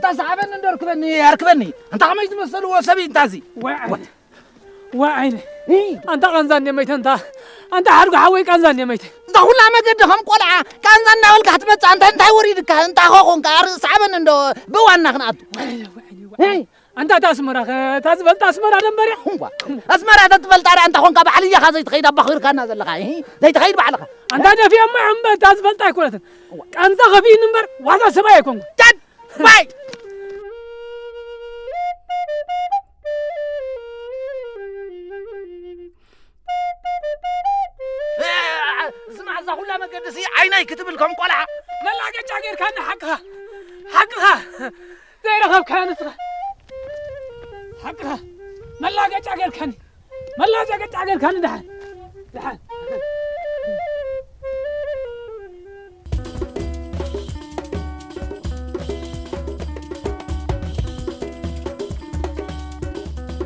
እንታ ሰሓበኒ እንዶ ኣርክበኒ፣ ኣርክበኒ። እንታ ከመይ ዝመሰልዎ ሰብ እዩ እንታ እዚ? ዋይ ዓይነ። ዋይ ዓይነ። እ። ኣንታ ቃንዛ እንደ መይተ እንታ። ኣንታ ሓድጉ ሓወይ ቃንዛ እንደ መይተ። እዛ ኩላ መገዲ ከም ቆልዓ ቃንዛ እናበልካ ክትመጽእ፣ ኣንታ እንታይ ወሪድካ? እንታ ኸኾንካ? ኣር-፣ ሰሓበኒ እንዶ ብዋና ክንኣቱ። ዋይ ዓይነ፣ ዋይ ዓይነ፣ ዋይ እ። ዓይነ። ኣንታ እታ ኣስመራ ኸ፣ እታ ዝበልጣ ኣስመራ ደንበርያ? እዋ፣ ኣስመራ ተትፈልጣ ደኣ እንተ ኾንካ ባዕልኻ ዘይትኸይድ ኣባኺርካና ዘለኻ፣ እሂ፣ ዘይትኸይድ ባዕልኻ። ኣንታ ደፊኣማ እምበር እታ ዝበልጣ ኣይኮነትን። እዋ። ቃንዛ ከፊእኒ እምበር ዋዛ ሰብኣይ ኣይኮንኩን። ጨድ! ባይ! ስማዕ፣ እዛ ኩላ መገዲ ሲ ዓይነይ ክትብል ከም ቆልዓ። መላገጫ ጌርካኒ ሓቅኻ፣ ሓቅኻ። ዘይረኸብካዮ ንስኻ። ሓቅኻ። መላገጫ ጌርካኒ። መላገጫ ጌርካኒ ደሓን። ደሓን።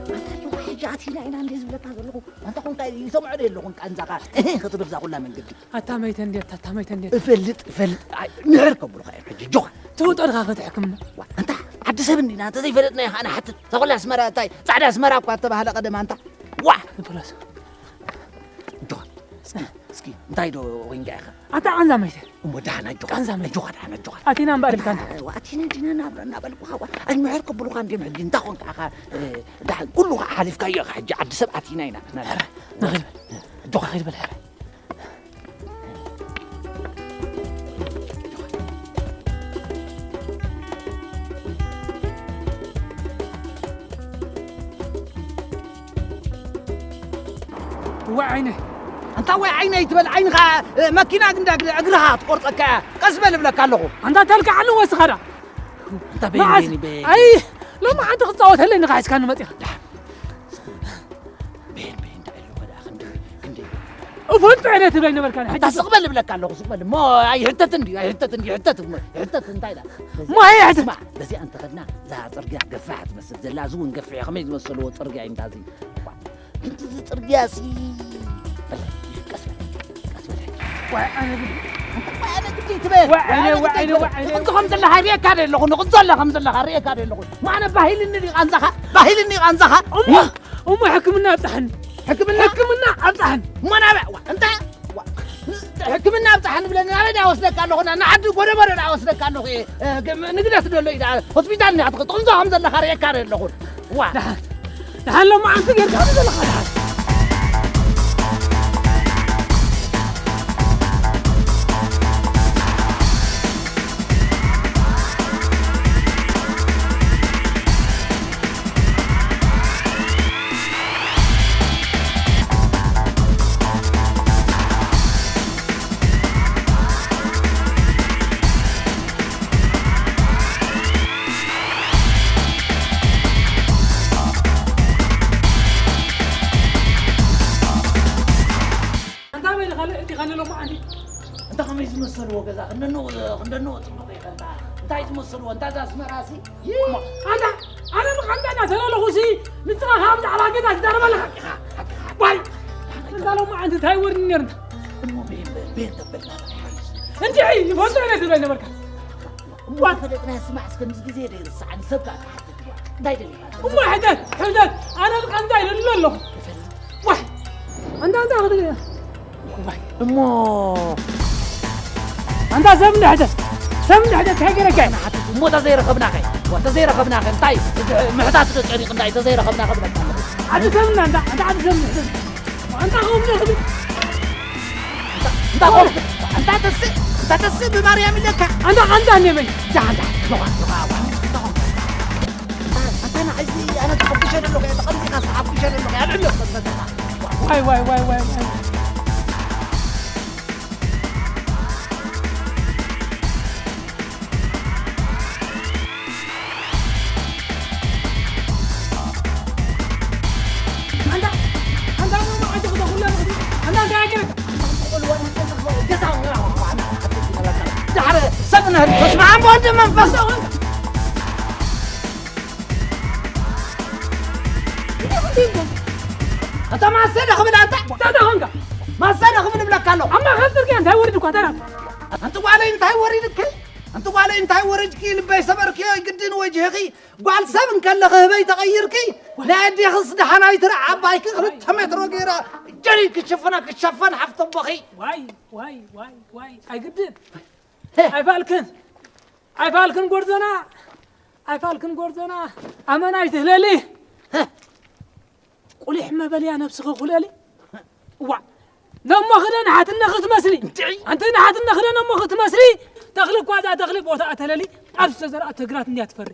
ኣታ ኣለኹ ሕጂ ኣቲና ኢና እንዴ ዝብለካ ዘለኹ። ኣንተ ኾንካ ይሰምዖ ዶ የለኹን ቃንዛኻ? እህ፣ ክትብል እዛ ኩላ መንገዲ። ኣታ መይተ እንዴት፣ ኣታ መይተ እንዴት። እፈልጥ፣ እፈልጥ። ኣይ፣ ምሕር ከብሉኻ እዮም ሕጂ፣ ጆኻ። ትውጠድካ ክትሕክምና። ዋ፣ ኣንታ ዓዲ ሰብ እንዲና፣ እንተ ዘይፈለጥናዮ ኸዓ ንሓትት። እዛ ኩላ ኣስመራ እንታይ፣ ጻዕዳ ኣስመራ እኳ እተባህለ ቀደም ኣንታ። ዋ! ንብሎስ። ጆኻ፣ እስኪ፣ እስኪ፣ እንታይ ዶ ኮይንካ ኢኻ? ኣታ ቃንዛ መይተ። እሞ ደሓን ኣጆኻ። ቃንዛ መይተ። ኣጆኻ፣ ደሓን ኣጆኻ። ኣቲና እምበኣር ኢልካና። ኣቲና እንዲና ናብራ እናበልኩኻ፣ ዋ፣ ኣይ፣ ምሕር ከብሉኻ እንድዮም ሕጂ፣ እንታይ ኾንካ ኢኻ፣ እ፣ ደሓን፣ ኩሉ ኸዓ ሓሊፍካዮ ኢኻ ሕጂ፣ ዓዲ ሰብ ኣቲና ኢና። ሕረ፣ ንኺድ በል። ኣጆኻ። ንኺድ በል፣ ሕረ። ዋይ ዓይነይ። ኣንታ ዋይ ዓይነይ ትበል፣ ዓይንኻ፣ እ፣ መኪና ግንዳ እግሪ-፣ እግርኻ ትቆርጸካ እያ። ቀስ በል እብለካ ኣለኹ። ኣንታ ተልክዓኒ ወስኻ ደኣ። ኣንታ በይን፣ መዓስ-፣ በይን፣ በይን። ኣይ፣ ሎሚ ሓንቲ ክትጻወተለይ ንኻ ሒዝካኒ መጺኻ። ደሓን። በይን፣ በይን፣ እንታይ ኣለዎ ደኣ፣ ክንደይ፣ ክንደይ? እፈልጦ እየ ትብለኝ ነበርካ፣ ሕጂ ኣንታ ስቕ በል እብለካ ኣለኹ፣ ስቕ በል። እሞ ኣይሕተትን ድዩ? ኣይሕተትን ድዩ? ይሕተት እሞ፣ ይሕተት እንታይ ኢላ? እሞ ኣይሕተት። ስማዕ፣ በዚኣ እንተኸድና፣ እዛ ጽርግያ ገፋሕ ትመስል ዘላ፣ እዚ እውን ገፊሕ፣ ከመይ ዝመሰልዎ ጽርግያ እዩ እንዳ እዚ። እባ፣ ክንዲ እዚ ጽርግያ ሲ፣ በል፣ ቀስ በል፣ ቀስ በል። ዋይ፣ ኣነ ግን፣ ዋይ፣ ኣነ ግዲ ትበል። ዋይ፣ ኣነ፣ ዋይ፣ ኣነ ዋይ፣ ግዲ ዋይ፣ ትበል። ዋይ፣ ኣነ ንቕንጾ ከም ዘለኻ ርእየካ ዶ ኣለኹ፣ ንቕንጾ ኣላ ከም ዘለኻ ርእየካ ዶ ኣለኹ። ማነ ባሂልኒ ድዩ ቃንዛኻ? ባሂልኒ ቃንዛኻ? እሞ፣ እሞ ሕክምና ኣብጽሓኒ። ሕክምና? ሕክምና ኣብጽሓኒ። እሞ ናበይ? ዋ፣ እንታይ? ዋ፣ ሕክምና ኣብጽሓኒ ብለኒ ናበይ ድኣ ወስደካ ኣለኹ? ና-፣ ንዓዲ ጎደቦ ድኣ ወስደካ ኣለኹ እየ። እ፣ ግ-፣ ንግደት ደሎ እዩ ድኣ ሆስፒታል እንዲኻ ትኸ-፣ ትቕንዞ ከም ዘለኻ ርእየካ ዶ ኣለኹ። ዋ። ደሓን፣ ደሓን ሎማዓንቲ ጌርካ ዶ ዘለኻ ደሓን? ኣንታ በይንኻ ለ-፣ እቲኻ ንሎማዓንቲ። እንታ ከመይ ዝመሰልዎ ገዛ፣ ክንደንኡ፣ ክንደንኡ ጽቡቕ እዩ፣ ከንታ እንታይ ዝመሰልዎ፣ እንታ እዛ ኣስመራሲ? ይሞ፣ ኣንታ፣ ኣነ ብቐንዳ እናተላለኹሲ፣ ንስኻ ካብ ዛዕባ ገዛ ትዛረብ ኣለኻ። ሓቂኻ፣ ሓቂኻ። ዋይ! እንታ ሎማዓንቲ እንታይ ወርኒ ነይሩ እንታ? እሞ ቤን፣ ቤን ተበልና፣ እንታይ ሓይሽ? እንድዒ፣ ይፈልጦ እየ ትብለኒ ነበርካ። እሞ ፈለጥና ስማዕ፣ እስከ ምስ ግዜ ዶ ይርስዓኒ፣ ሰብ ከኣ ክሓትት እዩ። እንታይ ደሊኻ? እሞ ሕተት፣ ሕተት፣ ኣነ ብቐንዳ ይደሊ ኣለኹ። እፈልጥ። ዋይ! ኣንታ፣ ኣንታ፣ ክትብል። ዋይ! እሞ ኣንታ ሰብ እንድሕተት፣ ሰብ እንድሕተት፣ እንታይ ገይረካ? ንሓትት እሞ፣ እታ ዘይረኸብናኸ? እታ ዘይረኸብናኸ? እንታይ? እዚ ምሕታት ዶ ጨኒቕና? እታ ዘይረኸብናኸ ብለካ ኣለኹ። ዓዲ ሰብና፣ ኣንታ፣ ኣንታ ዓዲ ሰብ እንድሕተት። ኣንታ ኸም ዘኽብል። ኣንታ ኮፍ፣ ኣንታ ተስእ፣ ኣንታ ተስእ ብማርያም ኢለካ። ኣንታ ቃንዛ እኔ በይ። ደሓን፣ ደሓን፣ ደሓን፣ ደሓን፣ ደሓን። ኣንታ፣ ኣንታ ንዓይሲ ኣነ ተሓጉሸ ዘለኹ እየ፣ ተቐንዚኻ ዝተሓጉሸ ዘለኹ እየ። ኣልዕሎ እስከ ዝመጸኻ። ዋይ፣ ዋይ፣ ዋይ፣ ዋይ፣ ዋይ። ኣንታ፣ ኣንታ፣ ኣንታ፣ ኣንታ፣ ኣንታ፣ ኣንታ፣ ኣንታ፣ ኣንታ፣ ዳሕረ ሰብ ንህል፣ በስመ ኣብ ወወልድ መንፈስ። ኣንታ ማሰ ዶ ክብል ኣንታ? እንታይ ኾንካ? ማሰ ዶ ክብል እብለካ ኣለኹ። ኣብ ማእከል ጽርግያ እንታይ ወሪድኳ? ተራ። ኣንቲ ጓለይ እንታይ ወሪድኪ? እቲ ጓለይ እንታይ ወረድኪ ልበይ ሰበርክዮ ግድን ወጅህኺ ጓል ሰብ እንከለኺ ህበይ ተቐይርኪ ናይ ኣዴኽስ ደሓናይ ትርዓ ዓባይኪ ክልተ ሜትሮ ገይራ ጀሪ ክሽፍና ክሸፈን ሓፍተቦኺ ዋይ ዋይ ዋይ ዋይ ኣይግድን ኣይፋልክን ኣይፋልክን ጎርዞና ኣይፋልክን ጎርዞና ኣመና ኣይትህለሊ ቁሊሕ መበልያ ነብስኺ ኩለሊ እዋ ነሞ ክደ ንሓትነ ክትመስሊ ኣንቲ ንሓትነ ክደ ነሞ ክትመስሊ ተኽሊ እኳ እዛ ተኽሊ ቦታ ኣተለሊ ኣብ ዝተዘርኣ ተግራት እንድያ ትፈሪ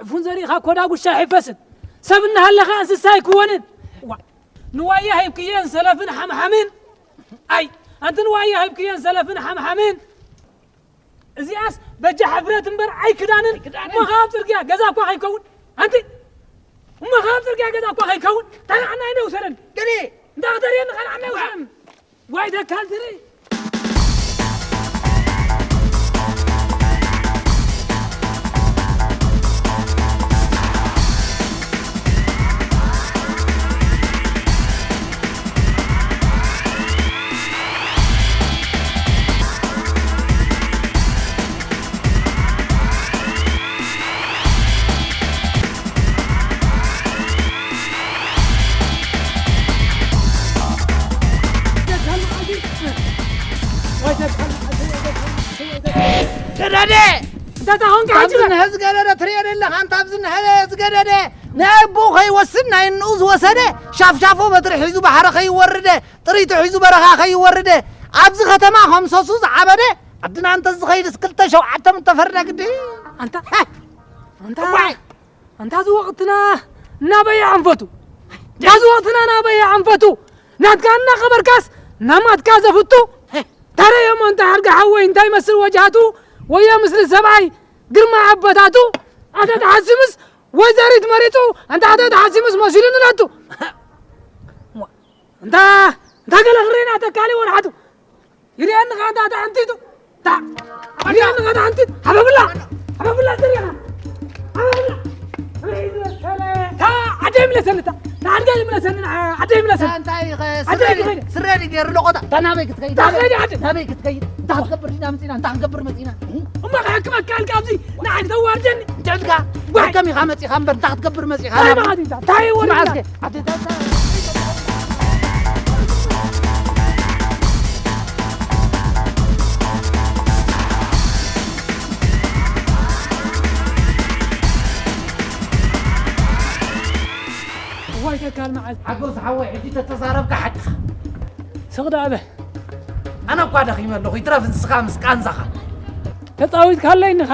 ዕፉን ዘሪእኻ ኮዳ ጉሻ ኣይሕፈስን ሰብ እናሃለኻ እንስሳ ኣይክወንን እዋ ንዋያ ሂብክየን ሰለፍን ሓምሓምን ኣይ ኣንቲ ንዋያ ሂብክየን ሰለፍን ሓምሓምን እዚኣስ በጃ ሕብረት እምበር ኣይክዳንን እሞ ካብ ፅርግያ ገዛ እኳ ከይከውን ኣንቲ እሞ ካብ ፅርግያ ገዛ እኳ ከይከውን ተናዕና ኢነ ውሰደን ገሌ እንዳ ክተርእየኒ ከናዕና ውሰደን ዋይ ደካል ትርኢ ገደደ! እንታይ ተኾንካ ሕጂ? ኣብዚ ንሀ ዝገደደ ትሪኦ ዘለኻ፣ ኣንታ ኣብዚ ንሀ ዝገደደ ናይ ኣቦኡ ከይወስድ ናይ እንኡ ዝወሰደ ሻፍሻፎ በትሪ ሒዙ ባሕሪ ከይወርደ ጥሪቱ ሒዙ በረኻ ከይወርደ ኣብዚ ከተማ ከም ሰሱ ዝዓበደ ዓድና እንተዝኸይድስ ክልተ ሸውዓተ ምተፈርደ ግዲ ኣንታ ኣንታ እዋይ ኣንታ እዚ ወቕትና ናበይ ኣንፈቱ? እንታ እዚ ወቕትና ናበይ ኣንፈቱ? ናትካ እናኸበርካስ ናማትካ ዘፍቱ? ታረየሞ እንተ ሓርጋ ሓወይ እንታይ ይመስል ወጃቱ? ወዮ ምስሊ ሰብኣይ ግርማ ኣቦታቱ? ኣተ ተሓሲምስ ወይዘሪት መሪጹ? ኣንታ ኣተ ተሓሲምስ መሲሉ ንላቱ? እንታ እንታ ገለ ክሬና ተካሊ ወርሓቱ? ይርአኒ ኸዓ እንዳ ተዓንቲቱ። ታ ይርአኒ ኸዓ ተዓንቲቱ። ሓበብላ! ሓበብላ ዝርአና! ሓበብላ! ታ ዓደይ ምለሰኒ ታ! ታ ዓደይ ምለሰኒ! ዓደይ ምለሰኒ! እንታይ ኢኸ? ዓደይ ስረ ዲ- ክኸይድ! ስረ ዲ ገይሩ ለቆታ! ታ ናበይ ክትከይድ? ታ ከይድ ዓደይ! ናበይ ክትከይድ? እንታይ ክትገብር ዲና መፂና? እንታይ ክንገብር መፂና? እሞ ክሕክመካ ኢልካ ኣብዚ ንዓይ ክተዋርደኒ? እንታይ ኢልካ? ዋይ! ከም ኢኻ መፂኻ እምበር እንታይ ክትገብር መፂኻ? እንታይ ናበይ? ማለት እዩ? እንታይ ወሪድና? ስማዕ እስከ፣ ዓደይ ታ- እዋይ ተካል መዓል ሓጎስ ሓወይ ሕጂ ተተዛረብካ ሓቅኻ ስቕ ደኣ በል ኣነ እኳ ደኺመ ኣለኹ ይትረፍ ንስኻ ምስ ቃንዛኻ ተጻዊትካለይ እንኻ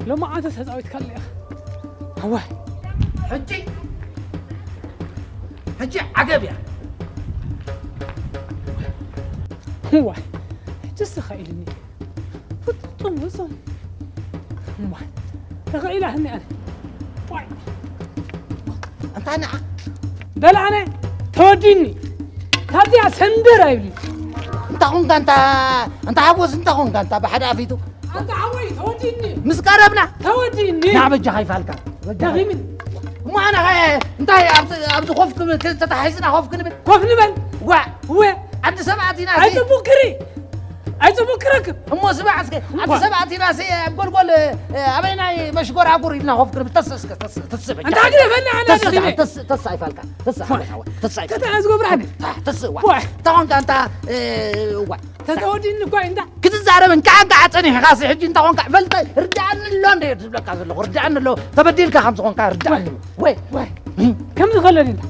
ሎማዓንተ ተጻዊትካለይ ኢኻ እዋይ ሕጂ ሕጂ ዓገብ እያ እዋይ ሕጂ ስኻ ኢልኒ ፍጹም ፍጹም እዋይ ተኸኢላህኒ ኣነ ዋይ ኣንታ ንዓ በል ኣነ ተወዲኒ ካብዚኣ ሰንደር ኣይብሊ እንታ ኾንካ እንታ እንታ ሓጎስ እንታ ኾንካ እንታ ብሓደ ኣፊቱ ኣንታ ሓወይ ተወዲኒ ምስ ቀረብና ተወዲኒ ና በጃኻ ይፋልካ በጃኻ ደኺምን እሞ ኣነ ኸ እንታይ ኣብዚ ኣብዚ ኮፍ ክብል ተታሒዝና ኮፍ ክንብል ኮፍ ንበል ዋ እወ ኣዲ ሰባት ኢና ኣይ ጽቡቅ ክሪ ኣይ ጽቡቅ ክረክብ እሞ ስማዕ እስከ ኣዲ ሰባት ኢና ሲ ኣብ ጎልጎል ኣበይናይ መሽጎር ኣጉር ኢልና ኮፍ ክንብል ተስ እስከ ተስ ተስ በጃ እንታይ ግደ በላ ኣና ተስ ተስ ተስ ኣይፋልካ ተስ ሓወይ ተስ ኣይፋልካ ተስ ዝገብራኒ ተስ ዋ ተኾንካ እንታ ዋ ተተወዲኒ እኳ እንታ ክትዛረብ እንካ እንካ ጸኒሕካ ሲ ሕጂ እንታ ኾንካ ፈልጠ ርዳኣኒ ኣሎ እንደ ዝብለካ ዘለኹ ርዳኣኒ ኣሎ ተበዲልካ ከም ዝኾንካ ርዳኣኒ ወይ ወይ ከምዚ ከለኒ እንታ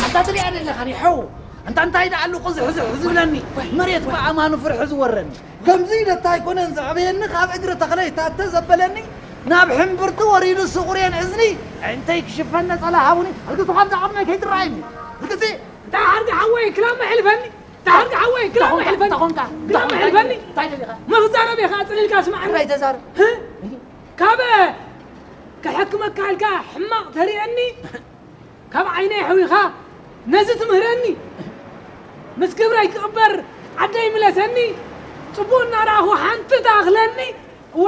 ኣንታ ትሪኣ ዘለኻኒ ሓው ኣንታ እንታይ ደኣ ኣሉ ቅዝሕዝሕ ዝብለኒ መሬት ብኣማኑ ፍርሒ ዝወረኒ ከምዚ ኢለ እንታይ ኮነ ዘዕበየኒ ካብ እግሪ ተኽለይ ታተ ዘበለኒ ናብ ሕምብርቲ ወሪዱ ስቑሬን እዝኒ ኣዒንተይ ክሽፈን ነጸላ ሃቡኒ ኣልግሱ ካብዛ ዓቕመይ ከይትረኣየኒ ኣልግሲ እንታይ ሓርጊ ሓወይ ክላመ ሕልፈኒ እንታይ ሓርጊ ሓወይ ክላመ እንታይ ኮንካ? ሕልፈኒ እንታይ ኮንካ? ክላመ እንታይ ኮንካ? ሕልፈኒ እንታይ ደሊኻ? መኽዛረብ ኢኻ ጽሊልካ ስማዕኒ እንታይ ተዛረብ? ህ? ካብ ክሕክመካ ኢልካ ሕማቕ ተርእየኒ፣ ካብ ዓይነይ ኣሕዊኻ ነዚ ትምህረኒ። ምስ ግብረይ ክቕበር ዓደይ ምለሰኒ። ጽቡቕ እናረኣኹ ሓንቲ ተኣኽለኒ። እወ፣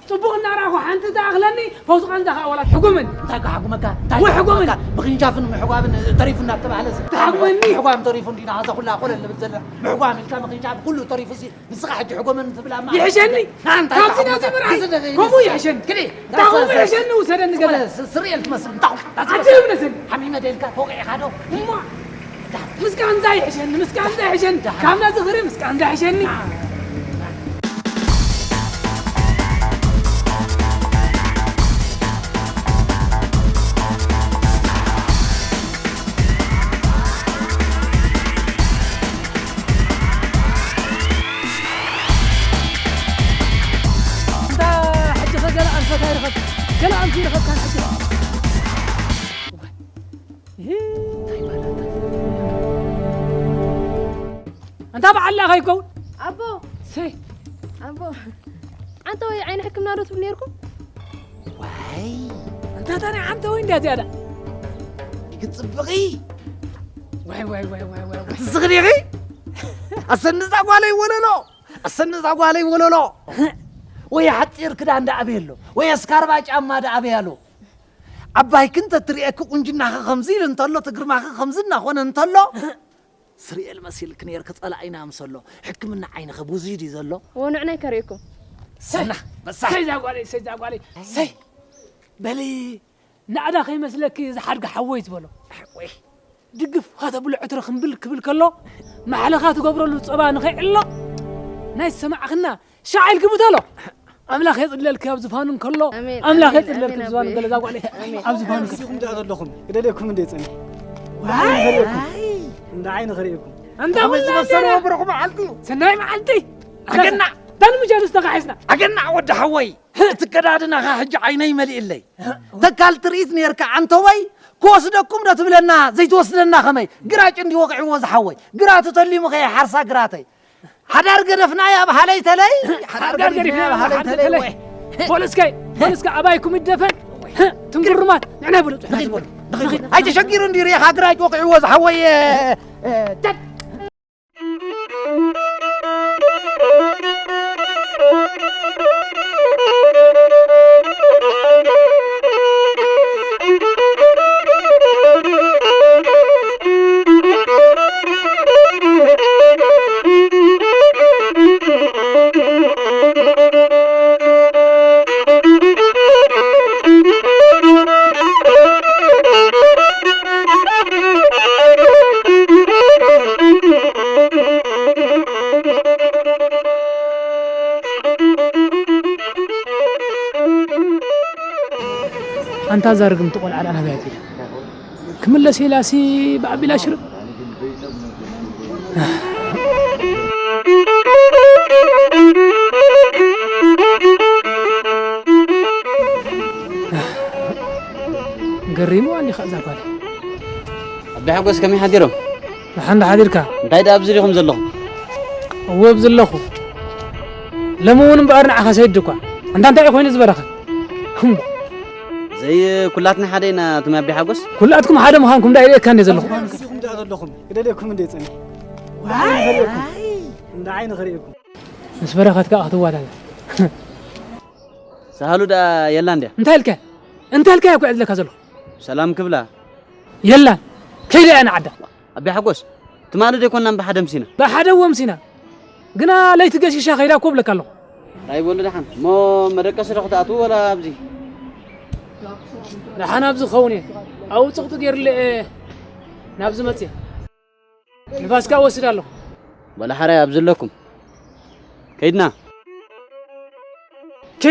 ጽቡቕ እናረኣኹ ሓንቲ ተኣኽለኒ። ፈውሲ ቃንዛ ኸኣ ወላ ትሕጉምን። እንታይ ክሓጉመካ? እንታይ ወሕጉምን። ክሓጉመካ? ምኽንጃፍን ምሕጓብን ተሪፉ እናተባህለ ሲ-፣ ትሓጉመኒ። ምሕጓም ተሪፉ እንዲና፣ እዛ ኩላ ኮለል ልብል ዘላ ምሕጓም ኢልካ ምኽንጃፍ ኩሉ ተሪፉ ሲ-፣ ንስኻ ሕጂ ሕጎመን ትብል ኣማ-፣ ይሕሸኒ። ኣንታ ካብዚ ናዚ ምርኣይ እዚ ደቂ ከምኡ ይሕሸኒ። ክዲ። እንታይ ከምኡ ይሕሸኒ፣ ውሰደኒ ገዛ። ስ-፣ ስርኤል ትመስል። እንታይ ዓዲ ይብለስን። ሓሚመ ደልካ ተወቂዕካ ዶ? እሞ ምስ ቃንዛ ይሕሸኒ፣ ምስ ቃንዛ ይሕሸኒ። ካብ ናዚ ክሪ ምስ ቃንዛ ይሕሸኒ። እንታ ሕጂ ኸ ገለ ኣንፈት ኣይረኸብካን? ገለ ኣንፊ ይረኸብካን ሕጂ? እንታይ በላታ? ኣንታ በዓል ለኣኸ ይከውን? ኣቦ! ሰይ! ኣቦ! ዓንተወይ ዓይኒ ሕክምና ዶ ትብሉ ነይርኩም? ዋይ! ኣንታ ታዲያ ዓንተወይ እንድያ ዝያዳ። ክትጽብቒ! ዋይ፣ ዋይ፣ ዋይ፣ ዋይ፣ ዋይ፣ ዋይ። ክትስኺ ዲኺ? ኣሰኒ እዛ ጓለይ ወለሎ! ኣሰኒ እዛ ጓለይ ወለሎ! ወይ ሓጺር ክዳን ደኣ ኣበይ ኣሎ? ወይ ኣስካርባ ጫማ ደኣ ኣበይ ኣሎ? ዓባይኪ እንተትርእየኪ ቁንጅናኺ ከምዚ ኢሉ እንተሎ፣ እቲ ግርማኺ ከምዚ እናኾነ እንተሎ፣ ስርኤል መሲልኪ ነይርኪ ጸላኢና ኣምሰሎ። ሕክምና ዓይንኺ ብዙይ ድዩ ዘሎ? እዎ፣ ንዕናይ ከርእየኩም። ሰና፣ በሳ። ሰይ እዛ ጓለይ፣ ሰይ እዛ ጓለይ፣ ሰይ። በሊ፣ ናዕዳ ከይመስለኪ እዚ ሓድጊ ሓወይ ዝበሎ። ሓወይ። ድግፍ ከተብሎ ዕትሪ ክምብል ክብል ከሎ፣ ማሕለኻ ትገብረሉ ጸባ ንኸይዕሎ፣ ናይ ዝሰማዕኽና ሻዕ ኢልኪ ብተሎ። ኣምላኽ የጽልለልኪ ኣብ ዝፋኑ እንከሎ፣ ኣሜን፣ ኣምላኽ ኣሜን፣ የጽልለልኪ ኣሜን ኣብ ዝፋኑ ኣቦይ። እንከሎ፣ እዛ ጓለይ። ኣሜን። ኣብ ዝፋኑ እንከሎ። ስኹም ደኣ ዘለኹም፣ ክደልየኩም እንደ ይጸንሕ። ዋይ! እንደ ዓይኒ ክርእየኩም። እንዳ ከመይ ኩልና ዝበሰለ እንደ ወብርኹ መዓልቲ። ሰናይ መዓልቲ። ኣገናዕ። ዳን ምጃኑ ዝተኻሒስና። ኣገናዕ ወዲ ሓወይ። እቲ ከዳድናኻ ሕጂ ዓይነይ መሊእለይ። ተካል ትርኢት ነይርካ ዓንተወይ። ክወስደኩም ዶ ትብለና፣ ዘይትወስደና ከመይ? ግራጭ እንዲ ወቂዕዎ ዝሓወይ። ግራቱ ተሊሙ ከየሓርሳ ግራተይ። ሓዳር ገደፍና ኣብ ሃለይ ተለይ፣ ሓዳር ሓዳር ገደፍና ገደፍና ኣብ ኣብ ሃለይ ሃለይ ተለይ ተለይ። ወይ። ፖለስከይ፣ ፖለስከ ኣባይኩም ይደፈን። ትንግሩማት፣ ንዕና ይበሉ፣ ንኸይድ በሉ፣ ንኸይድ በሉ። ኣይተሸጊሩ እንዲ ሪኢኻ ግራጭ ወቂዕዎ ዝሓወየ፣ እ፣ እ፣ ጨድ። ኣንታ እዛ ርግምቲ ቆልዓ ደኣ ናበይ ኣቢላ? ክምለስ ኢላሲ ብኣቢላ ሽርብ። ገሪምዋ እንዲኻ እዛ ጓል። ኣቢ ሓጎስ ከመይ ሓዲሮም? ደሓን ዶ ሓዲርካ? እንታይ ደኣ ኣብዚ ዲኹም ዘለኹም? እወ ኣብዚ ኣለኹ። ሎሚ እውን እምበኣር ንዓኻ ሰይድ እኳ። ኣንታ እንታይ እዩ ኮይኑ ዝበረኸ? እምቧ። ዘይ ኩላትና ሓደ ኢና፣ ኣቱም ኣቢ ሓጎስ? ኩላትኩም ሓደ ምዃንኩም ደኣ ይርእየካ እንደ ዘለኹ። ኣብዚ ዲኹም ደኣ ዘለኹም? ክደልየኩም እንደ ይጸንሕ። ዋይ! እንደ ዓይኒ ክርእየኩም። ምስ በረኸት ከኣ ክትዋዳደር። ሳህሉ ደኣ የላ እንድያ? እንታይ ኢልከ? እንታይ ኢልካ እኮ እየ ዝብለካ ዘለኹ። ሰላም ክብላ። የላን። ከይዳ እያ ንዓዳ። ኣቢ ሓጎስ፣ ትማሊ ዶ ኣይኮንናን ብሓደ ምሲና? ብሓደ እወ ምሲና። ግና ለይቲ ገሺሻ ከይዳ እኮ እብለካ ኣለኹ። እንታይ በሉ ደሓን። እሞ መደቀሲ ዶ ክትኣትዉ ወላ ኣብዚ? ደሓን ኣብዚ ክኸውን እየ። ኣብኡ ጽቕጢ ገይሩለይ እየ ናብዚ መጽየ። ንፋስ ከኣ እወስድ ኣለኹ። በሉ ሓራይ ኣብዚ ኣለኩም። ከይድና። ቺ!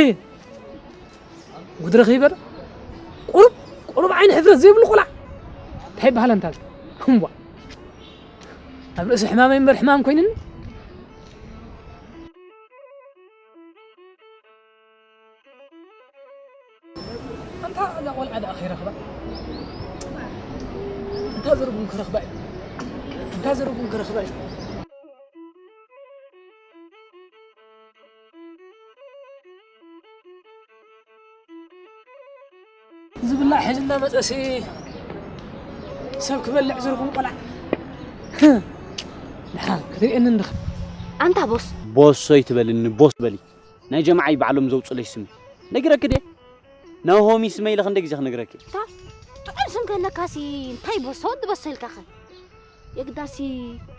ጉድ ረኺበ ዶ? ቁሩብ፣ ቁሩብ ዓይኒ ሕፍረት ዘይብሉ ቆልዓ። እንታይ ይበሃል ኣንታ እዚ? እምቧ። ኣብ ርእሲ ሕማመይ እምበር ሕማም ኮይኑኒ። ኣንታ እዛ ቆልዓ ደኣ ከይረኽባ። ኣንታ ዘርጉም ክረኽባ እዩ። ኣንታ ዘርጉም ክረኽባ እዩ። ብላ ሕዚ እናመፀሲ ሰብ ክበልዕ ዝርኩም ቆልዓ። ድሓር ክትርእየኒ እንድኻ። ኣንታ ቦስ ቦሶ ይትበልኒ ቦስ በሊ። ናይ ጀማዓይ ባዕሎም ዘውፅለይ ስሚ ነጊረኪ ድየ? ናሆሚ ስመይ ኢለ ክንደይ ግዜ ክነግረኪ? ጥዑም ስም ከለካሲ እንታይ ቦሶ ወዲ ቦሶ ኢልካኸ? የግዳሲ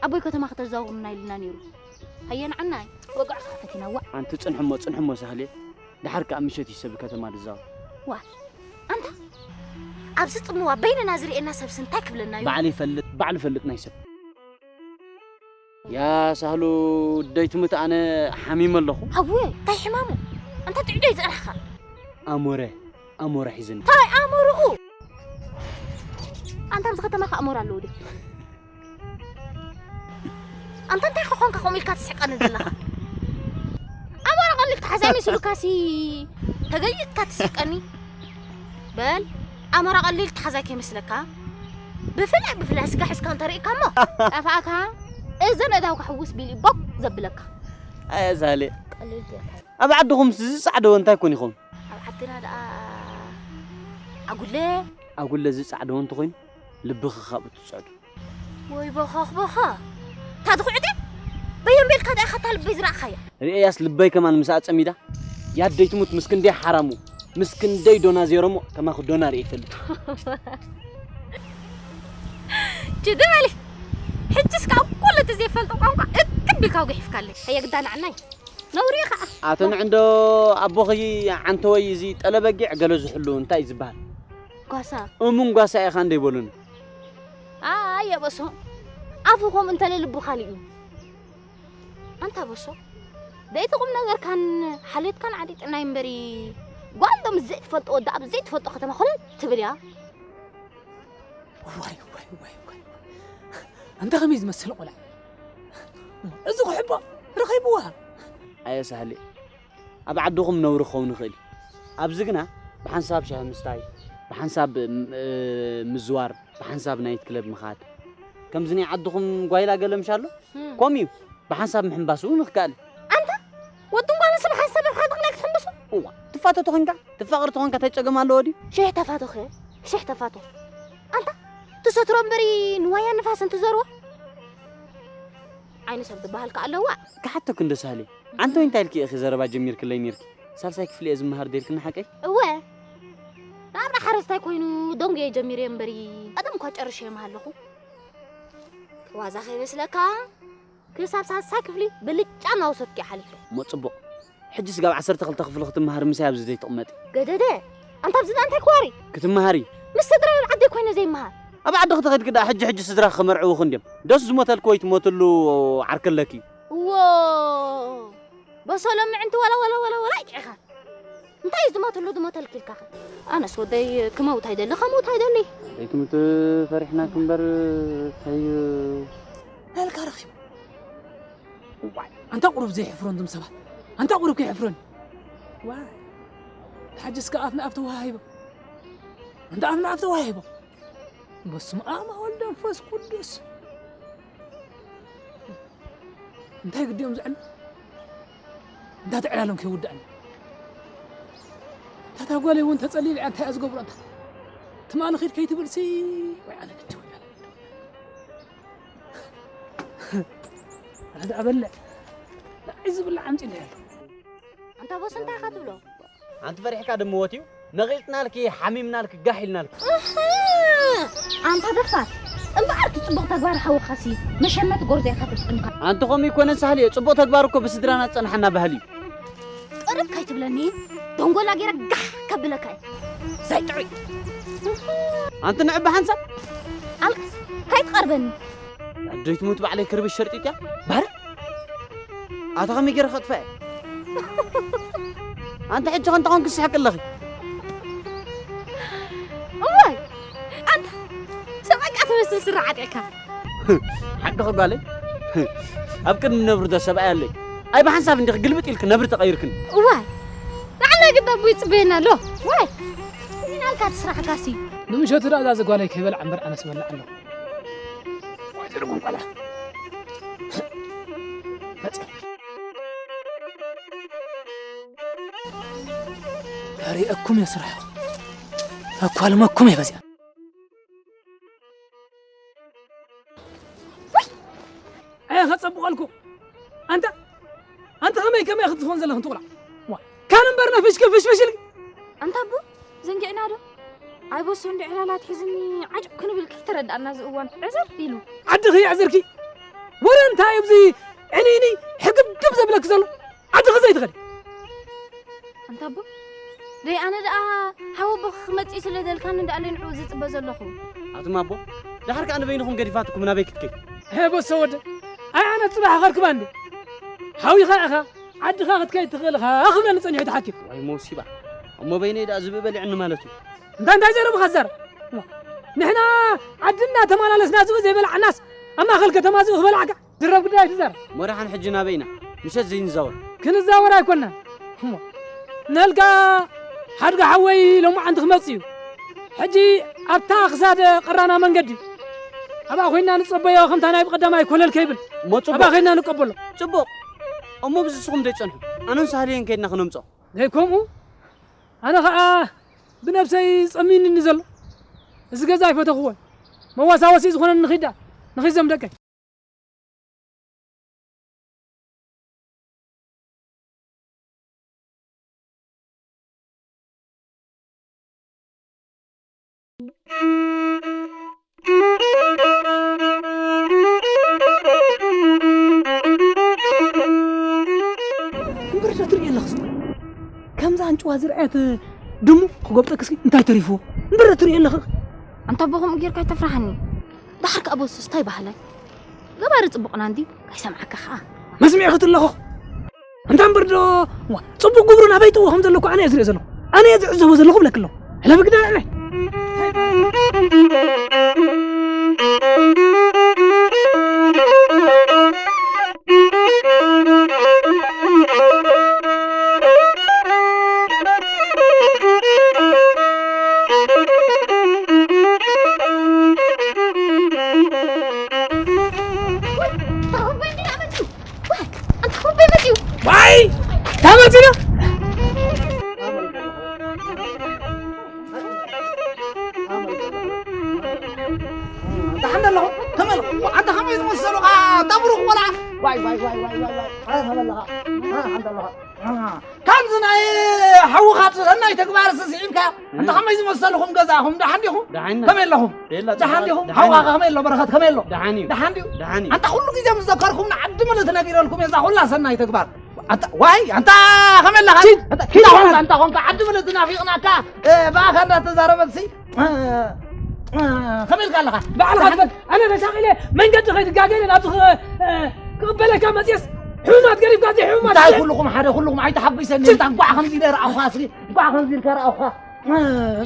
ኣቦይ ከተማ ከተዛውሩና ኢልና ነይሩ። ሃየ ንዓናይ ወግዕኻ ፈቲና ዋእ። ኣንቲ ጽንሕሞ ጽንሕሞ ሳህሌ፣ ደሓር ከኣ ምሸት እዩ ሰብ ከተማ ዝዛወር። ዋእ ኣንታ ኣብዚ ጽምዋ በይንና ዝርእየና ሰብሲ እንታይ ክብለና እዩ? ባዕሉ ይፈልጥ ባዕሉ ይፈልጥ ናይ ሰብ። ያ ሳህሉ ደይትሙት ኣነ ሓሚመ ኣለኹ። ኣወ እንታይ ሕማሙ? ኣንታ ጥዕዶ ይዘራሕኻ? ኣሞረ ኣሞረ ሒዝኒ። እንታይ ኣሞርኡ? ኣንታ ኣብዚ ከተማ ከ ኣሞር ኣለዉ ድዩ? ኣንታ እንታይ ክኾንካ ከምኡ ኢልካ ትስሕቀኒ ዘለኻ? ኣሞራ ቀሊል ተሓዛይ መስሉካሲ ተገይጥካ ትስሕቀኒ። በል ኣሞራ ቀሊል ተሓዛይ ከይመስለካ። ብፍላይ ብፍላይ ስጋ ሒዝካ እንተርእካ እሞ ጠፋእካ። እዘን እዳውካ ሕውስ ቢል እዩ ቦግ ዘብለካ። ኣየ ሳሌ ቀሊል ጌርካ። ኣብ ዓድኹም ዝጻዕደወ እንታይ ኮን ኢኹም? ኣብ ዓድና ደኣ ኣጉለ ኣጉለ ዝጻዕደወ እንተኾይኑ ልብኺ ካብኡ ትጽዕዱ። ወይ ቦኸኽ ቦኸ ታድኹዕደ በየን ቤልካ ደኣ ኸታ ልበይ ዝረእኻያ። ርእያስ ልበይ ከማን ምስኣ ጸሚዳ ያደይ ትሙት ምስ ክንደይ ሓራሙ ምስ ክንደይ ዶና ዜሮሞ ከማኹ ዶና ርእየ ይፈልጥ። ጅዲ በሊ ሕጅስ ካብ ኩሉ እቲ ዘይፈልጦ ቋንቋ እክብ ኢልካ ጉሒፍካለይ። ኣየ ግዳ ንዓናይ ነውሪ ኢኻ። ኣቶ ንዕንዶ ኣቦኺ ዓንተወይ እዚ ጠለበጊዕ ገለ ዝሕሉ እንታይ እዩ ዝበሃል? ጓሳ። እሙን ጓሳ ኢኻ እንዶ ይበሉኒ። ኣየ በሶ ኣፉ ከምኡ እንተለ ልቡ ካሊእ እዩ። ኣንታ በሶ ደይቲ ቁም ነገርካን ሓልዮትካን ዓጢጥናይ እምበሪ ጓል ዶ ምስ ዘይትፈልጦ ወዲ ኣብ ዘይትፈልጦ ከተማ ኮለል ትብል እያ። ዋይ ዋይ ዋይ ዋይ ኣንታ ከመይ ዝመስል ቆልዓ እዚ ክሕቦ ረኺብዋ። ኣየ ሳህሌ ኣብ ዓድኹም ነውሪ ክኸውን ይኽእል እዩ። ኣብዚ ግና ብሓንሳብ ሻሂ ምስታይ፣ ብሓንሳብ ምዝዋር፣ ብሓንሳብ ናይት ክለብ ምኻድ ከምዚ ናይ ዓድኹም ጓይላ ገለ ምሽ ኣሎ ከምኡ እዩ። ብሓንሳብ ምሕንባስ እውን ይኽኣል እዩ። ኣንታ ወዲ ጓል ሰብ ሓንሳብ ኣብ ሓደ ክላይ ክትሕንብሱ? እዋ ትፋቶ ተኾንካ ትፋቕር ተኾንካ እንታይ ጸገም ኣለዎ ድዩ? ሽሕ ተፋቶኸ ሽሕ ተፋቶ። ኣንታ ትሰትሮ እምበሪ ንዋያ ንፋስ እንትዘርዎ ዓይኒ ሰብ ዝበሃል ከ ኣለዋ? ክሓተኪ እንዶ ሳህሌ ዓንተወይ እንታይ ኢልኪ ኢኺ ዘረባ ጀሚርክለይ ኔርኪ? ሳልሳይ ክፍሊ እየ ዝመሃር ዴርክኒ ሓቀይ? እወ ናብራ ሓረስታይ ኮይኑ ደንጉየ ጀሚረ እምበሪ ቀደም እኳ ጨርሸ የምሃለኹ። ዋዛ ከይመስለካ ክሳብ ሳልሳይ ክፍሊ ብልጫ እናወሰድኩ እየ ሓሊፈ። እሞ ጽቡቕ። ሕጂ ስጋብ ዓሰርተ ክልተ ክፍሊ ክትመሃሪ ምሳይ ኣብዚ ዘይትቕመጢ? ገደደ! ኣንታ ኣብዚ እንታይ ክዋሪ? ክትመሃሪ። ምስ ስድራይ ኣብ ዓደይ ኮይነ ዘይመሃር። ኣብ ዓዲ ክተኸድኪ ደኣ ሕጂ ሕጂ ስድራኺ ክመርዕውኺ እንድዮም። ደስ ዝሞተልኪ ወይ ትሞትሉ ዓርኪ ኣለኪ። እዎ! በሶ ሎሚ ዕንቲ ወላ ወላ ወላ ወላ ኣይጥዒኻ። እንታይ እዩ ዝሞተሉ ዝሞተልኪ ኢልካኸ? ኣነስ ወደይ ክመውት ኣይደሊ ከመውት ኣይደሊ። ዘይትምት ፈሪሕናኪ እምበር እንታይ እዩ? ናልካ ረኺቡ። ዋይ ኣንታ ቁሩብ ዘይሕፍሮን ዝም ሰባት ኣንታ ቁሩብ ከይሕፍሮን። ዋይ ሓጅስ ከኣ ኣፍ ንኣፍ ተወሃሂቦም ኣንታ ኣፍ ንኣፍ ተወሃሂቦም። በስመ ኣብ ወወልድ ወመንፈስ ቅዱስ። እንታይ ግዲኦም ዝዕል እንዳ ተዕላሎም ከይውዳእኒ። እታ ጓለይ እውን ተጸሊለ እንታይ እያ ዝገብሮ እንታ ትማሊ ኺድ ከይትብልሲ ወይ ኣነ ግዲ ወይ ኣነ ግዲ። ኣነ ደኣ በልዕ ንዓይ ዝብላዕ ኣምጺለይ ኣሎ። ኣንታ ቦስ እንታይ ኢኻ ትብሎ? ኣንቲ ፈሪሕካ ድምወት እዩ ነቒጽናልኪ ሓሚምናልኪ ጋሕ ኢልናልኪ። እህ! ኣንታ ደፋር እምበኣር እቲ ጽቡቕ ተግባር ሓውኻሲ መሸመቲ ጎርዞ ኢኻ ተጥቅምካ። ኣንቲ ከምኡ ይኮነን ሳህል እየ ጽቡቕ ተግባር እኮ ብስድራና ዝጸንሓና ባህሊ እዩ። ቅርብ ከይትብለኒ ደንጎላ ገይረ ጋሕ ከብለካ እየ። ዘይጥዑይ። ኣንቲ ንዕቢ ሓንሳብ ኣልቅስ ከይትቐርበኒ። ኣደይ ትሙት ባዕለይ ክርብሽ ሸርጢጥያ ባር ኣታ ከመይ ገይረ ከጥፋ እየ ኣንቲ ሕጂ ከንታ ኮንክ ስሕቅ ኣለኺ እዋይ ኣንታ ሰብኣይካ ትመስል ስረ ዓጢዕካ ሓቅኺ ጓለይ ኣብ ቅድሚ ነብሪ ዶ ሰብኣይ ኣለይ ኣይ ብሓንሳብ እንዲኺ ግልብጥ ኢልክ ነብሪ ተቐይርክን እዋይ ንዓና ግዳ ኣቦይ ይፅበየና ኣሎ ዋይ ናልካ ትስራሕካሲ ንምሸቱ ደኣ እዛ ጓለይ ከይበልዓ እምበር ኣነስ በልዕ ኣለኹ ዝርጉም ቆልዓ መፅእ ሪአኩም እየ ስራሕኹም ተኳልመኩም እየ በዚኣ። ኣየ ከጸብቐልኩ። ኣንታ፣ ኣንታ ከመይ ከመይ ክትኾን ዘለኽን ትቑላዕ? ዋ፣ ካን እምበር ነፍሽ ክፍሽ ፍሽ ኢልኪ። ኣንታ ኣቦ፣ ዘንጊዕና ዶ? ኣይ በሱ እንዲ ዕላላት ሒዝኒ ዓጭ ክንብል ከይተረዳእና እዚ እዋን ዕዝር ኢሉ። ዓድኺ የዕዝርኪ። ወረ እንታይ ኣብዚ ዕንይንይ ሕግብግብ ዘብለኪ ዘሎ? ዓድኺ ዘይትኸዲ። ኣንታ ኣቦ፣ ደይ ኣነ ደኣ ሓወቦኺ ክመጽእ ስለ ደልካኒ ደኣ ንዕኡ ዝጽበ ዘለኹ። ኣቱም ኣቦ፣ ደሓር ከኣ ንበይንኹም ገዲፋትኩም ናበይ ክትከይ? ሄ በሶ ወደ፣ ኣይ ኣነ ጽባሕ ኸርክባ እንዴ? ሓዊኻ ኢኻ፣ ዓድኻ ክትከይድ ትኽእል ኢኻ ክብለኒ ጸኒሑ ተሓኪም። ዋይ መውሲባ፣ እሞ በይነይ ደኣ ዝብኢ በሊዕኒ ማለት እዩ። እንታይ እንታይ ዘረብኻ ትዛረብ? ንሕና ዓድና ተመላለስና ዝብኢ ዘይበላዓናስ ኣብ ማእከል ከተማ ዝብኢ ክበላዕካ? ዝረብ ጉዳይ ኣይትዛረብ። እሞ ደሓን ሕጂ ናበይ ኢና? ምሸት ዘይንዛወር። ክንዛወር ኣይኮንናን። እሞ ነልካ ሓድጋ ሓወይ ሎማዓንቲ ክመጽእ እዩ። ሕጂ ኣብታ ክሳድ ቀራና መንገዲ ኣብኣ ኮይንና ንጸበዮ፣ ከምታ ናይ ብቐዳማይ ኮለል ከይብል እሞ ጽቡቕ። ኣብኣ ኮይንና ንቀበሎ። ጽቡቕ። እሞ ብዝስኹም ደይጸንሑ። ኣነን ሳህልየን ከይድና ክነምጾ። ዘይከምኡ ኣነ ኸኣ ብነብሰይ ጸሚንኒ ዘሎ። እዚ ገዛ ኣይፈተኽዎን። መዋሳወሲ ዝኾነኒ ንኺዳ፣ ንኺድ ዘም ደቀይ። እምበር ዶ ትርኢ ኣለኺ ዝብል? ከምዛ ኣንጭዋ ዝርኣየት ድሙ ክጎብጠክስኪ እንታይ ተሪፍዎ? እምበር ዶ ትርኢ ኣለኺ? ኣንታ ኣቦ ከምኡ ጌርካ ኣይተፍርሓኒ። ደሓር ከኣ በሱስ እንታይ በሃላይ? ገባሪ ጽቡቕና እንድዩ፣ ኣይሰምዓካ ኸኣ። መስሚዕኺ ትለኹ። እንታ እምበር ዶ፣ ዋ፣ ጽቡቕ ግብሩ ናበይ ጥዎ ከም ዘሎ እኮ ኣነ እየ ዝርኢ ዘለኹ። ኣነ እየ ዝዕዘቦ ዘለኹ እብለኪ ኣለኹ። ሕለፊ ግዳ ንዕናይ። ዋይ! እንታይ መጺኡ? ደሓን ኣለኹ። ከመይ ኣለኹ? ኣንታ ከመይ ዝመሰሉኻ? እታ ብሩኽ ቆልዓ። ዋይ፣ ዋይ፣ ዋይ። ኣረ ከመይ ኣለኻ? እ፣ ኣንታ ኣለኻ? እ፣ ከምዚ ናይ ሓውኻ ሰናይ ተግባር ስዒብካ። ኣንታ ከመይ ዝመሰልኹም ገዛኹም? ደሓን ዲኹም? ደሓን ኢና። ከመይ ኣለኹም? የላ፣ ደሓን ዲኹም? ደሓን ሓውኻ ኢና። ከመይ ኣሎ? በረኸት ከመይ ኣሎ? ደሓን እዩ። ደሓን ድዩ? ደሓን እዩ። ኣንታ ኩሉ ግዜ ምስ ዘከርኩም ንዓዲ ምልእቲ ነጊረልኩም እየ እዛ ኩላ ሰናይ ተግባር። ኣንታ፣ ዋይ፣ ኣንታ ከመይ ኣለኻ? ኪድ፣ ኣንታ፣ ኪድ፣ ኣንታ ኾንካ፣ ኣንታ ኾንካ ዓዲ ምልእቲ ናፊቕናካ፣ እ፣ ብኣኻ እንዳተዛረበትሲ፣ እ፣ እ፣ ከመይ ኢልካ ኣለኻ? ባዕልኻ ትበል። ኣነ ተሻቒለ መንገዲ ከይትጋገለ ናብዚ ክ-፣ እ፣ ክቕበለካ መፅየስ ሕሙማት ገዲፍካ ዘይሕሙማት እንታይ ትብል? ኩልኹም ሓደ፣ ኩልኹም ኣይተሓጒሰኒ። ችግ። እንታ እንኳዕ ከምዚ ኢለ ረኣኹኻ፣ እስኪ እንኳዕ ከምዚ ኢልካ ረኣኹኻ። እ፣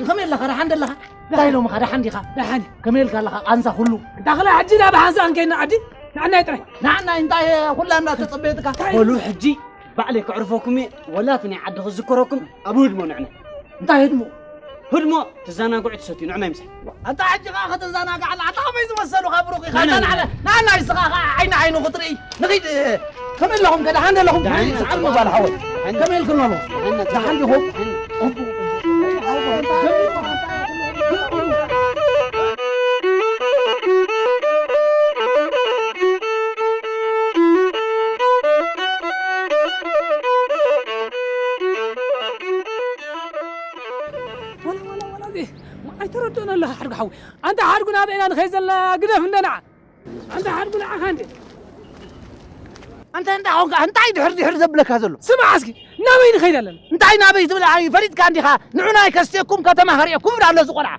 ከመይ ኣለኻ? ደሓን ደለኻ? እንታይ ኢሎምኻ? ደሓን ዲኻ? ደሓን። ከመይ ኢልካ ኣለኻ? ቃንዛ ኩሉ። እንታ ኸላ ሕጂ ናብ ሓንሳ ክንከይድ ንዓዲ? ንዓናይ ጥራይ። ንዓናይ እንታይ ኩላ እንዳተጸበየትካ? እንታይ? በሉ ሕጂ ባዕለይ ከዕርፈኩም እየ። ወላ እቲ ናይ ዓዲ ክዝከረኩም ኣብ ህድሞ ንዕነ። እንታይ ህድሞ? ህድሞ ትዘናግዑ ትሰትዩ ንዕናይ ምሳይ። ኣንታ ሕጂ ኸኣ ከተዘናግዓና፣ ኣታ ከመይ ዝመሰሉኻ ብሩኽ ኢኻ፣ ንዕናይ ኣታ ንዓና፣ ምሳይ። ንዓናይ ንስኻ ኸኣ ዓይኒ ዓይኑ ክትርኢ። ንኺድ፣ ከመይ ኣለኹም? ከ ደሓን ዶ ኣለኹም? ደሓን ኢና። ሰዓል ምባል ሓወይ። ደሓን ኢና። ከመይ ኢልኩም ኣለኹም? ደሓን ኢና። ደሓን ዲኹም? ደሓን ኢና። ወላ፣ ወላ፣ ወላ፣ እዚ ኣይተረድኦን ኣለኻ ሓድጉ ሓወይ። ኣንታ ሓድጉ ናበይ ኢና ንኸይድ ዘለና? ግደፍ እንደ ንዓ። ኣንታ ሓድጉ ንዓኻ እንዴ? ኣንታ እንታይ ኾንካ? እንታይ ድሕር ድሕር ዘብለካ ዘሎ? ስማዕ እስኪ፣ ናበይ ንኸይድ ኣለና? እንታይ ናበይ ትብል? ኣይ፣ ፈሊጥካ እንዲኻ? ንዑና ኣይከስየኩም፣ ከተማ ከርእየኩም ይብል ኣሎ እዚ ቆልዓ።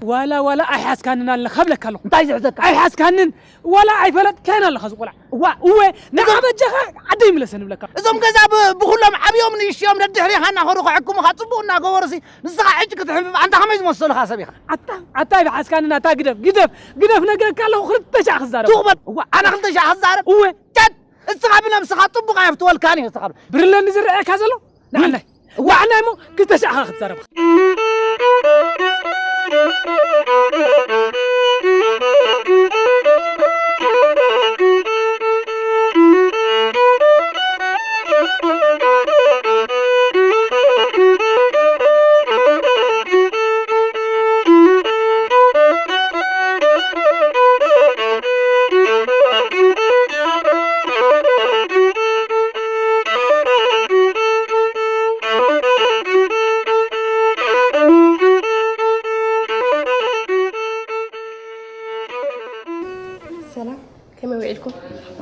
ዋላ፣ ዋላ ኣይሓዝካንን ኣለኻ እብለካ ኣለኹ። እንታይ ዝሕዘካ? ኣይሓዝካንን፣ ዋላ ኣይፈለጥካን ኣለኻ እዚ ቆልዓ። እዋ። እወ፣ ንዓ እዞም በጃኻ ዓደይ ምለሰን እብለካ። እዞም ገዛ ብ-፣ ብኹሎም ዓብዮም ንእሽዮም ደድሕሬኻ እናኸዱ ከሕክሙኻ ጽቡቕ እናገበሩሲ ንስኻ ሕጂ ክትሕምም ኣንታ ከመይ ዝመሰሉኻ ሰብ ኢኻ? ኣታ፣ ኣታ ኣይብሓስካንን ኣታ ግደፍ፣ ግደፍ፣ ግደፍ ነግረካ ኣለኹ ክልተ ሻዕ ክዛረብ። ትቑበል። እዋ፣ ኣነ ክልተ ሻዕ ክዛረብ? እወ። ጨድ! እስኻ ብነብስኻ ጽቡቕ ኣየፍትወልካን እዩ እስኻ። ብርለኒ ዝረኣየካ ዘሎ? ንዓናይ። እዋ። ንዓናይ እሞ ክልተ ሻዕ ኸኣ ክትዛረብ።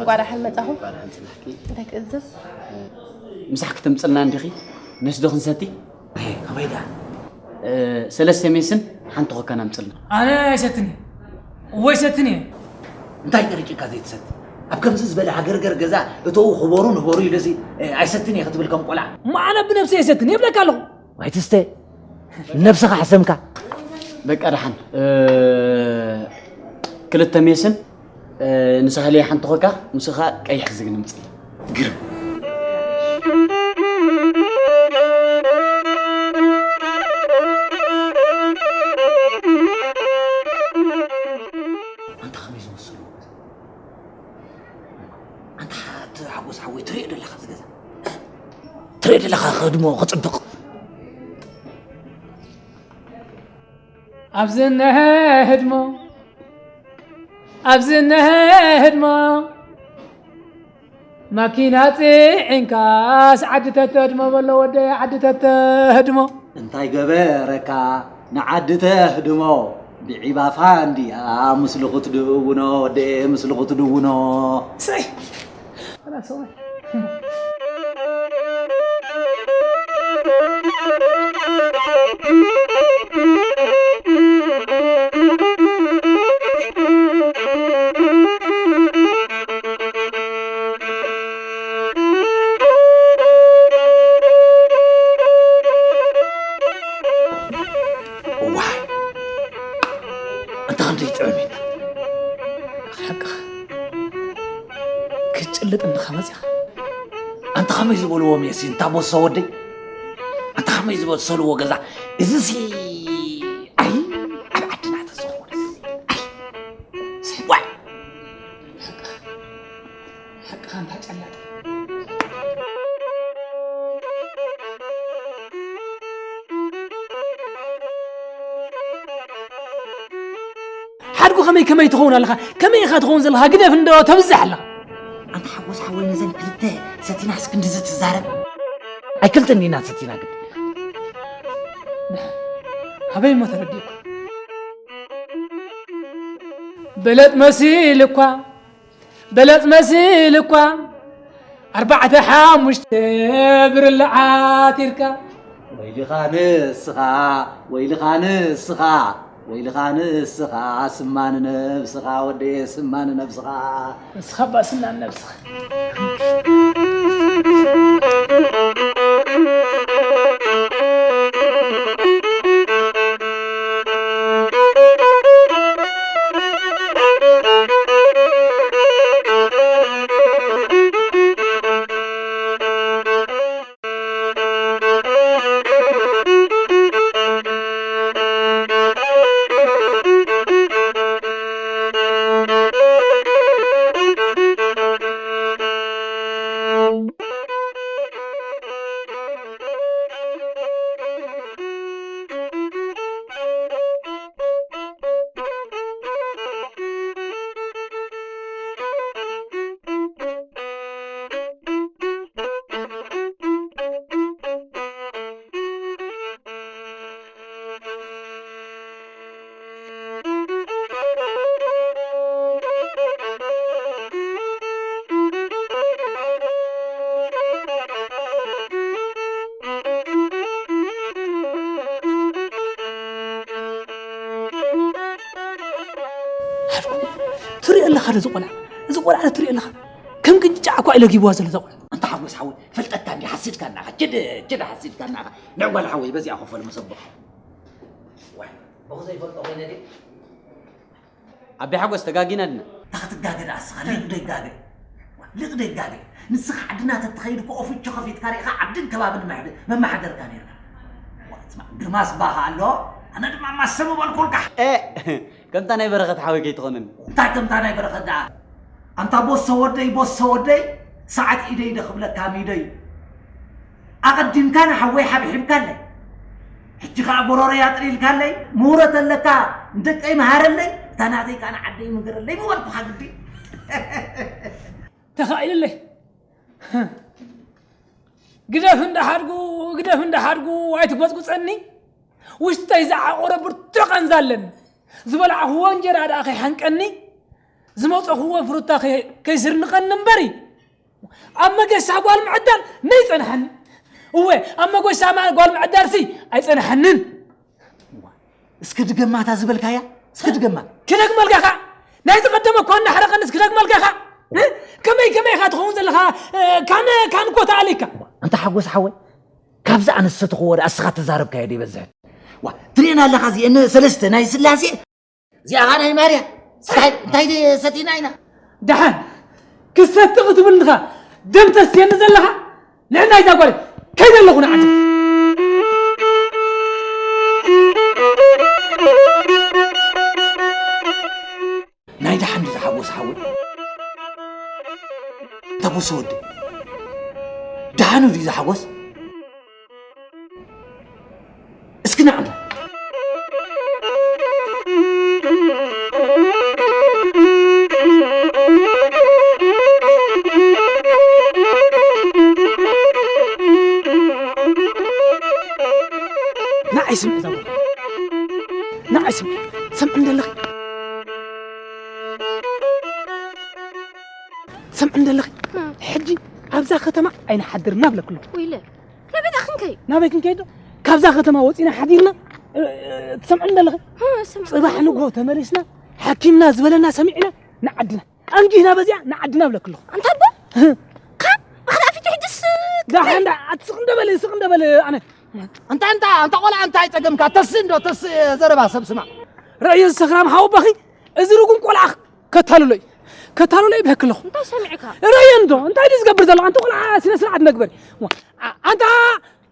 እንኳዕ ደሓን መጻኹም። እንኳዕ ደሓን ጽናሕኪ። እንታይ ክእዝዝ? ምሳሕ ክትምጽልና እንዲኺ? ነስዶ ክንሰቲ? ኣይ፣ ከመይ ደኣ? እ፣ ሰለስተ ሜስን ሓንቲ ኮካን ኣምጽልና። ኣነ ኣይሰትን እየ። እወ ኣይሰትን እየ። እንታይ ቀሪጭካ ዘይትሰቲ? ኣብ ከምዚ ዝበለ ሃገርገር ገዛ እተዉ ክበሩ ንበሩ ኢለሲ፣ እ፣ ኣይሰትን እየ ክትብል ከም ቆልዓ። እሞ ኣነ ብነብሰይ ኣይሰትን እየ እብለካ ኣለኹ። ኣይትስተ። ነብስኻ ሕሰምካ። በቃ ደሓን። እ፣ ክልተ ሜስን፣ እ፣ ንሳህለይ ሓንቲ ኮካ፣ ምስኻ ቀይሕ ዝግ ንምጽእ። ግርም። ኣንታ ከመይ ዝመስሉ? ኣንታ ሓ-፣ እቲ ሓጎስ ሓወይ ትሪኦ ደለኻ ኣብዚ ገዛ? ትሪኦ ደለኻ ክህድሞ ክጽብቕ? ኣብዚ እነሀ ህድሞ፣ ኣብዚ እነሀ ህድሞ፣ ማኪና ጽዒንካስ ዓዲ ተተህድሞ በሎ ወደይ፣ ዓዲ ተተህድሞ። እንታይ ገበረካ ንዓዲ ተህድሞ? ብዒባ ፋንድያ ምስሉ ክትድውኖ ወደይ፣ ምስሉ ክትድውኖ። ሰይ! እዋይ፣ ኣንታ ክንደይ ጥዑም እዩ። ሓቅኻ። ክትጭልጥ እንድኻ መጺኻ። ኣንታ ከመይ ዝበልዎ ሜሲ፣ እንታ ቦሶ ወደይ? ኣንታ ከመይ ዝበሰልዎ ገዛ? እዚሲ፣ ኣይ፣ ኣብ ዓድና ተዝኸውን፣ ኣይ፣ ዋይ። ሓቅኻ። ሓቅኻ ኣንታ ጨላጥ። ሓድጉ ከመይ ከመይ ትኸውን ኣለኻ? ከመይ ኢኻ ትኸውን ዘለኻ? ግደፍ እንዶ ተብዝሕ ኣለኻ። ኣንታ ሓጎስ ሓወይ ነዘን ክልተ ሰቲናስ ክንድዚ ትዛረብ? ኣይ ክልተ እንዲና ሰቲና ግዲ። ኣበይ እሞ ተረዲእኩ? በለጥ መሲል እኳ በለጽ መሲል እኳ ኣርባዕተ ሓሙሽተ ብርሊ ዓቲርካ። ወይልኻ ንስኻ፣ ወይልኻ ንስኻ፣ ወይልኻ ንስኻ፣ ስማ ንነብስኻ ወደየ፣ ስማ ንነብስኻ። ንስኻ እባ ስና ንነብስኻ። ትሪኦ ኣለኻ ዶ እዚ ቆልዓ? እዚ ቆልዓ ዶ ትሪኦ ኣለኻ? ከም ቅንጫዕ እኳ እዩ ለጊብዋ ዘሎ እዛ ቆልዓ። ኣንታ ሓጎስ ሓወይ፣ ፈልጠካ እንዲ ሓሲድካ እናኻ፣ ችድ፣ ችድ ሓሲድካ እናኻ። ንዕ ጓል ሓወይ፣ በዚኣ ኮፈል መሰቦ። ዋይ፣ ብኹ ዘይፈልጦ ኮይነ ድየ? ኣቢ ሓጎስ፣ ተጋጊና ድና? እንታይ ክትጋገ ደኣ እስኻ? ሊቕ ደጋገ። ሊቕ ደጋገ። ንስኻ ዓድና ተትኸይድ እኮ ኦፊቾ ከፊትካ ርኢኻ ዓድን ከባብን መሕደ-፣ መመሓደርካ ነይርካ። ዋ፣ ስማዕ፣ ግርማስ ባኻ ኣሎ፣ ኣነ ድማ ማሰ ምበልኩልካ። ኤ፣ ከምታ ናይ በረኸት ሓወይ ከይትኾነኒ። እንታይ ከምታ ናይ በረኸት ደኣ? ኣንታ ቦሶ ወደይ፣ ቦሶ ወደይ፣ ሰዓት ኢደይ ዶ ክብለካ ሚደይ። ኣቐዲምካ ንሓወይ ሓብሒብካለይ። ሕጂ ኸኣ ጎሮሮይ ኣጥሪልካለይ፣ ምሁረት ኣለካ፣ ንደቀይ መሃረለይ፣ እታ ናተይ ከኣ ንዓደይ ምገረለይ ምበልኩኻ ግዲ። ተኻኢልለይ። ግደፍ እንዳሓድጉ፣ ግደፍ እንዳሓድጉ ኣይትጎጽጉጸኒ። ውሽጠይ ዝዓቖረ ብርቱዕ ቃንዛ ኣለኒ። ዝበላዕኽዎ እንጀራ ደኣ ከይሓንቀኒ፣ ዝመፀኹዎ ፍሩታ ከይ- ከይስርንቐኒ እምበሪ፣ ኣብ መገሻ ጓል ምዕዳል ነይፀንሐኒ። እወ፣ ኣብ መገሻ ማ- ጓል ምዕዳልሲ ኣይፀንሐንን። እስኪ ድገማ እታ ዝበልካያ፣ እስኪ ድገማ። ክደግመልካ ኸዓ፣ ናይ ዝቐደመ እኳ እናሕረቐኒ፣ እስኪ ክደግመልካ ኸዓ። እ? ከመይ ከመይ ኢኻ ትኸውን ዘለኻ? እ፣ ካን ካን ኮታ ኣሊካ። ኣንታ ሓጎስ ሓወይ፣ ካብዚ ኣነሰትኹዎ ደኣ እስኻ ተዛረብካዮ ዶ ይበዝሕ? ዋ፣ ትርእየና ኣለኻ እዚአን ሰለስተ ናይ ስላሴ፣ እዚኣ ኸዓ ናይ ማርያ። እንታይ እንታይ ደ- ሰቲና ኢና? ደሓን ክሰቲ ክትብል እንድኻ ደም ተስትየኒ ዘለኻ? ንዕና ይዛ ጓል ከይደ ኣለኹ ንዓዲ። ናይ ደሓን ድዩ ዝሓጎስ ሓወይ? ተቦስ ወዲ ደሓኑ ድዩ ዝሓጎስ? እስኪ ንዓና ንዓይ ስምዒ እዛ ጓል። ንዓይ ስምዒ። ትሰምዒ እንደለኺ? ትሰምዒ እንደለኺ? ሕጂ ኣብዛ ከተማ ኣይንሓድርና ብለክሎ። ወይለ፣ ናበይ ደኣ ክንከይ? ናበይ ክንከይድ ዶ? ካብዛ ከተማ ወፂና ሓዲርና፣ እ፣ እ፣ ትሰምዒ እንደለኺ? እ፣ እሰምዕ ጽባሕ ኣለኹ። ንግሆ ተመሊስና፣ ሓኪምና ዝበለና ሰሚዕና፣ ንዓድና። ኣንጊህና በዚኣ ንዓድና ብለክሎ። ኣንታ ኣቦ? እ። ካብ ኣኽላፊቱ ሕጅስ ደሓን ደኣ፣ ኣትስቕ እንደበለ፣ ስቕ እንደበለ፣ ኣነ። ኣንታ፣ ኣንታ፣ ኣንታ ቆልዓ እንታይ ጸገምካ? ተስእ እንዶ፣ ተስእ ዘረባ ሰብ ስማዕ። ረእዮ ዝሰኽራም ሓወቦኺ፣ እዚ ርጉም ቆልዓ ከታልሎ እዩ። ከታልሎ እዩ ብለኪ ኣለኹ። እንታይ ሰሚዕካ? ረእዮ እንዶ፣ እንታይ ድዩ ዝገብር ዘሎ? ኣንታ ቆልዓ ስነ ስርዓት መግበሪ። ዋ፣ ኣ-፣ ኣንታ፣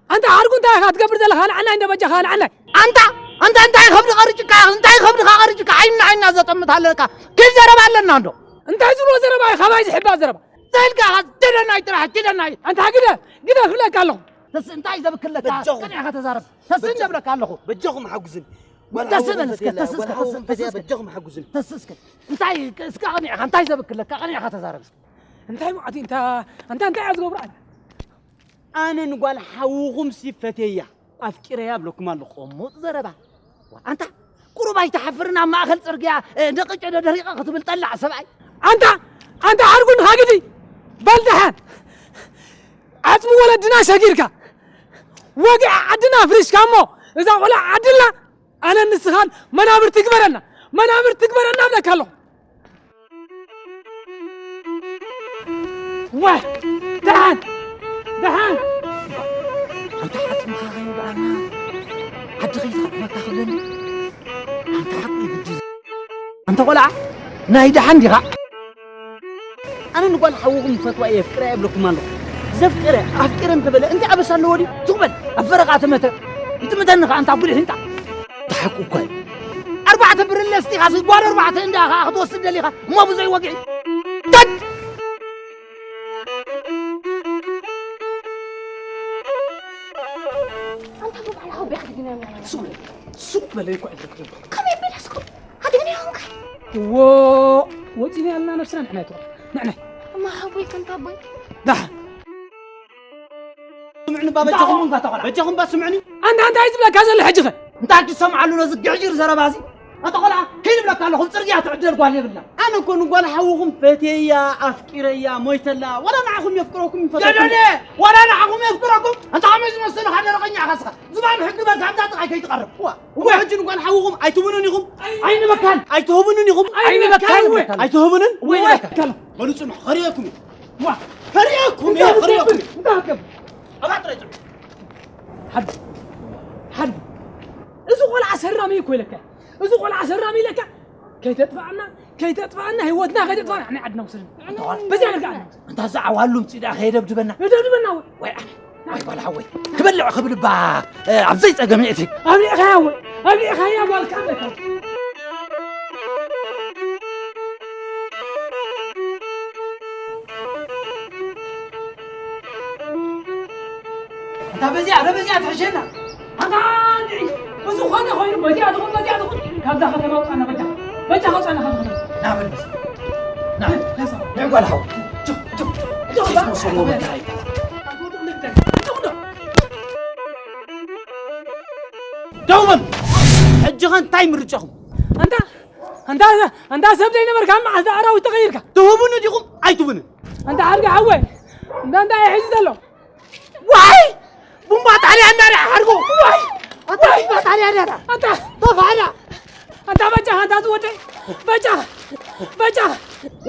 ኣንታ ሓርጉ እንታይ ኢኻ ትገብር ዘለኻ? ልዓናይ እንዶ በጃኻ፣ ልዓናይ። ኣንታ፣ ኣንታ እንታይ ከብድኻ ርጭካ? እንታይ ከብድኻ ርጭካ? ዓይንና ዓይንና ዘጠምት ኣለካ። ኪድ ዘረባ ኣለና እንዶ። እንታይ ዝብሎ ዘረባ እዩ? ካባይ ዝሕባእ ዘረባ። እንታይ ኢልካ ኢኻ? ግደናይ ጥራሕ፣ ግደናይ። ኣንታ ግደ፣ ግደ ክብለካ ኣለኹ። ተስ-፣ እንታይ ዘብክለካ? በጃኹም። ቅንዕ ኢኻ ተዛረብ። ተስ-፣ በጃኹም። እንደ ብለካ ኣለኹ። በጃኹም ሓጉዝን። ጓል ተስ-፣ ሓውኹም በል እስከ፣ ፈትየላ፣ ተስ-፣ ጓል እስከ፣ ሓውኹም ተስ-፣ ፈትያ፣ እስከ። በጃኹም ሓጉዝን። ተስ-፣ እስከ። እንታይ፣ እስከ ቅንዕ ኢኻ? እንታይ ዘብክለካ? ቅንዕ ኢኻ ተዛረብ እስከ። እንታይ መዓት እዩ? እንታ-፣ ኣንታ እንታይ እያ ዝገብራ? ኣነ ንጓል ሓውኹም ሲ ፈትየያ፣ ኣፍቂረያ እብለኩም ኣለኹ። ቅሙጥ ዘረባ። ኣንታ ቁሩብ ኣይትሓፍርን? ኣብ ማእከል ጽርግያ፣ እ፣ ደቂጨ ዶ ደሪቐ ክትብል ጠላዕ ሰብኣይ። ኣንታ፣ ኣንታ ሓርጉን ሃግዲ በል ደሓን። ዓጽሚ ወለድና ሰጊርካ፣ ወግዒ ዓድና ኣፍሪስካ እሞ፣ እዛ ቆልዓ ዓድልና ኣነ ንስኻን መናብርቲ ግበረና፣ መናብርቲ ግበረና እብለካ ኣለኹ። ዋይ፣ ደሓን፣ ደሓን። ኣንታ ዓጽምኻ ከይወግኣና፣ ዓዲ ከይትኸድመካ ክብለኒ። ኣንታ ሓቁ እዩ ግዲ። ኣንታ ቆልዓ፣ ናይ ደሓን ዲኻ? ኣነ ንጓል ሓውኹም ፈትዋ እየ፣ የፍቅራ እየ እብለኩም ኣለኹ። ዘፍቅረ፣ ኣፍቂረ እንተበለ፣ እንታይ ኣበሳ ኣለዎ ድዩ? ትቕበል፣ ኣብ ፈረቓ ትመተ። እንትምተኒ ኸዓ፣ ኣንታ ጉሊሕ ህንጣ። ተሓቁ እኳ እዩ። ኣርባዕተ ብርለ ስቲኻሲ ጓል ኣርባዕተ እንዳ ኸዓ ክትወስድ ደሊኻ፣ እሞ ብዙይ ወግዒ። ተት! ኣንታ ብባዕልኻ ቢያ ክትግንያ ሱቕ በለ፣ ሱቕ በለ እኮ እዩ። ከመይ ኣቢላስኩም? ኣድግኒ ይኹንካ። እዎ፣ ወፂና ያልና ነብስና ንሕና ይትወ-፣ ንሕና። እማ ሓቦይ ከምታ ኣቦይ። ዳሓ። ስምዕኒ ባ በጃኹም። እንታይ ኾንካ ተኾላ? በጃኹም ባ ስምዕኒ። ኣንታ እንታይ ዝብለካ ዘሎ ሕጂ ኸ? እንታይ ትሰምዓሉ ነዚ ግዕጅር ዘረባ እዚ? ኣታ ቆልዓ፣ ከይድ ብለካ ኣለኹ፣ ጽርግያ ትዕደል ጓል የብላ። ኣነ እኮ ንጓል ሓውኹም ፈትየያ፣ ኣፍቂረያ፣ ሞይተላ፣ ወላ ንዓኹም የፍቅረኩም ይፈትወኩም። ደደደ! ወላ ንዓኹም የፍቅረኩም። ኣንታ ከመይ ዝመስል ደረቐኛ ኢኻ እስኻ? ዝባን ሕጊ በል፣ ካብዛ ጥቓይ ከይትቐርብ። እዋ፣ እዋ፣ ሕጂ ንጓል ሓውኹም ኣይትብሉን ኢኹም? ኣይንበካን። ኣይትህቡንን ኢኹም? ኣይንበካን። ኣይትህቡንን? ወይ ወይ። በሉ ጽንሑ፣ ከርእየኩም እዩ። ዋ፣ ከርእየኩም እዩ፣ እንታይ ከርእየኩም እዩ። እንታይ ትገብር? ኣባ ጥራይ ጽንሑ። ሓድ፣ ሓድ። እዚ ቆልዓ ሰራሚ እኮ ኢለካ። እዚ ቆልዓ ሰራሚ ኢለካ። ከይተጥፋኣና፣ ከይተጥፋኣና፣ ህይወትና ከይተጥፋኣና፣ ናይ ዓድና ውሰድ። በዚኣ ነርጋ ዓድና ውሰድ። እንታ እዚ ዓዋሉ ምጽእ ደኣ ከየደብድበና። የደብድበና ወይ። ወይ ኣነ፣ ወይ ጓል ሓወይ። ክበልዕ ክብል እባ፣ እ፣ ኣብ ዘይጸገም የእቲ። ኣብሊዕኻያ ወይ፣ ኣብሊዕኻያ ጓልካ ኣለካ። ኣንታ በዚኣ፣ ረ በዚኣ ትሕሸና። ኣንታ እንድዒ፣ ብዝኾነ ኾይኑ በዚኣ ትኹን፣ በዚኣ ትኹን፣ ካብዛ ከተማ ውጻና በጃ። በጃ ከውጻና ካብዛ ከተማ። ና በል በስ። ና፣ ና፣ ና፣ ጓል ሓው። ጆ፣ ጆ፣ ጆ፣ ጆ፣ ባ-፣ ጆ፣ ጆ፣ ጆ፣ ዶ። ደው በል። ሕጂ ኸ እንታይ ምርጫኹም? ኣንታ ኣንታ ኣንታ ሰብ ዘይነበርካ መዓስ ኣራዊት ተቐይርካ? ትህቡኒ ዲኹም ኣይትህቡንን? ኣንታ ሓርጋ ሓወይ፣ እንዳ እንታይ እዩ ሒዙ ዘሎ? ዋይ! ቡምባ ጣልያን እንዳርያ ሓርጎ! ዋይ! ኣታ ቡምባ ጣልያን እንዳርያ! ኣታ! ተፋሕዳ! ኣንታ በጃኻ፣ ኣንታ ዝወደይ! በጃኻ! በጃኻ!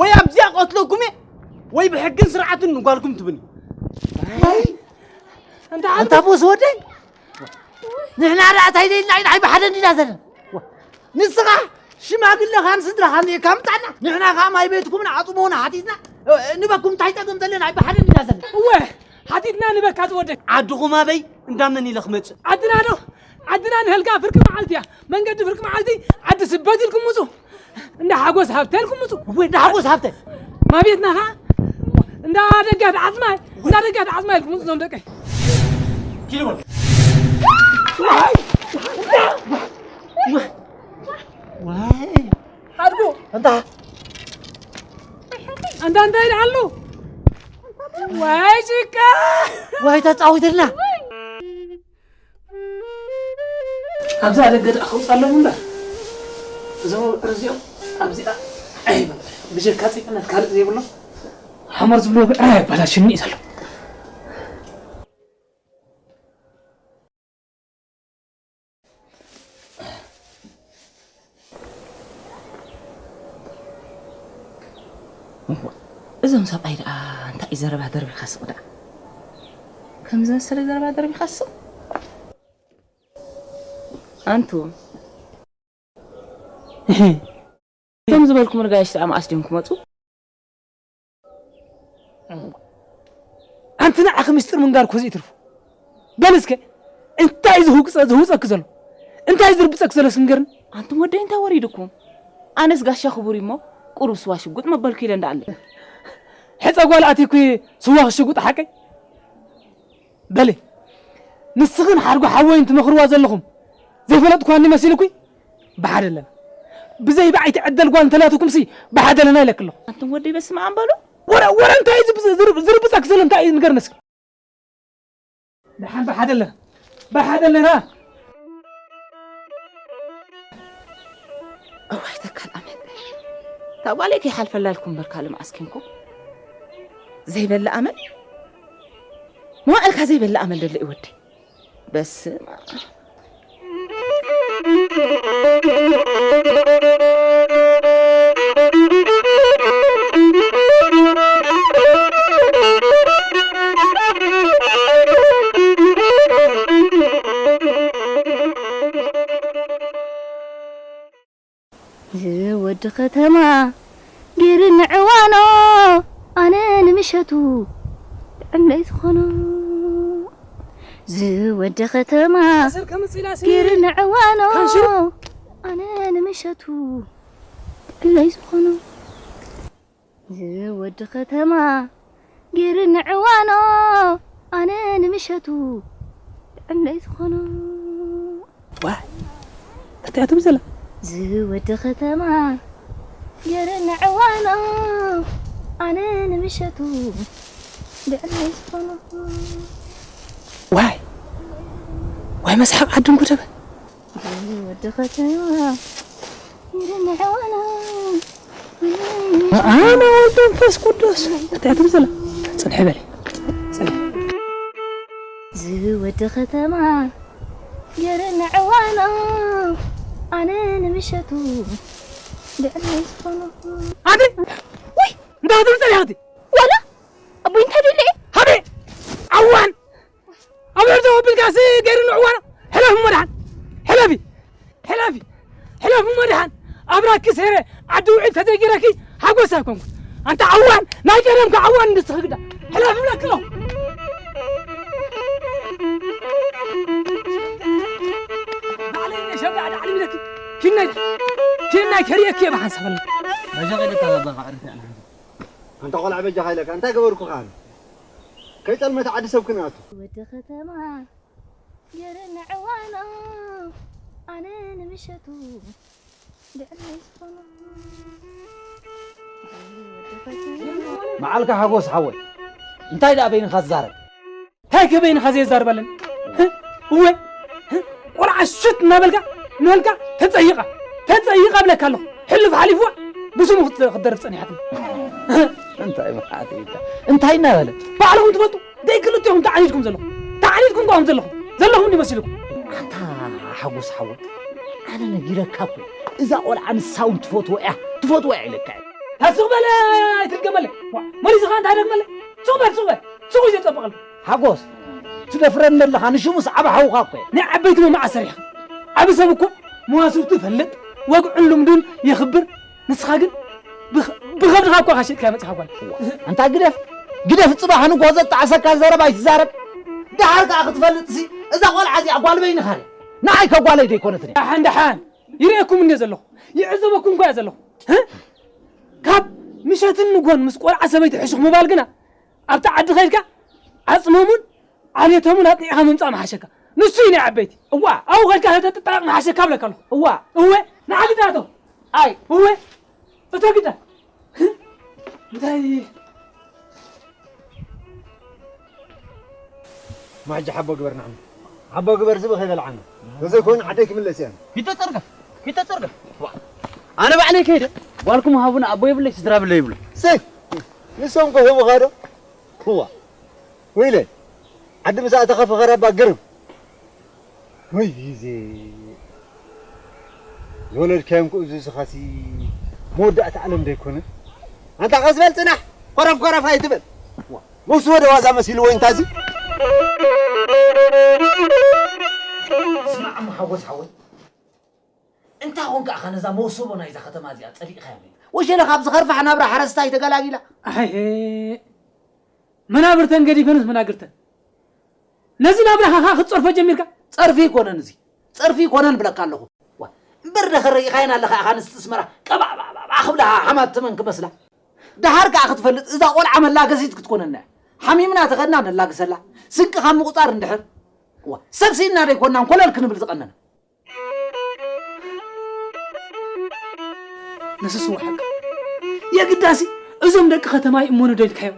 ወይ ኣብዚኣ ቀትለኩም እየ፣ ወይ ብሕግን ስርዓትን ንጓልኩም ትብኒ። ኣንታ ኣንታ ቦስ ወደይ! ንሕና ደኣ እንታይ ደልና ኢና ብሓደ እንዲና ዘለና? ንስኻ ሽማግለኻን ስድራኻን እካ ምጻና፣ ንሕና ከኣ ማይ ቤትኩምን ዓጽሞና ሓቲትና፣ ንበኩም እንታይ ጸገም ዘለና ብሓደ እንዲና ዘለና? እወ፣ ሓቲትና ንበካ ዝወደይ። ዓድኹም ኣበይ? እንዳመን ኢለ ክመጽእ? ዓድና ዶ? ዓድና ንህልካ ፍርቂ መዓልቲ እያ። መንገዲ ፍርቂ መዓልቲ ዓዲ ስበት ኢልኩም ምጹ። እንዳ ሓጎስ ሃብተ ኢልኩም ምጹ። እወ፣ እንዳ ሓጎስ ሃብተ። ማቤትና ኸዓ እንዳ ደጋት ዓጽማይ፣ እንዳ ደጋት ዓጽማይ ኢልኩም ምጹ ዞም ደቀይ። ኪድ በል። ዋይ! ዋይ! ሓድጉ! ኣንታ! ኣንታ እንታይ ኢልሃሉ? ዋይ ጭቃ! ዋይ ተጻዊትልና! ኣብዛ ደገ ደኣ ከውፅኣሎም እምበር፣ እዞም ኣብዕር እዚኦም ኣብዚኣ ኣይበል። ብጀካ ፂቅነት ካልእ ዘይብሎም ሓመር ዝብልዎ ብዕራይ ኣባላሽኒ እዩ ዘሎ። እዞም ሰብኣይ ደኣ እንታይ እዩ ዘረባ ደርቢኻ ስቕ ደኣ? ከም ዝመሰለ ዘረባ ደርቢኻ ስቕ? ኣንቱ። ከም ዝበልኩም ርጋሽ ደኣ መኣስ ድዮም ክመጹ? ኣንቲ ንዓኺ ምስጢር ምንጋር እኮ ዘይትርፉ። በል እስከ፣ እንታይ እዩ ዝህውቅጸ-፣ ዝህውጸኪ ዘሎ? እንታይ እዩ ዝርብጸኪ ዘሎ እስኪ ንገርኒ? ኣንቱም ወደይ እንታይ ወሪድኩም? ኣነስ ጋሻ ክቡር እሞ ቁሩብ ስዋ ሽጉጥ መበልኩ ኢለ እንዳኣለ። ሕጸ ጓል ኣቲኩ ስዋ ክሽጉጥ ሓቀይ? በሊ፣ ንስኽን ሓርጎ ሓወይን ትመኽርዋ ዘለኹም ዘይፈለጥኳኒ መሲልኩ? ብሓደ ኣለና። ብዘይ ብዓይቲ ዕደል ጓል እንተላትኩምሲ ብሓደ ኣለና ኢለኪ ኣለኹ። ኣንቱም ወደይ በስመ ኣብ በሉ። ወረ፣ ወረ እንታይ እዩ ዝብ-፣ ዝርብ-፣ ዝርብጸኪ ዘሎ እንታይ እዩ ንገርኒ እስኪ? ደሓን ብሓደ ኣለና። ብሓደ ኣለና። እዋይ ተካል ኣመል። እታ ጓለይ ከይሓልፈላ ኢልኩም እምበር ካልእ መዓስ ኬንኩም? ዘይበልእ ኣመል? መዋዕልካ ዘይበልእ ኣመል ደሎ እዩ ወደይ። በስመ ኣብ። ዝወዲ ከተማ ገይርኒ ዕዋኖ ኣነ ንምሸቱ ጥዕመይ ዝኾኖ። ዝወዲ ከተማ ኣሰር ከምጽእ ኢላ ሲ-፣ ገይርኒ ዕዋኖ ካንሽር። ኣነ ንምሸቱ ጥዕመይ ዝኾኖ። ዝወዲ ከተማ ገይርኒ ዕዋኖ ኣነ ንምሸቱ ጥዕመይ ዝኾኖ። ዋይ፣ እንታይ እያ ትብል ዘላ? ዝወዲ ከተማ ገይርኒ ዕዋኖ ኣነ ንምሸቱ ጥዕመይ ዝኾኖ። ዋይ፣ ዋይ መስሓቕ ዓዲ እንኮ ተበል። ወዲ ከተማ ይርንሕዋና። ኣነ ወልድ መንፈስ ቅዱስ። እንታይ ትብል ዘላ? ጽንሒ በሊ። ጽንሒ። ዝወዲ ከተማ ይርንሕዋና። ኣነ ንምሸቱ ድዕመይ ዝኾኑ። ኣቲ! ውይ! እንታይ ትብል ዘላ ኣቲ? ዋላ ኣቦይ እንታይ ድለ? ሃቢ! ዓዋን! ኣብ ዕርዲ ኣቢልካሲ ገይሩ ንዕዋና። ሕለፍ እሞ ደሓን። ሕለፊ። ሕለፊ። ሕለፍ እሞ ደሓን። ኣብ ራኪ ሰይረ ዓዲ ውዒል ተዘይገይረኪ ሓጎስ ኣይኮንኩን። ኣንታ ዓዋን፣ ናይ ቀደምካ ዓዋን ንስኺ ግዳ። ሕለፍ እብለኪ ኣለኹ። ባዕለይ ነሸጋ ዳዕሊ ኢለኪ። ኪናይ፣ ኪናይ ከርእየኪ እየ ብሓንሳብ ኣለኪ። በጃ ከይደካ ዘባኻ ዕርፊ ኣነ። ኣንታ ቆልዓ በጃኻ ኢለካ፣ እንታይ ገበርኩኻ ኣነ? ከይጠልመት ዓዲ ሰብ ክንኣቱ። ወዲ ከተማ ገይረ ንዕዋና ኣነ ንምሸቱ ድዕመይ ዝኾኖ። መዓልካ ሓጎስ ሓወይ፣ እንታይ ደኣ በይንኻ ትዛረብ? እንታይ ከ በይንኻ ዘየዛርብ ኣለኒ? እወ፣ ቆልዓ ሽት እናበልካ፣ እናበልካ ተጸይቓ፣ ተጸይቓ እብለካ ኣለኹ። ሕልፍ ሓሊፍዋ ብስሙ ክት- ክትደርፍ ጸኒሓትኒ። እንታይ ማለት እዩ? እንታይ እናበለ? ባዕልኹም ትፈልጡ። ደይ ክልቲኹም ተዓኒድኩም ዘለኹም። ተዓኒድኩም እኳ ዘለኹም። ዘለኹም እንዲ መሲልኩም። ኣንታ ሓጎስ ሓወይ፣ ኣነ ነጊረካ እኮ። እዛ ቆልዓ ንሳ እውን ትፈትዎ እያ። ትፈትዎ እያ ኢለካ እየ። ስቕ በለ ኣይትድገመለይ። ዋ፣ መሊስኻ እንታይ ደግመለይ? ስቕ በል፣ ስቕ በል። ስቕ እዩ ዘጸብቐልካ። ሓጎስ፣ ትደፍረኒ ኣለኻ። ንሽሙስ ዓቢ ሓውኻ እኮ እየ። ናይ ዓበይቲ መማዓ ሰሪሕኻ። ዓቢ ሰብ እኮ መዋስብቱ ይፈልጥ፣ ወግዑን ልምዱን የኽብር። ንስኻ ግን ብኸ- ብኸብድኻ እኮ ኢኻ ሸጥካያ መጺኻ ጓል። ኣንታ ግደፍ፣ ግደፍ፣ ጽባሕ ንግሆ ዘጣዕሰካ ዘረባ ኣይትዛረብ። ደሓር ከኣ ክትፈልጥሲ እዛ ቆልዓ እዚኣ ጓል በይንኻ ድያ? ንዓይ ከ ጓለይ ደይኮነትን እያ? ደሓን ደሓን ይርእየኩም እንድየ ዘለኹ፣ ይዕዘበኩም እኳ እየ ዘለኹ። ህ? ካብ ምሸትን ንግሆን ምስ ቆልዓ ሰበይቲ ሕሹኽ ምባል ግና ኣብቲ ዓዲ ኸይድካ ዓጽሞምን ዓሌቶምን ኣጥኒዕኻ ምምጻእ ምሓሸካ። ንሱ እዩ ናይ ዓበይቲ። እዋ፣ ኣብኡ ኸድካ ከተጥጣቕ ምሓሸካ እብለካ ኣለኹ። እዋ፣ እወ፣ ንዓዲ ዳቶ። ኣይ፣ እወ፣ እቶ ግዳ። እንታይ? ማጂ ሓቦ ግበር ንዓና። ሓቦ ግበር ዝብኢ ከይበልዓና። ተዘይኮይኑ ዓደይ ክምለስ እየ። ይተጸርገፍ፣ ይተጸርገፍ። ዋ፣ ኣነ ባዕለይ ከይደ። ጓልኩም ሃቡን ኣቦ የብለይ፣ ስድራ ብለይ ይብሉ። ሰይ፣ ንሶም ከ ህቡኻ ዶ? እዋ፣ ወይለይ፣ ዓዲ ምስ ኣተኻ ፈኸራ እባ ግርም። ወይ ግዜ። ዝወለድካዮም ክእዙ ዝኻሲ መወዳእታ ዓለም ዶ ኣይኮነን? ኣንታ ቀስ በል ጽናሕ፣ ኮረፍ ኮረፍ ኣይትበል። ዋ፣ መውስቦ ዶ ዋዛ መሲልዎ እንታዚ? ስማዕ እሞ ሓጎስ ሓወይ፣ እንታይ ኾንካ ኢኻ ነዛ መውስቦ ናይዛ ከተማ እዚኣ ጸሊእኻያ? ወሸለ ካብዚ ኸርፋሕ ናብራ ሓረስታይ ተገላጊላ። ኣሄ፣ መናብርተን ገዲፈንስ መናግርተን። ነዚ ናብራኻ ኸኣ ክትጸርፎ ጀሚርካ? ጸርፊ ኣይኮነን እዚ። ጸርፊ ኣይኮነን ብለካ ኣለኹ። ዋ፣ እምበር ደኸ ረኢኻየን ኣለኻ ኢኻ ኣንስቲ ኣስመራ ቀባዕባዕባዕ ክብላ ሓማት ተመን ክመስላ። ደሓር ከኣ ክትፈልጥ እዛ ቆልዓ መላገሲት ክትኮነና እያ። ሓሚምና ተኸድና ነላግሰላ። ስንቂ ካብ ምቑጻር እንድሕር። ዋ፣ ሰብ ስኢንና ደይኮንና እንኮለል ክንብል ዝቐነና። ንስስ ወሓቅ የግዳሲ እዞም ደቂ ከተማ ይእመኑ ዶ ኢልካዮም?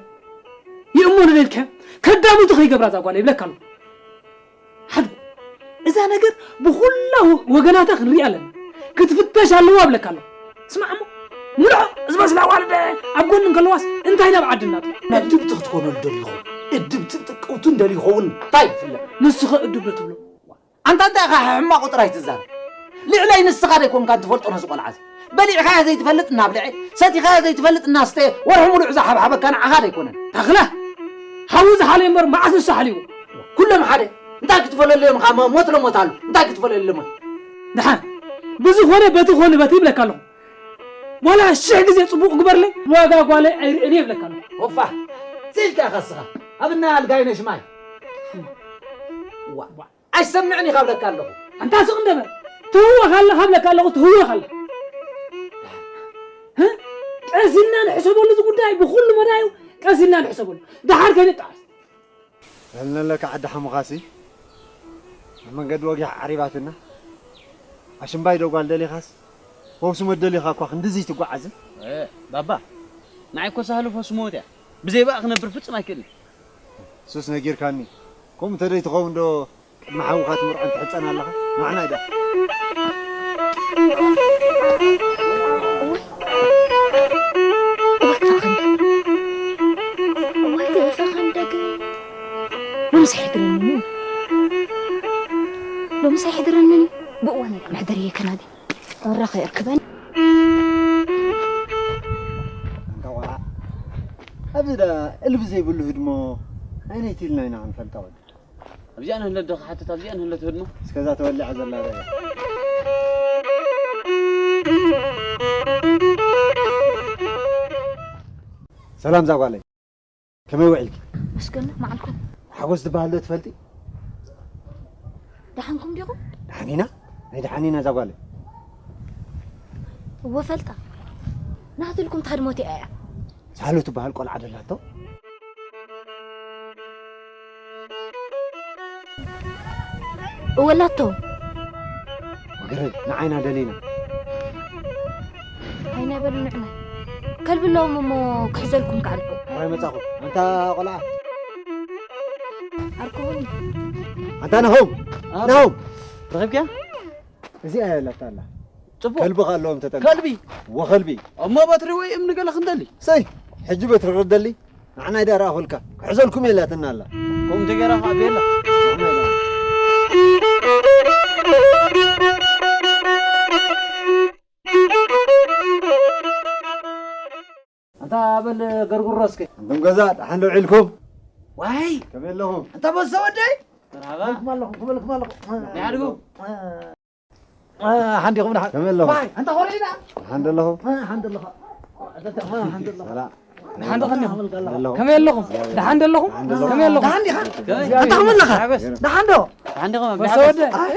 ይእመኑ ዶ ኢልካዮም? ከዳምቱ ከይገብራ እዛ ጓል ይብለካ ኣሎ። ሓድጉ እዛ ነገር ብኹላ ወ- ወገናታ ክንሪኣ ኣለና። ክትፍተሽ ኣለዋ እብለካ ኣሎ። ስማዕ እሞ ምልዖ ዝመስላ ዋልደ ኣብ ጎኒ እንከለዋስ እንታይ ናብ ዓድና? እድብቲ ክትኮነሉ ደሊኹ እድብትን ጥቅውቱን ደሊኸውን እንታይ ይፍለ? ንስኸ እድብ ዶ ትብሎ? ኣንታ እንታይ ኢኻ ሕማቕ ጥራይ ትዛረብ? ልዕለይ ንስኻ ደይኮንካን ትፈልጦ ነዚ ቆልዓ እዚ። በሊዕካዮ ዘይትፈልጥ እናብልዐ፣ ሰቲኻዮ ዘይትፈልጥ እናስተየ፣ ወርሒ ሙሉእ ዝሓብሓበካ ንዓኻ ደይኮነን። ኣኽላ፣ ሓዉ ዝሓለዮ እምበር መዓስ ንሱ ሓልይዎ? ኩሎም ሓደ። እንታይ ክትፈለለዮም ኢኻ? ሞ- ሞት ለሞት ኣሎ። እንታይ ክትፈለለዮም? ደሓን፣ ብዝኾነ በቲ ኾነ በቲ ይብለካ ኣለኹ። ዋላ ሽሕ ግዜ ጽቡቕ ግበርለይ፣ ዋጋ ጓለይ ኣይርእን እየ ይብለካ ኣለኹ። ኦፋ፣ ስኢልካ ኢኻ እስኻ። ኣብና ኣልጋይነሽ ማይ። ዋ። ኣይሰምዕን ኢኻ እብለካ ኣለኹ። ኣንታ ስቕ እንደ በል። ትህወኽ ኣለኻ እብለካ ኣለኹ፣ ትህወኽ ኣለኻ። ህ? ቀስ ኢልና ንሕሰበሉ፣ እዚ ጉዳይ ብኹሉ መዳዩ ቀስ ኢልና ንሕሰበሉ። ደሓር ከይንጠዓስ። እልነለካ ዓዲ ሓሙኻሲ ኣብ መንገዲ ወጊሕ ዓሪባትና። ኣሽምባይ ዶ ጓል ደሊኻስ፣ ፈውሲ ሞት ደሊኻ እኳ ክንድዚ ትጓዓዝን? እ፣ ባባ፣ ንዓይ እኮ ሳህሉ ፈውሲ ሞት እያ። ብዘይ ብኣ ክነብር ፍጹም ኣይክእልን። ሱስ ነጊርካኒ። ከምኡ እንተ ደይትኸውን ዶ ቅድሚ ሓውኻ ትምርዖን ትሕጸን ኣለኻ? ንዓና ኢዳ። እዋይ፣ እዋይ፣ ክፋኸኒ። እዋይ፣ ክፋኸኒ ደግ። ሎምስ ኣይሕድረንን እዩ። ሎምስ ኣይሕድረንን እዩ። ብእዋን መሕደር እየ ከናዲ። ዕረ ከየርክበን። ኣንታ ቆልዓ፣ ኣብዚ ዳ እልቢ ዘይብሉ ህድሞ ኣይነይቲ ኢልና ኢና ክንፈልጣ ወዲ። ኣብዚኣ ንህለት ዶ ክሓትት፣ ኣብዚኣ ንህለት ህድሞ? እስከዛ ተወሊዓ ዘላ ዶ እያ? ሰላም ዛጓለይ። ከመይ ውዒልኪ? መስገን መዓልኩም። ሓጎስ ዝበሃል ዶ ትፈልጢ? ደሓንኩም ዲኹም? ደሓን ኢና። ናይ ደሓን ኢና እዛ ጓለይ። እወ ፈልጣ። ናትልኩም ታድሞት እያ እያ። ሳህሉ ትበሃል ቆልዓ ደላቶ። እወ ኣላቶ። ወገረድ፣ ንዓይና ደሊና። ኣይናይ በሉ ንዕና። ከልብለዎም እሞ ክሕዘልኩም ክዓልኩ። ኣራይ መጻኹ። ኣንታ ቆልዓ። ኣርክቡኒ። ኣንታ ናሆም። ኣብ። ናሆም። ረኺብክያ? እዚኣ እያ ላታ ኣላ። ጽቡቕ። ከልቢ ከለዎም ተጠንቀቕ። ከልቢ? ወኸልቢ። እሞ በትሪ ወይ እምኒ ገለ ክንደሊ? ሰይ፣ ሕጂ በትሪ ክደሊ? ንዓናይ ደኣ ረኣኹልካ። ክሕዘልኩም የላትና ኣላ። ከምኡ እንተገይራ ኸዓ ቤላ። ኣንታ በል ገርግሮ እስከ። እንቶም ገዛ ደሓን ዶ ውዒልኩም? ዋይ! ከመይ ኣለኹም? ኣንታ በሶ ወደይ? መርሃባ። ከመልኩም ኣለኹም፣ ከመልኩም ኣለኹም። ደሓን ዲኹም? አ፣ ሓንዲኹም ደሓን? ከመይ ኣለኹም? ዋይ፣ ኣንታ ኮሪና? ደሓን ዶ ኣለኹም? አ፣ ሓንዲ ኣለኻ። አ፣ ሓንዲ ኣለኻ። ሰላም። ደሓን ዶ ከኒኹም? ከመይ ኣለኹም? ከመይ ኣለኹም? ደሓን ዶ ኣለኹም? ደሓን ዶ ኣለኹም? ከመይ ኣለኹም? ደሓን ዲኻ? ከመይ? ኣንታ ከመይ ኣለኻ? ደሓን ዶ? ደሓን ዲኹም? በሶ ወደይ? ኣይ፣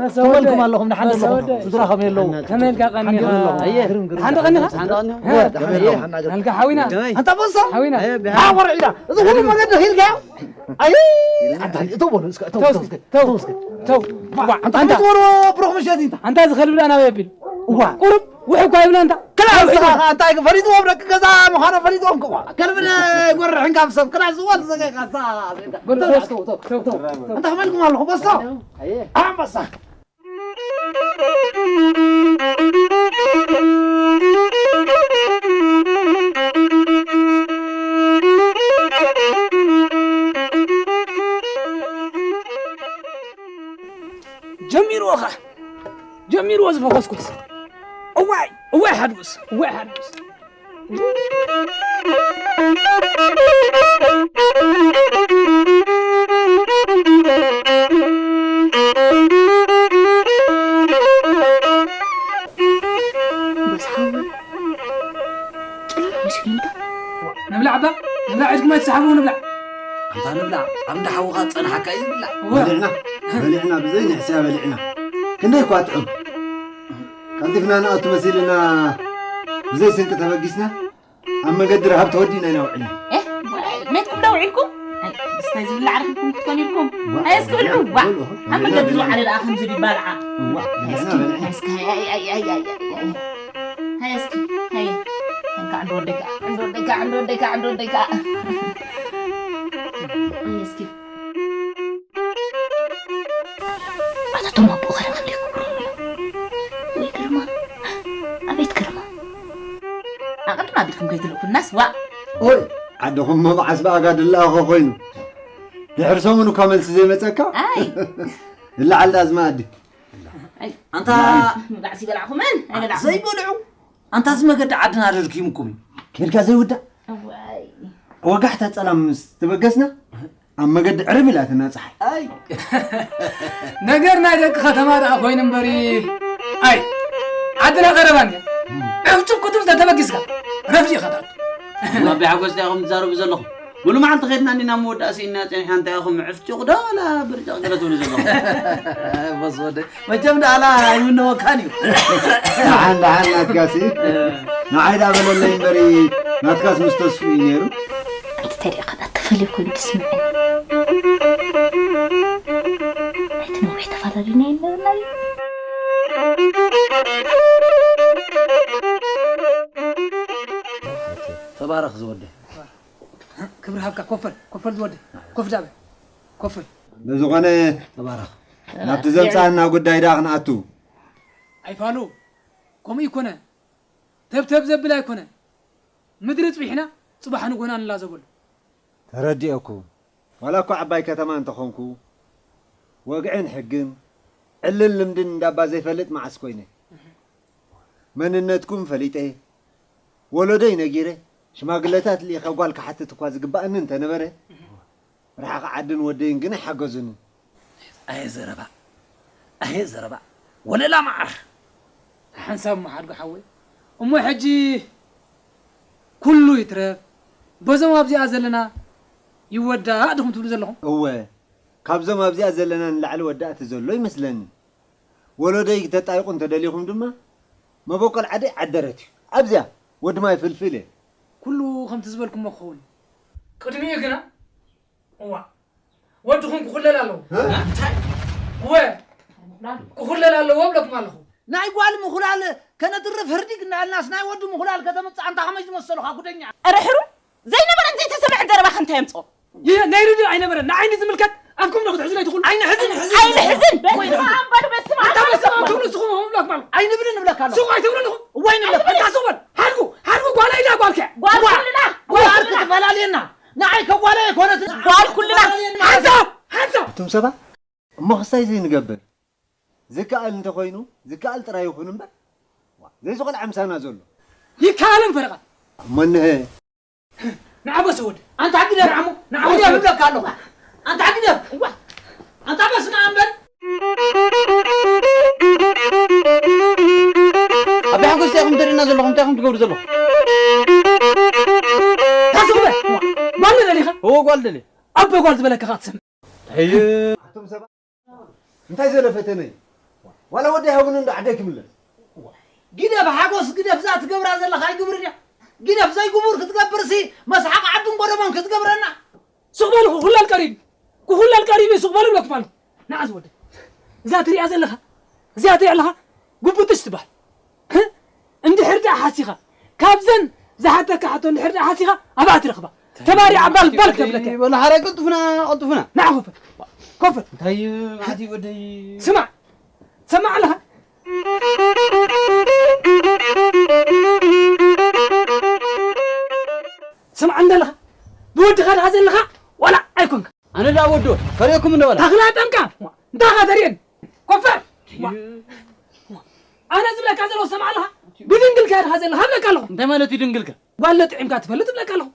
መሰወደ። ከመልኩም ኣለኹም? ደሓን ዶ ኣለኹም? መሰወደ። ስድራ ከመይ ኣለዉ? ከመይ ኢልካ ቀኒኻ? ደሓን ዶ ኣለኹም? ኣየ። ግርም፣ ግርም። ደሓን ዶ ቀኒኻ? ደሓን ዶ ቀኒኻ? ወ፣ ደሓን ከመይ ዶ? ኣለኹም? ደሓን ዶ? ኣልካ ሓዊና? ከመይ? ኣንታ በሶ? ሓዊና? ኣየ፣ ብሓ-፣ ሓወር ዒዳ። እዚ ኩሉ መገዲ ሂልካዮ? ኣይ፣ ኣንታ እተው በሉ እስከ፣ እተው፣ ተው እተው እስከ፣ እስከ፣ ተው። ተው እስከ። ተው። ዋ፣ ኣንታ ኣንታ። ትወርዎ ብሩኽ ምሸት ኢንታ። ኣንታ እዚ ከልቢ ደኣ ናበይ ኣቢሉ? እዋ። ቁሩብ ውሕ እኳ ይብላ ኣንታ። ክላ ንስኻ ኸኣ እንታይ ፈሊጥዎም ደቂ ገዛ ምዃኖም ፈሊጥዎም ክዋ። ከልቢ ደ-፣ ይጎርሕ እንካብ ሰብ ክላ ዝዋ ዝዘገካ ሳ-፣ በሉ፣ ተው፣ ተው፣ ተው፣ ተው፣ ተው። ኣንታ ክመልኩም ኣለኹ፣ በሶ። ኣየ። ኣንበሳ። ጀሚርዎ ኸዓ፣ ጀሚርዎ ዝፈኾስኩስ። እዋይ፣ እዋይ ሓድጉስ፣ እዋይ ሓድጉስ። በስሓዊ ጭልም መሲሉኒ ዶ? ንብላዕ እባ፣ ንብላዕ፣ ኢድኩም ኣይትስሓቡ፣ ንብላዕ። ኣንታ ንብላዕ፣ ኣብ እንዳ ሓውኻ ዝጸንሓካ እዩ ዝብላዕ። እወ። በሊዕና፣ በሊዕና፣ ብዘይ ንሕስያ በሊዕና። ክንደይ እኳ ጥዑም። ቀልጢፍና ንኣቱ መሲልና፣ ብዘይ ስንቂ ተበጊስና፣ ኣብ መገዲ ረሃብ ተወዲእና ኢና ውዒልና። ኤህ፣ ሜትኩም ዶ ውዒልኩም? ኣይ፣ ምስታይ ዝብላዕ ረኺብኩም ክትኮኑ ኢልኩም። ዋ፣ ኣይ፣ እስኪ ብልዑ፣ ዋ። በሉ፣ ኣብ መገዲ በሉ። ዝወዓለ ደኣ ከምዚ ድዩ ባልዓ? ዋ፣ ኣይ፣ እስኪ፣ በሉ። ኣይ፣ እስኪ፣ ኣይ፣ ኣይ። ሃይ እስኪ፣ ሃይ። እንካ ዕንዶ ወደካ፣ ዕንዶ ወደካ፣ ዕንዶ ወደካ፣ ዕንዶ ወደካ። ሃይ እስኪ። ኣታ ቶም ኣቦ ኸረ ክንደይ ክብሩ። ወይ ግርማ፣ ኣቤት ግርማ። ኣቐድም ኣቢልኩም ከይትልእኩናስ፣ ዋእ። ኦይ፣ ዓድኹም መብዓስ ብኣጋ ድላኸ ኮይኑ። ድሕሪ ሰሙን እኳ መልሲ ዘይመጸካ? ኣይ። ይለዓል ዳኣ እዚ መኣዲ። ኣይ፣ ኣንታ ምብላዕሲ በላዕኹምን? ኣይበላዕኹምን። ዘይበልዑ? ኣንታ እዚ መገዲ ዓድና ደድኪሙኩም እዩ። ኬድካ ዘይውዳእ? እዋይ። ወጋሕታ ጸላም ምስ ተበገስና፣ ኣብ መገዲ ዕርብ ኢላትና ጸሓይ። ኣይ። ነገር ናይ ደቂ ከተማ ደኣ ኮይኑ እምበሪ፣ ኣይ፣ ዓድና ቀረባ እንድያ። ዕፍጭፍ ክትብል ተተበጊስካ፣ ረፍዲ ኢኻ ትኣቱ። ኣቢ ሓጎስ እንታይ ኢኹም ትዛረቡ ዘለኹም? ሙሉ መዓልቲ ኸድና እንዲና መወዳእ ስኢንና ጸኒሕና እንታይ ኢኹም ዕፍጭቕ ዶ ዋላ ብርጭቕ ገለ ትብሉ ዘለኹም? በስ ወደይ፣ መቸም ደኣላ ኣይምነወካን እዩ። ደሓን፣ ደሓን ናትካሲ። እ። ንዓይ ደኣ በለለይ እምበሪ፣ ናትካስ ምስ ተስፉ እዩ ነይሩ። እቲ ተሪእኻ ተፈልዩ ኮይኑ ትስምዐኒ። እቲ ነዊሕ ተፈላለዩና ይነበርና እዩ። ተባረኽ ዝወደይ። ክብሪ ሃብካ። ኮፈል፣ ኮፈል ዝወደይ። ኮፍ ዳበ። ኮፈል። ብዝኾነ ተባረኽ። ናብቲ ዘምጻና ጉዳይ ደኣ ክንኣቱ። ኣይፋሉ፣ ከምኡ ይኮነ። ተብተብ ዘብል ኣይኮነን። ምድሪ ጽቢሕና ጽባሕ ንጎና ንላዘበሉ። ተረዲኦኩም። ዋላ እኳ ዓባይ ከተማ እንተኾንኩ፣ ወግዕን ሕግን፣ ዕልን ልምድን እንዳባ ዘይፈልጥ መዓስ ኮይነ። መንነትኩም ፈሊጠ፣ ወለዶይ ነጊረ፣ ሽማግለታት ልኢኸ ጓል ክሓትት እኳ ዝግባኣኒ እንተነበረ፣ ርሓቕ ዓድን ወደይን ግን ኣይሓገዙንን። ኣየ ዘረባ፣ ኣየ ዘረባ፣ ወለላ መዓር። ሓንሳብ እሞ ሓድጉ ሓወይ፣ እሞ ሕጂ ኩሉ ይትረፍ፣ በዞም ኣብዚኣ ዘለና ይወዳእ ዲኹም ትብሉ ዘለኹም? እወ፣ ካብዞም ኣብዚኣ ዘለና ንላዕሊ ወዳእቲ ዘሎ ይመስለኒ። ወለዶይ ተጣይቑ እንተደሊኹም ድማ፣ መበቆል ዓደይ ዓደረት እዩ። ኣብዚኣ ወዲ ማይ ፍልፍል እየ። ኩሉ ከምቲ ዝበልኩሞ ክኸውን እዩ። ቅድሚኡ ግና፣ እዋ፣ ወድኹም ክኹለል ኣለዎ። እ? እንታይ? እወ፣ ክኹለል ኣለዎ እብለኩም ኣለኹ። ናይ ጓል ምኹላል ከነትርፍ ህርዲግ እናበልናስ ናይ ወዲ ምኹላል ከተምጽእ ኣንታ ከመይ ዝመሰሉኻ ጉደኛ? ኧረ ሕሩም፣ ዘይነበረን ዘይተሰምዐን ዘረባኸ እንታይ የምጽኦ? ይህ ናይ ርድእ ኣይነበረን። ንዓይኒ ዝምልከት ኣፍኩም ዶ ክትሕዙ ለይትኽእሉ? ኣይንሕዝን። ኣይንሕዝን። በስመ ኣብ በሉ፣ በስመ ኣብ። ኣንታ በስመ ኣብ ትብሉ ንስኹም እብለኩም ኣለኹ። ኣይንብልን ንብለካ ኣለኹ። ሱቕ ኣይትብሉ ኣለኹም። እዋይ ንብለካ። ኣታ ሱቕ በል። ሓድጉ፣ ሓድጉ ጓል ኣይዳ ጓልከ። ጓል እዋ፣ ኩልና፣ እዋ፣ ጓል ዓርኪ ኩልና። ትፈላለየና። ንዓይ ከም ጓል ኣይኮነትን። ጓል ኩልና። ትፈላለየና። ሓንሳብ፣ ሓንሳብ። ኣቱም ሰባት፣ እሞ ክሳይ ዘይንገብር? ዝከኣል እንተኾይኑ፣ ዝከኣል ጥራይ ይኹን እምበር፣ ዘይዝኽእል ዓምሳና ዘሎ። ይከኣልን ፈረቓ። እሞ እንሀ። ንዓ በስ ወድ። ኣንታ ግደፍ ዓሞ። ንዓ ግደፍ እብለካ ኣለኹ። ኣንታ ግደፍ። እዋ። ኣንታ በስመ ኣብ በል። ኣቢ ሓጎስ እንታይ ኢኹም ትርእዩና ዘለኹም? እንታይ ኢኹም ትገብሩ ዘለኹም? ታስቡ በል። ጓል ደሊኻ? እዎ፣ ጓል ደልየ። ኣቦ ጓል ዝበለካ ኸዓ ትሰምዕ። ኣይ። ኣቱም ሰባት እንታይ ዘለ ፈተነ እዩ? ዋላ ወዲ ሃቡን እንዶ ዓደይ ክምለስ። ግደፍ ሓጎስ፣ ግደፍ፣ እዛ ትገብራ ዘለኻ ኣይግብርን እያ። ግደፍ፣ ዘይግቡር ክትገብርሲ መስሓቕ ዓድን ጎደቦን ክትገብረና። ሱቕ በሉ፣ ኩኹላል ቀሪብ፣ ኩኹላል ቀሪብ እዩ፣ ሱቕ በሉ ብለኩም ኣለኹ። ንዓ ዝወደ። እዛ ትሪኣ ዘለኻ፣ እዚኣ ትሪኣ ኣለኻ፣ ጉብጥሽ ትበሃል። ህ? እንድሕር ደኣ ሓሲኻ፣ ካብዘን ዝሓተካ ሕቶ እንድሕር ደኣ ሓሲኻ፣ ኣብኣ ትረኽባ። ተባሪዓ ባል ባል ክተብለካ። በሉ፣ ሓራይ ቀልጥፉና፣ ቀልጥፉና። ንዓ ኮፍ በል። ኮፍ በል። እንታይ መዓት እዩ ወደይ? ስማዕ። ትሰማዕ ኣለኻ? ትሰማዕ እንደ ኣለኻ? ብወድኻ ድኻ ዘለኻ ዋላ ኣይኮንካ። ኣነ ደኣ ወዶ፣ ከርእየኩም እንደ በላ። ተኽላ ጠንቃ፣ እንታይ ኸ ተርእየኒ? ኮፍ በል። ኣነ ዝብለካ ዘለኹ ትሰማዕ ኣለኻ? ብድንግልካ ድኻ ዘለኻ እብለካ ኣለኹ። እንታይ ማለት እዩ ድንግልካ? ጓል ጥዒምካ ትፈልጥ እብለካ ኣለኹ።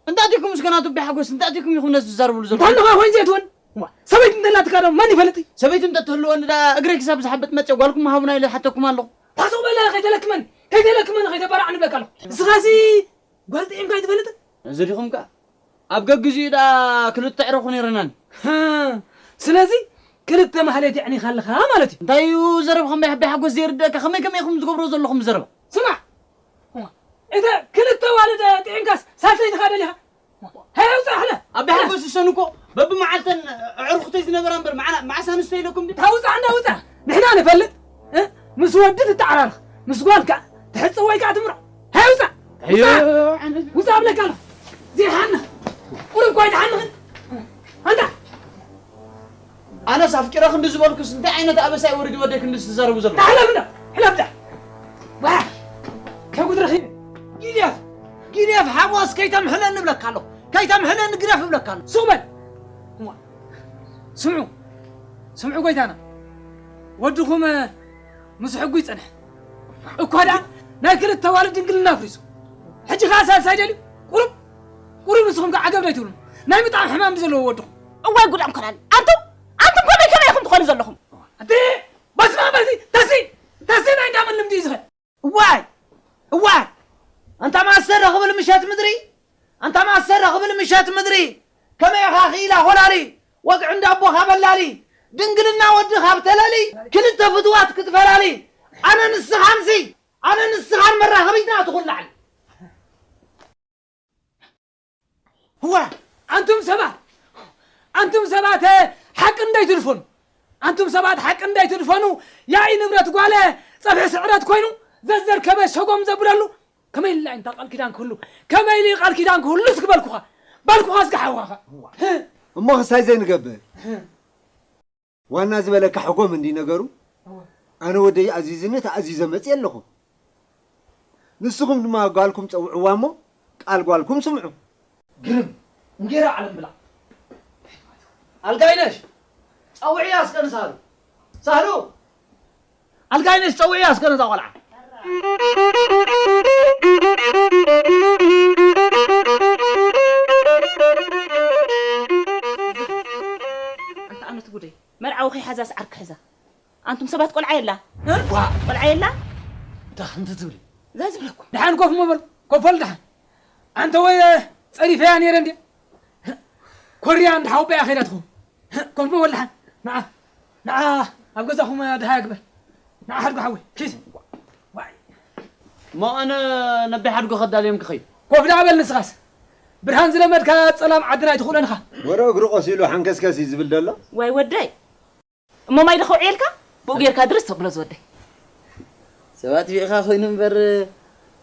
እንታይ ዲኩም እስከ ናቱ ኣቢ ሓጎስ፣ እንታይ ዲኩም ኢኹም ነዚ ትዛረብሉ ዘለኹም? እንታይ ኣለኻ ኮይን ዘይትወን? እዋ፣ ሰበይቲ እንተላትካ ዶ መን ይፈልጥ? ሰበይቲ እንተትህልወኒ ደኣ እግረይ ክሳብ ዝሓብጥ መጽየ ጓልኩም ሃቡና ኢለ ሓተኩም ኣለኹ። ታስቕ በላ ከይተለክመን፣ ከይተለክመን ከይተባራዕ ንብለካ ኣለኹ። እስኻሲ ጓል ጥዒምካ ኣይትፈልጥን? እዚ ዲኹም ከኣ ኣብ ገግዚኡ ደኣ ክልተ ዕረኹ ነይረናኒ። ሃ፣ ስለዚ ክልተ ማህሌት የዕኒኻ ኣለኻ ማለት እዩ። እንታይ እዩ ዘረብኻ እምበይ ኣቢ ሓጎስ ዘይርደኣካ? ከመይ ከመይ ኢኹም ትገብርዎ ዘለኹም ዘረባ? ስማዕ፣ እተ ክልተ ዋልድ ጥዒምካስ ሳልሰይቲ ኸኣ ደሊኻ? ሃይ ኣውፅእ ኣሕለ። ኣቢ ሓጎስ እሰን እኮ በብመዓልተን ኣዕሩኽተይ ዝነበራ እምበር መዓና-፣ መዓስ ኣንስቶ ኢለኩም ድዩ? ታውፅእ እንዳ ውፅእ። ንሕና ንፈልጥ፣ እ? ምስ ወዲ ትተዓራርኽ፣ ምስ ጓል ከኣ ትሕጽብ ወይ ከኣ ትምርዖ። ሃይ ውፅእ! ኣዮ፣ ውፅእ! ኣነ ውፅእ ኣብለካ ኣለኹ። ዘይሓንኽ። ቁሩብ እኳ ኣይትሓንኽን። ኣንታ! ኣነስ ኣፍቂረ ክንዲ ዝበልኩስ እንታይ ዓይነት ኣበሳ እዩ ወሪዱ ወደይ ክንዲ ትዛረቡ ዘለኹም? ሕለፍ እንዳ፣ ሕለፍ እንዳ። ዋ! ከጉድ ረኺበ። ግደፍ፣ ግደፍ ሓጎስ ከይተምሕለኒ እብለካ ኣለኹ። ከይተምሕለኒ ግደፍ እብለካ ኣለኹ። ሱቕ በል። እዋ። ስምዑ፣ ስምዑ ጎይታና። ወድኹም ምስ ሕጉ ይጸንሕ። እኳ ደኣ ናይ ክልተ ዋልድ ድንግልና ኣፍሪሱ። ሕጂ ኸኣ ሳልሳይ ደልዩ? ቁሩብ፣ ቁሩብ ንስኹም ከ ዓገብ ዶ ኣይትብሉን? ናይ ምጥዓም ሕማም ድዩ ዘለዎ ወድኹም? እዋይ ጉድ ኣንኮላሊ። ኣንቱም፣ ኣንቱም ከመይ ከመይ ኢኹም ትኾኑ ዘለኹም? ኣቲ በስመ ኣብ በልሲ፣ ተሲ፣ ተሲ ናይ እንዳመን ልምዲ እዩ ዝኸ? እዋይ፣ እዋይ፣ ኣንታ ማሰረ ክብል ምሸት ምድሪ፣ ኣንታ ማሰረ ክብል ምሸት ምድሪ፣ ከመይ ኢኻ ክኢላ ኾላሊ፣ ወግዒ እንዳቦኻ በላሊ፣ ድንግልና ወዲ ካብ ተለሊ፣ ክልተ ፍትዋት ክትፈላሊ፣ ኣነ ንስኻንሲ፣ ኣነ ንስኻን መራኸቢትና ትኹን ላዕሊ። እዋ፣ ኣንቱም ሰባት፣ ኣንቱም ሰባት፣ ሓቂ እንዳይትድፈኑ፣ ኣንቱም ሰባት ሓቂ እንዳይትድፈኑ፣ ያኢ ንብረት ጓለ ጸብሒ ስዕረት ኮይኑ፣ ዘዝተርከበ ሸጎም ዘብለሉ፣ ከመይ ኢላ እንታ ቃል ኪዳን ክህሉ፣ ከመይ ኢሉ ቃል ኪዳን ክህሉ እስኪ በልኩኻ፣ በልኩኻ እስኪ ሓውኻኻ። እሞ ክሳይ ዘይንገብር? ዋና ዝበለካ ሕጎም እንዲ ነገሩ፣ እወ። ኣነ ወደይ ኣዚዝኒ ተኣዚዘ መጽየ ኣለኹ። ንስኹም ድማ ጓልኩም ጸውዕዋ እሞ ቃል ጓልኩም ስምዑ። ግርም፣ እንጌራ ዓለም ብላ። ኣልጋይነሽ፣ ጸውዕያ እስከ ንሳህሉ። ሳህሉ! ኣልጋይነሽ፣ ጸውዕያ እስከ ነዛ ቆልዓ። ኣንታ ኣመት ጉደይ፣ መርዓዊ ከይሓዛስ ዓርኪ ሕዛ። ኣንቱም ሰባት ቆልዓ የላ? እ? ዋ! ቆልዓ የላ? እንታይ ከምዚ ትብሊ? እንታይ ዝብለኩም? ደሓን ኮፍ ምበሉ፣ ኮፍ በሉ ደሓን። ኣንተ ወይ ጸሪፈያ ነይረ እንድየ። ኮርያ እንዳ ሓውበያ ከይዳ ትኸውን። ኮፍ ምበሉ ደሓን። ንዓ፣ ንዓ ኣብ ገዛኹም ደሃያ ግበር። ንዓ ሓድጉ ሓወይ፣ ኪድ። ዋይ። እሞ ኣነ ነቢ ሓድጉ ከዳልዮም ክኸይድ። ኮፍ ደኣ በል ንስኻስ። ብርሃን ዝለመድካ ጸላም ዓድና ኣይትኽእሎን ኢኻ። ወረ እግሩ ቆሲሉ ሓንከስከስ እዩ ዝብል ዘሎ። ዋይ ወደይ። እሞ ማይ ዶ ከውዕየልካ? ብኡ ጌርካ ድርስ ተብሎ ዝወደይ። ሰባት ቢእኻ ኮይኑ እምበር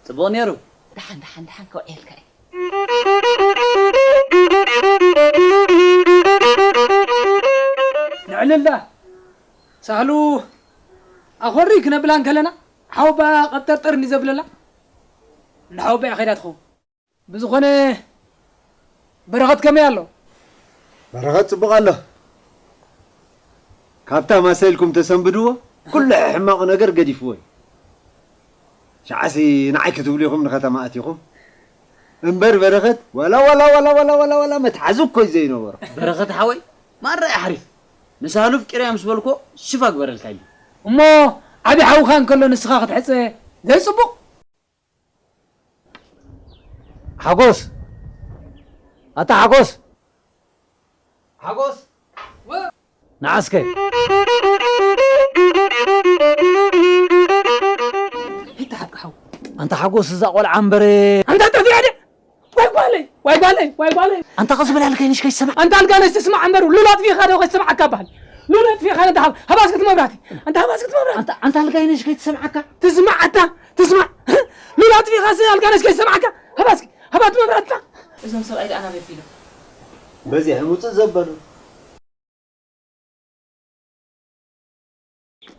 ጽቡቕ ነይሩ። ደሓን፣ ደሓን፣ ደሓን ከውዕየልካ እየ። ንዕልልዳ ሳህሉ ኣኾሪ ክነብላ እንከለና፣ ሓውባ ቀብጠርጠር እንዲ ዘብለላ እንዳ ሓውባ እያ ከይዳ ትኸውን። ብዝኾነ በረኸት ከመይ ኣሎ? በረኸት ጽቡቕ ኣሎ። ካብታ ማሰልኩም ተሰንብድዎ፣ ኩሉ ሕማቕ ነገር ገዲፍዎ እዩ። ሸዓሲ ንዓይ ክትብሉ ኢኹም ንኸተማ ኣቲኹም። እምበር በረኸት ዋላ ዋላ ዋላ ዋላ ዋላ ዋላ መትሓዚ እኮ እዩ ዘይነበሮ። በረኸት ሓወይ፣ ማራ እዩ ሓሪፍ። ንሳህሉ ፍቂረያ ምስ በልኮ ሽፍ ኣግበረልካ እዩ። እሞ ዓቢ ሓውኻ እንከሎ ንስኻ ክትሕጸ ዘይጽቡቕ? ሓጎስ! ኣታ ሓጎስ! ሓጎስ! ንዓስከ! ይተሓቅ ሓው። ኣንታ ሓጎስ እዛ ቆልዓ እምበረ! ኣንታ ጠፊኣ ድያ? ዋይ ጓለይ፣ ዋይ ጓለይ፣ ዋይ ጓለይ። ኣንታ ቀስ በል ኣልጋይነሽ ከይሰማዕ። ኣንታ ኣልጋነሽ ትስማዕ እምበር ሉል ኣጥፊእኻ ዶ ከይሰማዓካ በሃል። ሉል ኣጥፊእኻ ኣንታ ሃብ-፣ ሃባስክት መብራህቲ። ኣንታ ሃባስክት መብራህቲ። ኣንታ፣ ኣንታ ኣልጋይነሽ ከይትሰምዓካ። ትስማዕ ኣታ፣ ትስማዕ። ሉል ኣጥፊእኻ ሲ ኣልጋነሽ ከይሰማዓካ። ሃባስኪ፣ ሃባት መብራህቲ። እዞም ሰብኣይ ደኣ ናበይ ቢሎም? በዚሕ ምውፅእ ዘበሉ።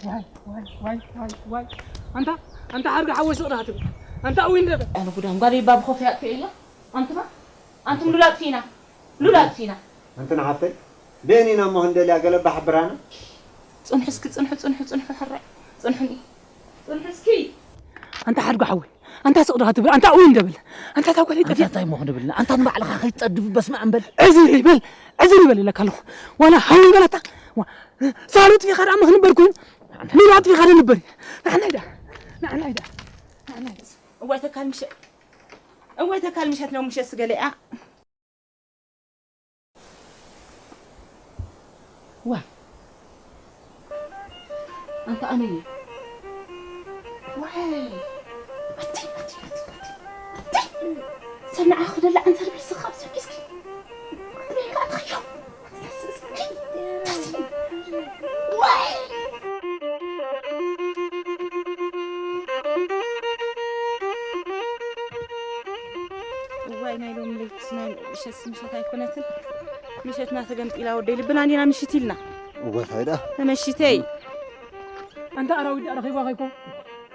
ዋይ፣ ዋይ፣ ዋይ፣ ዋይ፣ ዋይ። ኣንታ፣ ኣንታ ሓርጋ ሓወይ ስቕ ዳኣ ትብል። ኣንታ እዊ እንደ ኣነ ጉዳም ጓል ይባብ ኮፍ ያጥፊ ኢላ። ኣንትማ፣ ኣንቱም ሉላት ፊና፣ ሉላት ፊና። ኣንተ ንሓፍተይ፣ በየን ኢና እሞ ክንደልያ ገለ ባሕብራና? ጽንሑ እስኪ፣ ጽንሑ፣ ጽንሑ፣ ጽንሑ፣ ሕራይ። ጽንሑኒ። ጽንሑ እስኪ። ኣንታ ሓድጉ ሓወይ፣ ኣንታ ስቕ ዶ ትብል፣ ኣንታ እውን ደብል። ኣንታ እታ ጓለይ ኣንታ ጠፊኣ። እንታይ እሞ ክንብል? ኣንታ ንባዕልኻ ከይትጸድፍ በስመ ኣብ በል። ዕዝር ይበል፣ ዕዝር ይበል ኢለካ ኣለኹ። ዋላ ሃው ይበላታ። ዋ፣ ሳሉ ኣጥፊኻ ደኣ ምኽንበር ኮይኑ፣ ሉል ኣጥፊኻ ዶ ንበር? ንዓናይ ደኣ፣ ንዓናይ ደኣ፣ ንዓናይ ደኣ። እዋይ ተካል ምሸት፣ እዋይ ተካል ምሸት ነው ምሸት ስገለኣ። ዋ፣ ኣንታ ኣነ እየ። ዋይ፣ ኣቲ፣ ኣቲ፣ ኣቲ፣ ኣቲ፣ ኣቲ። ሰብ ንዓ ክደላ ኣንታ ልብል ስኻብ ሰብ እስኪ። ኣቲ፣ ኣቲ፣ ኣቲ፣ ኣቲ። ዋይ! እዋይ፣ ናይ ሎሚ ለይትስ ናይ ምሸትስ ምሸት ኣይኮነትን። ምሸትና ተገምጢላ ወደይ፣ ልብና እንዲና ምሽት ኢልና። እወ፣ እንታይ ደኣ? ተመሽተይ። ኣንታ ኣራዊት ደኣ ረኺብዋ ከይኮን?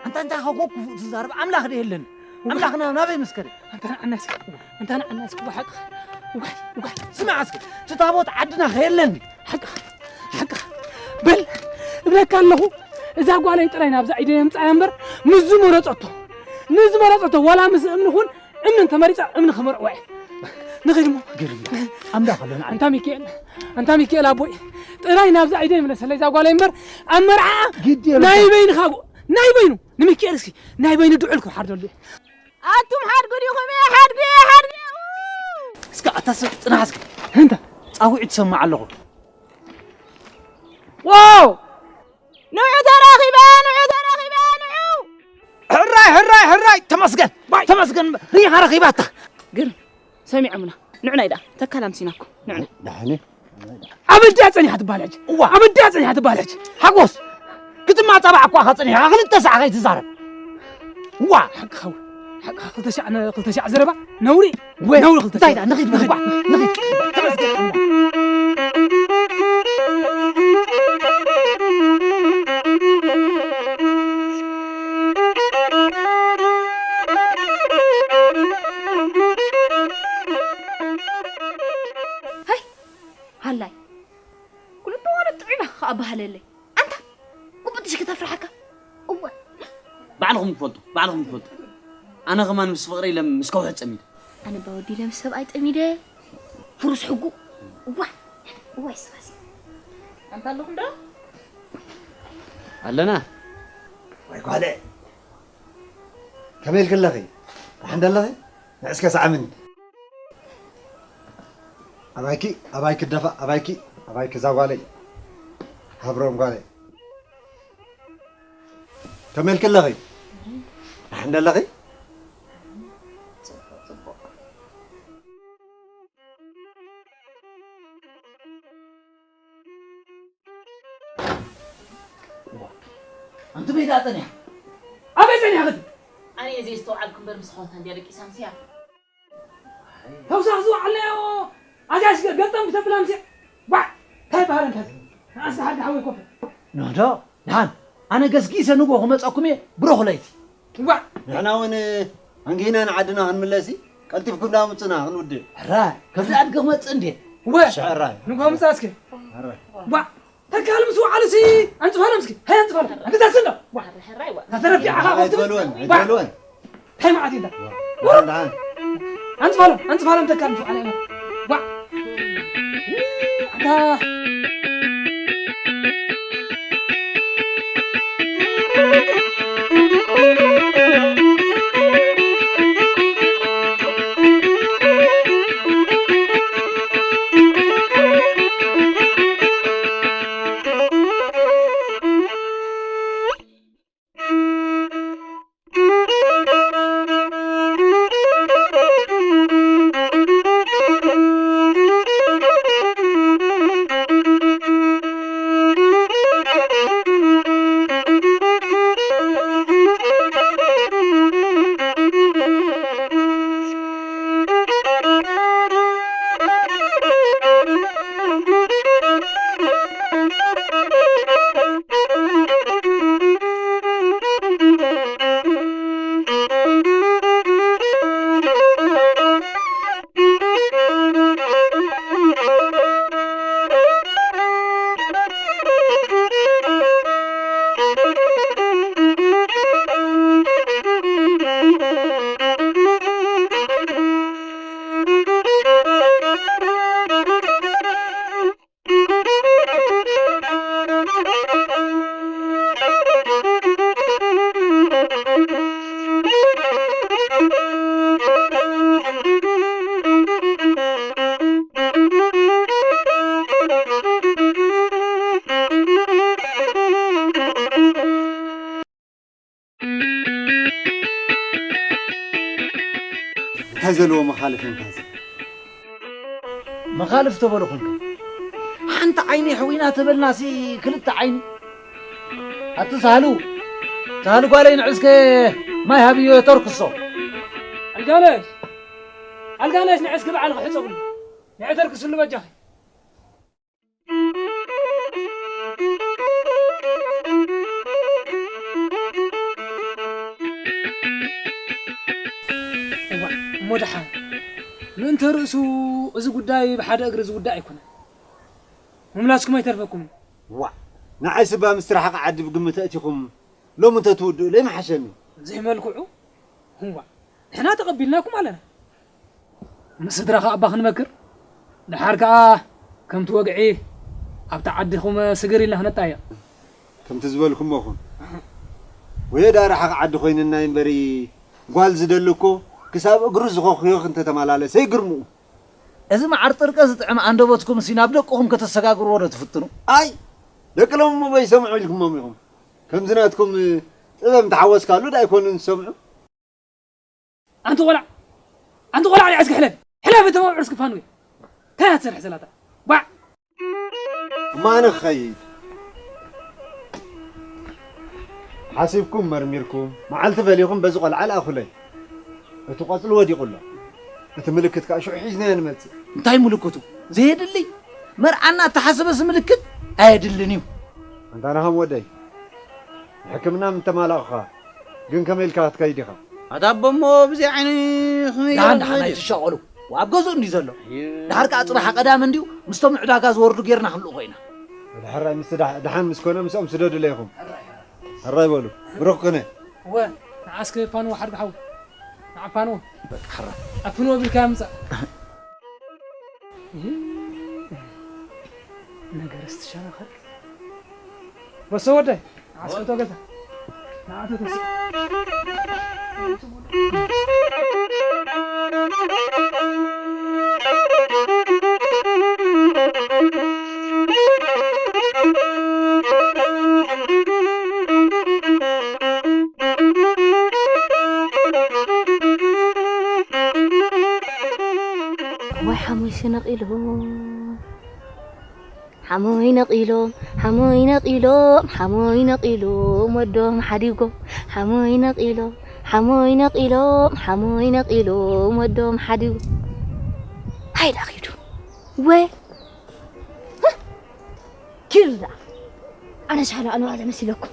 ኣንታ እንታይ ኸኮ ክፉእ ትዛረብ? ኣምላኽ ዶ የለን? ኣምላኽና ናበይ ምስ ከደ? ኣንታ ንዓና እስኪ፣ ኣንታ ንዓና እስኪ፣ ብሓቂ፣ ዋይ፣ ዋይ። ስማዕ እስኪ፣ እቲ ታቦት ዓድና ኸየለን። ሓቅኻ፣ ሓቅኻ። በል፣ እብለካ ኣለኹ፣ እዛ ጓለይ ጥራይ ናብዛ ኢደይ የምጽኣያ እምበር፣ ምስ ዝመረጸቶ፣ ንዝመረጸቶ፣ ዋላ ምስ እምኒ ኹን፣ እምኒ እንተመሪጻ፣ እምኒ ክመርዕዋ እየ። ንኺድ እሞ። ግርም። ኣምላኽ ኣሎ ንዓና። ኣንታ ሚካኤል፣ ኣንታ ሚካኤል ኣቦይ፣ ጥራይ ናብዛ ኢደይ ምለሰለይ እዛ ጓለይ እምበር፣ ኣብ መርዓኣ ግድ የብልካ። ናይ በይንኻ ጎ-፣ ናይ በይኑ፣ ንሚካኤል እስኪ፣ ናይ በይኑ ድዑል ክሓርደሉ እየ። ኣቱም ሓድጉ ዲኹም? እየ ሓድጉ፣ እየ ሓድጉ። እስከ ኣታ ሰብ ጽናሕ እስከ። እንተ ጻዊዑ ትሰማዕ ኣለኹ። ዋው! ንዑ ተራኺባ፣ ንዑ ተራኺባ፣ ንዑ። ሕራይ፣ ሕራይ፣ ሕራይ፣ ተመስገን፣ ባይ። ተመስገን፣ ሪኻ ረኺባታ። ግርም፣ ሰሚዖምና። ንዑ ናይ ደኣ፣ ተካል ኣምሲናኩም። ንዑ። ደሓነ። ኣብ ኣዲኣ ጸኒሓ ትበሃል ሕጂ። እዋ። ኣብ ኣዲኣ ጸኒሓ ትበሃል ሕጂ። ሓጎስ፣ ክትማጻባዕ እኳ ኢኻ ጸኒሕካ፣ ክልተ ሳዕ ከይትዛረብ። እዋ። ሓቅኻ እውን። ሓቅኻ፣ ክልተ ሻዕ ነ-፣ ክልተ ሻዕ ዘረባ ነውሪ። ወ-፣ ነውሪ ክልተ እንታይ ሻዕ። ደኣ፣ ንኺድ፣ ንኺድ፣ ንኺድ። ተመስገን ኣምላኽ። ሃይ፣ ሃላይ። ኩሉ እዋን ጥዑይ ኢኻ ከኣ በሃለለይ። ኣንታ፣ ግቡእ ድሽ ከተፍርሓካ? እወ። ባዕልኹም ትፈልጡ፣ ባዕልኹም ትፈልጡ። ኣነ ከማን ምስ ፍቕረይ ኢለ ምስ ከውሒ ጸሚደ። ኣነ እባ ወዲ ኢለ ምስ ሰብኣይ ጠሚደ። ፍሩስ ሕጉ። እዋ፣ እዋ ይስኻስ። ኣንታ ኣለኹም ዶ? ኣለና። ወይ ጓለ። ከመይ ኢልኪ ኣለኺ? ደሓን ዶ ኣለኺ? ንዕስከ ሰዓምኒ። ኣባይኪ፣ ኣባይኪ ደፋ፣ ኣባይኪ፣ ኣባይኪ እዛ ጓለይ። ሃብሮም ጓለይ። ከመይ ኢልኪ ኣለኺ? ደሓን ዶ ኣለኺ? ጽቡቕ፣ ጽቡቕ። ኣንቲ በይዳ ጸኒሓ። ኣበይ ጸኒሓ ኸዲ? ኣነ እየ ዘየስተውዓልኩ እምበር ምስ ኣሕዋታ እንድያ ደቂሳ ኣምስያ። ተውሳኽ ዝወዓልናዮ ኣጋይሽ ገ-፣ ገጠም ክተብል ኣምስያ። ባዕ! እንታይ በሃል እንታይ? ንኣስ ሓቂ ሓወይ ኮፈ። ኖዶ፣ ደሓን። ኣነ ገስጊሰ ንጎ ክመጸኩም እየ ብሮኽ ለይቲ። ዋዕ! ንሕና እውን ኣንጊህና ንዓድና ክንምለስ እዩ። ቀልጢፍኩም ዳ ምጽና ክንውድእ። ሕራይ፣ ከምዚ ኣድጊ ክመጽእ እንዴ? ወ! ሕራይ። ንጎ ምጻ እስኪ። ሕራይ። ዋዕ! ተካል ምስ ወዓሉሲ ኣንጽፋሎም እስኪ። ሃይ ኣንጽፋሎም። ኣንተ ታስሎ። ዋዕ! ሕራይ፣ ዋዕ! ታተረፊ ዓኻ ኣይትበልወን፣ ኣይትበልወን። እንታይ መዓት ኢልካ? ደሓን፣ ደሓን። ኣንጽፋሎም፣ ኣንጽፋሎም ተካል ምሽ ዓለና። ዋ! ኣታ! እንታይ ዘለዎ መኻልፍ እንካዚ? መኻልፍ ተበልኹም። ሓንቲ ዓይኒ ሕዊና ተበልናሲ ክልተ ዓይኒ። ኣቲ ሳህሉ፣ ሳህሉ ጓለይ ንዕስከ ማይ ሃብዮ ተርክሶ። ኣልጋነሽ፣ ኣልጋነሽ ንዕስከ በዓል ክሕጸብሉ። ንዕ ተርክስሉ በጃኺ። እዋእ፣ እሞ ደሓን። ምእንተ ርእሱ እዚ ጉዳይ ብሓደ እግሪ ዝውዳእ ኣይኮነን። ምምላስኩም ኣይተርፈኩምን። ዋእ፣ ንዓይስ እባ ምስቲ ረሓቕ ዓዲ ብግምት ኣእቲኹም ሎሚ እንተትውድኡለይ ምሓሸኒ። ዘይመልክዑ? እዋ፣ ንሕና ተቐቢልናኩም ኣለና። ምስ ስድራኻ እባ ክንመክር፣ ደሓር ከኣ ከምቲ ወግዒ ኣብታ ዓድኹም ስግር ኢልና ክነጣየቕ። ከምቲ ዝበልኩሞ ኹን። ወዮ ደኣ ረሓቕ ዓዲ ኮይንና እምበሪ፣ ጓል ዝደሊ እኮ ክሳብ እግሩ ዝኾኽዮኽ እንተተመላለሰ ይግርምኡ። እዚ መዓር ጥርቀ ዝጥዕም ኣንደበትኩምሲ ናብ ደቅኹም ከተሰጋግርዎ ዶ ትፍትኑ? ኣይ፣ ደቂ ሎሚ እሞ ይሰምዑ ኢልኩሞም ኢኹም። ከምዚ ናትኩም ጥበብ እንተሓወስካሉ ዶ ኣይኮኑን ዝሰምዑ? ኣንቲ ቆልዓ፣ ኣንቲ ቆልዓ ንዕስኪ ሕለፊ፣ ሕለፊ እቶም ኣብ ዕርስኪ ፋንወይ። እንታይ እያ ትሰርሒ ዘላታ? ባዕ! እሞ ኣነ ክኸይድ። ሓሲብኩም መርሚርኩም፣ መዓልቲ ፈሊኹም በዚ ቆልዓ ልኣኹለይ። እቲ ቆጽሊ ወዲቑ ኣሎ። እቲ ምልክት ከኣ ሽዑ ሒዝናዮ ንመጽእ። እንታይ ምልክቱ? ዘየድሊ መርዓና እተሓሰበስ ምልክት ኣየድልን እዩ። ኣንታ ናሃም ወደይ፣ ንሕክምና ምተማላእኹኻ፣ ግን ከመይ ኢልካ ክትከይድ ኢኻ? ኣታ ኣቦ እሞ ብዘይ ዓይኒ ከመይ ደሓን ኢሎም ደሓን ዝኸዱ? ኣይትሻቐሉ። ኣብ ገዝኡ እንድዩ ዘሎ። ኣየ። ደሓር ከኣ ጽባሕ ቀዳም እንድዩ፣ ምስቶም ዕዳጋ ዝወርዱ ጌርና ክንልእኾ ኢና። ወዲ ሕራይ፣ ምስ ደሓ-፣ ደሓን ምስ ኮነ፣ ምስኦም ስደዱለይ ኢኹም። ሕራይ በሉ። ብሩኽ ቅነ። እወ፣ ንዓስከ ፋንዎ ሓድጊ ሓው። ንዓ ፋንዎ። በቃ ሕራይ። ኣብ ፍንዎ ቢልካዮ ምጻእ። ነገር እስትሻራኸት። በሶ ወደይ፣ ንዓስከ እቶ ገዛ። ንዓ እቶ ተስ-፣ እዋይ ሓሙሽተ ነቒሎም፣ ሓሞይ ነቒሎም፣ ሓሞይ ነቒሎም፣ ሓሞይ ነቒሎም፣ ወዶም ሓዲጎም፣ ሓሞይ ነቒሎም፣ ሓሞይ ነቒሎም፣ ሓሞይ ነቒሎም፣ ወዶም ሓዲጎም። ሃይዳ ኺዱ። ወ-፣ ኪዱ ደኣ። ኣነ ሻላ ኣነዋ ዘመሲለኩም።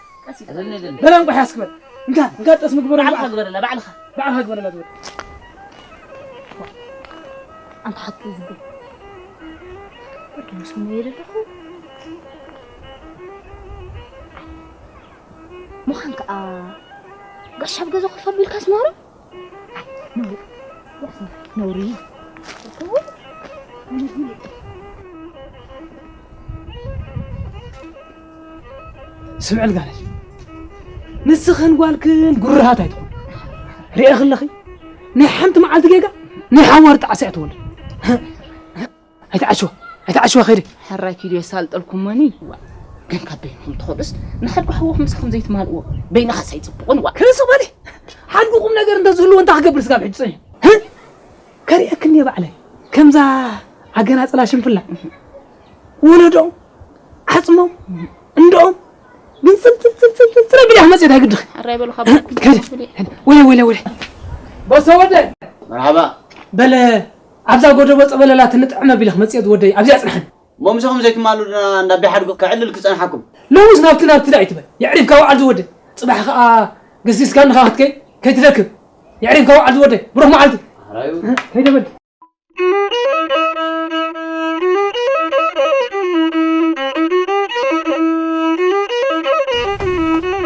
ቀስ ኢልካ። እዘን የለን። በላ እንቋ ያስክበል። እንካ እንካ ጠስሚ ግበረላ። ባዕልኻ ግበረላ፣ ባዕልኻ። ባዕልኻ ግበረላ ትብል። ኣንታ ሓቂ ዝብል ወዲ ምስ ሞ የደለኹ ምዃን ከዓ ጋሻ ኣብ ገዛ ኮፍ ኣቢልካ ስማሮ ነውሪ። ስምዕል ጋለሽ፣ ንስኽን ጓልክን ጉርሃት ኣይትኹን። ርኤ ክለኺ፣ ናይ ሓንቲ መዓልቲ ጌጋ ናይ ሓዋር ጣዕሳ እያ ትወልድ። ኣይትዓሽዋ፣ ኣይትዓሽዋ፣ ከይደ። ሕራይ ኪዱ የሳልጠልኩሞኒ። ግን ካብ በይንኹም ትኸዱስ፣ ንሓድጉ ሓውኹም ምሳኹም ዘይትማልእዎ፣ በይንኻስ ኣይጽቡቕን። ዋ። ክርስ በሊ፣ ሓድጉ ቁም ነገር እንተዝህልዎ እንታይ ክገብር ስጋብ ሕጂ ጸኒሑ? ህእ? ከርእየክን እየ ባዕለይ። ከምዛ ዓገና ጽላ ሽንፍላ። ወለዶም፣ ዓጽሞም፣ እንደኦም፣ ግን ጽል፣ ጽል፣ ጽል፣ ጽል፣ ጽል፣ ጽል፣ ቢልያ መጽየት ኣይግድኽ። ሕራይ በሉ ካብ ከይደ፣ ከይደ። ወለ፣ ወለ፣ ወለ። በሰ ወደ። መርሓባ። በለ፣ ኣብዛ ጎደቦ ጸበለላ ትንጥዕመ ቢልኽ መጽየት ወደይ፣ ኣብዚኣ ጽንሐን። እሞ ምሳኹም ዘይትማሉ እንዳ ኣቢ ሓድጉ ከዕልል ክጸንሓኩም። ሎሙስ ናብቲ ናብቲ ዳኣ ኣይትበል። የዕሪፍካ ውዓል ዝወደ። ጽባሕ ኸኣ ገሲስካ ንኻ ክትከይ ከይትደክም። የዕሪፍካ ውዓል ዝወደ። ብሩኽ መዓልቲ። ኣራዩ። ከይደ በል።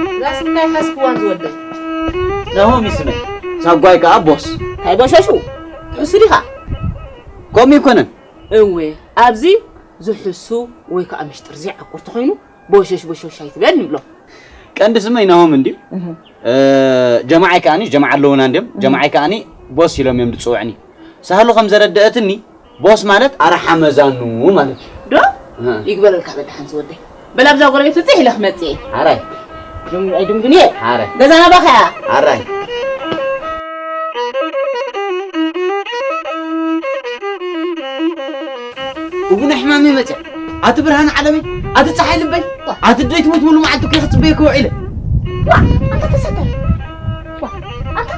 እዛ ስም እንታይ ሓስብዋን ዝወደ? ናሆም ይስመ። ሳጓይ ከኣ ቦስ። እንታይ ቦሸሹ? ትሕሱ ዲኻ? ከምኡ ይኮነን። እወ፣ ኣብዚ ዝሕሱ ወይ ከዓ ምሽጥር ዘይዓቁር ተኾይኑ፣ ቦሸሽ ቦሸሽ ኣይትበል ንብሎ። ቀንዲ ስመይ ናሆም እንድዩ። እህ። እ፣ ጀማዓይ ከኣኒ፣ ጀማዓ ኣለዉና እንድዮም። እህ። ጀማዓይ ከኣኒ ቦስ ኢሎም እዮም ዝጽውዕኒ። ሳህሉ ከም ዘረደአትኒ፣ ቦስ ማለት ኣርሓ መዛኑ ማለት እዩ። ዶ? እህ። ይግበረልካ በል ደሓን ዝወደይ። በል ኣብዛ ጎረቤት ብፅሕ ኢለ ክመፅእ እየ። ሓራይ። ድም-፣ ኣይድንጉን እየ። ሓራይ። ገዛና ባኸያ። ሓራይ። እቡነ ሕማመይ መፅያ። ኣቲ ብርሃን ዓለመይ፣ ኣቲ ፀሓይ ልበይ፣ ኣቲ ደይ ትሞት ሙሉ መዓልቲ እኮ ክፅበየኪ ውዒለ። ዋ፣ ኣንታ ተሰተር። ዋ፣ ኣንታ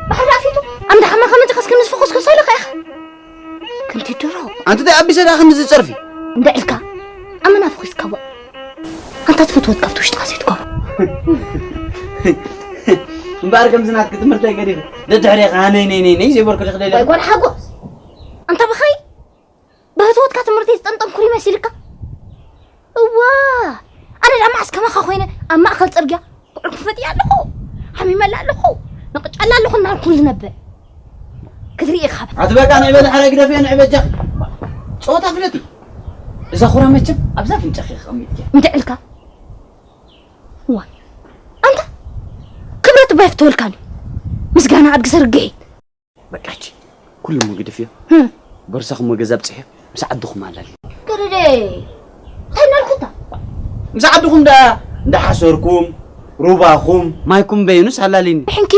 ባሕሪ ኣፊቱ፣ ኣንዳ ሓማኻ መፅኻስ ክንዝፎ ኮስኮስ ኣለካ ኢኻ። ከምቲ ድሮ። ኣንቲ እንታይ ኣቢሰ ደኣ ከምዚ ዝጸርፊ? እንዳ ኢልካ፣ ኣመና ፈኺስካ ዋ። ኣንታ ትፈትወት ካብቲ ውሽጥኻ ዘይትገብሮ። እምበኣር ከምዚ ናትኪ ትምህርተይ ገዲፈ፣ ደድሕሬኻ ነይ፣ ነይ፣ ነይ፣ ነይ ዘይበልኩ ዲኺ ደልያ? ወይ ጓል ሓጎስ። ኣንታ ብኸይ፣ ብህትወትካ ትምህርተይ ዝጠንጠንኩ ይመስልካ? እዋ፣ ኣነ ደኣ መዓስ ከማኻ ኮይነ ኣብ ማእከል ጽርግያ ኩዕኩፈትያ ኣለኹ፣ ሓሚመላ ኣለኹ፣ ነቕጫላ ኣለኹ እናልኩ ዝነብር ክትርኢ ኢኻ። ኣቲ በቃ ንዕበ ዳሕራይ ግደፍዮ ንዕበ እጃኺ። ጸወታ ፍለጢ። እዛ ኹራ መቸም ኣብዛ ኣፍንጫኺ ከቐሚጥኪ። እንድዕልካ። እዋ፣ ኣንታ ክብረት እባ ይፍተወልካኒ። ምስጋና ኣድጊ ሰርግሒት። በቃ ሕጂ ኩሉ እሞ ግደፍዮ። ህም። ቦርሳኹም ገዛ ኣብጽሕዮ፣ ምስ ዓድኹም ኣላሊ። ገረደ፣ እንታይ እናልኩታ? ምስ ዓድኹም ደኣ እንዳሓሰርኩም፣ ሩባኹም፣ ማይኩም በይኑስ ኣላሊኒ። ሕንኪ፣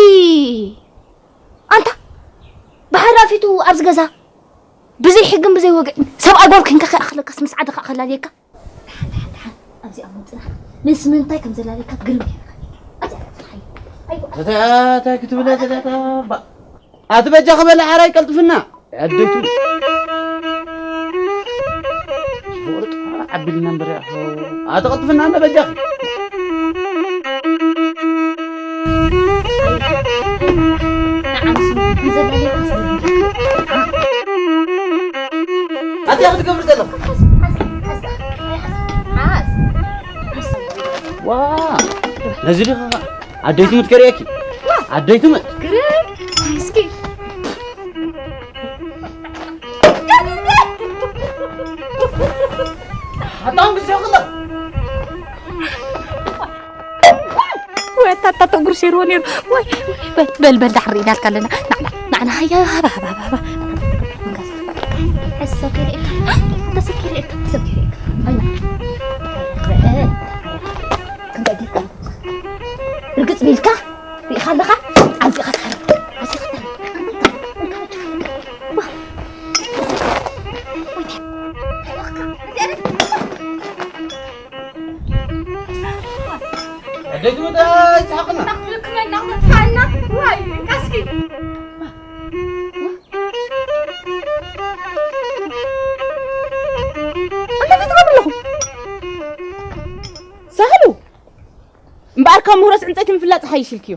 ኣንታ፣ ባሕሪ ኣፊቱ ኣብዚ ገዛ፣ ብዘይ ሕግን ብዘይ ወግዕን፣ ሰብኣይ ጓል ኮንካ ከይኣኽለካስ ምስ ዓድኻ ከላልየካ? ደሓን፣ ደሓን፣ ደሓን። ኣብዚኣ እውን ጽናሕ። ምስ ምንታይ ከም ዘላለካ ግርም ጌርካ። ኣብዚኣ ጽናሕ። ኣይዋ። ተታ-፣ እንታይ ክትብል እያ ተታ-፣ ባ-፣ ኣቲ በጃ ክበላ ሓራይ ቀልጥፍና። ኣደቱ። ቁርጥ ዓቢልና እምበር ያኹ። ኣቲ ቀልጥፍና እንደ በጃ። ኣቲ ክትገብር ዘለኹ። ዋ፣ ነዚ ዲኻ ኣደይ ትሙት ከርእየኪ? ኣደይ ትሙት። ግርም፣ እስኪ። ኣታውን ግዜ ክለ። ወይ ኣታ፣ ኣታ፣ እግሩ ሴርዎ ነይሩ። ወይ፣ ወይ፣ በል፣ በል፣ በል፣ ዳሕር ኢና ኣልካ ኣለና። ና፣ ና፣ ና፣ ና፣ ሃያ፣ ሃባ፣ ሃባ፣ ሃባ፣ ሃባ። እንካ፣ ሰብ ከይርእየካ፣ እንካ፣ ሰብ ከይርእየካ፣ ሰብ ከይርእየካ። ኣይ፣ ና። ክንደይ ጌርካ? ርግጽ ቢልካ ርኢኻ ኣለኻ? ኣዚኻ ትሓርም። ኣዚኻ ትሓርም። ኣደይ ትመጣ ይስሓቕና። እንታይ ትገብሩ ኣለኹም? ሳህሉ! እምበኣር ካብ ምህሮስ ዕንፀይቲ ምፍላጥ ሓይሽ ኢልክዮ።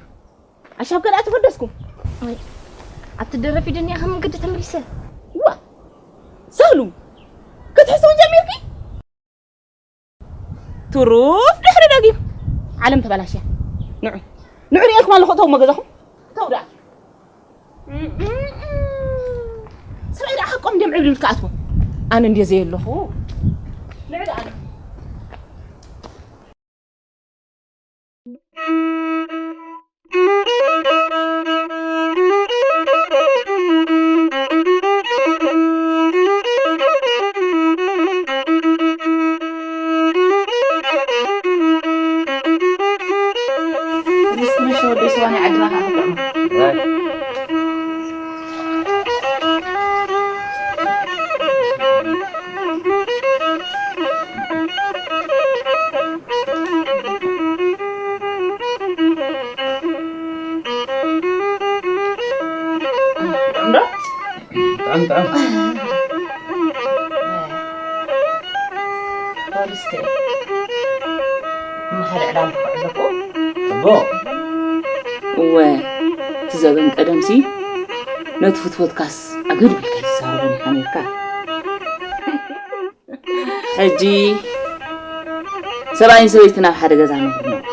ኣሻብ ከደኣ ተፈደስኩም። ወይ፣ ኣብቲ ደረፍ ኢደኒ እያ ካብ መንገዲ ተመሊሰ። ዋ፣ ሳህሉ፣ ክትሕስዊ ጀሚርኪ? ትሩፍ ድሕሪ ደጊም። ዓለም ተበላሽያ። ንዑ፣ ንዑ ሪኤልኩም ኣለኹ፣ እተው መገዛኹም። እተው ደኣ። ሰብኣይ ደኣ ሓቆም እንድዮም ዕብልብል ክኣትዎ። ኣነ እንድየ ዘየለኹ። ንዑ ደኣ። ጥዑም። ፖሊስ ከ ንሓደ ዕላል ክዕለቁ? ጽቡቕ። እወ፣ እቲ ዘበን ቀደምሲ ነቲ ፍትወትካስ ኣገድ ኢልካ ይዛረበን ኢኻ ነርካ። ሕጂ ሰብኣይን ሰበይትን ኣብ ሓደ ገዛ ነብሩ ነይሩ።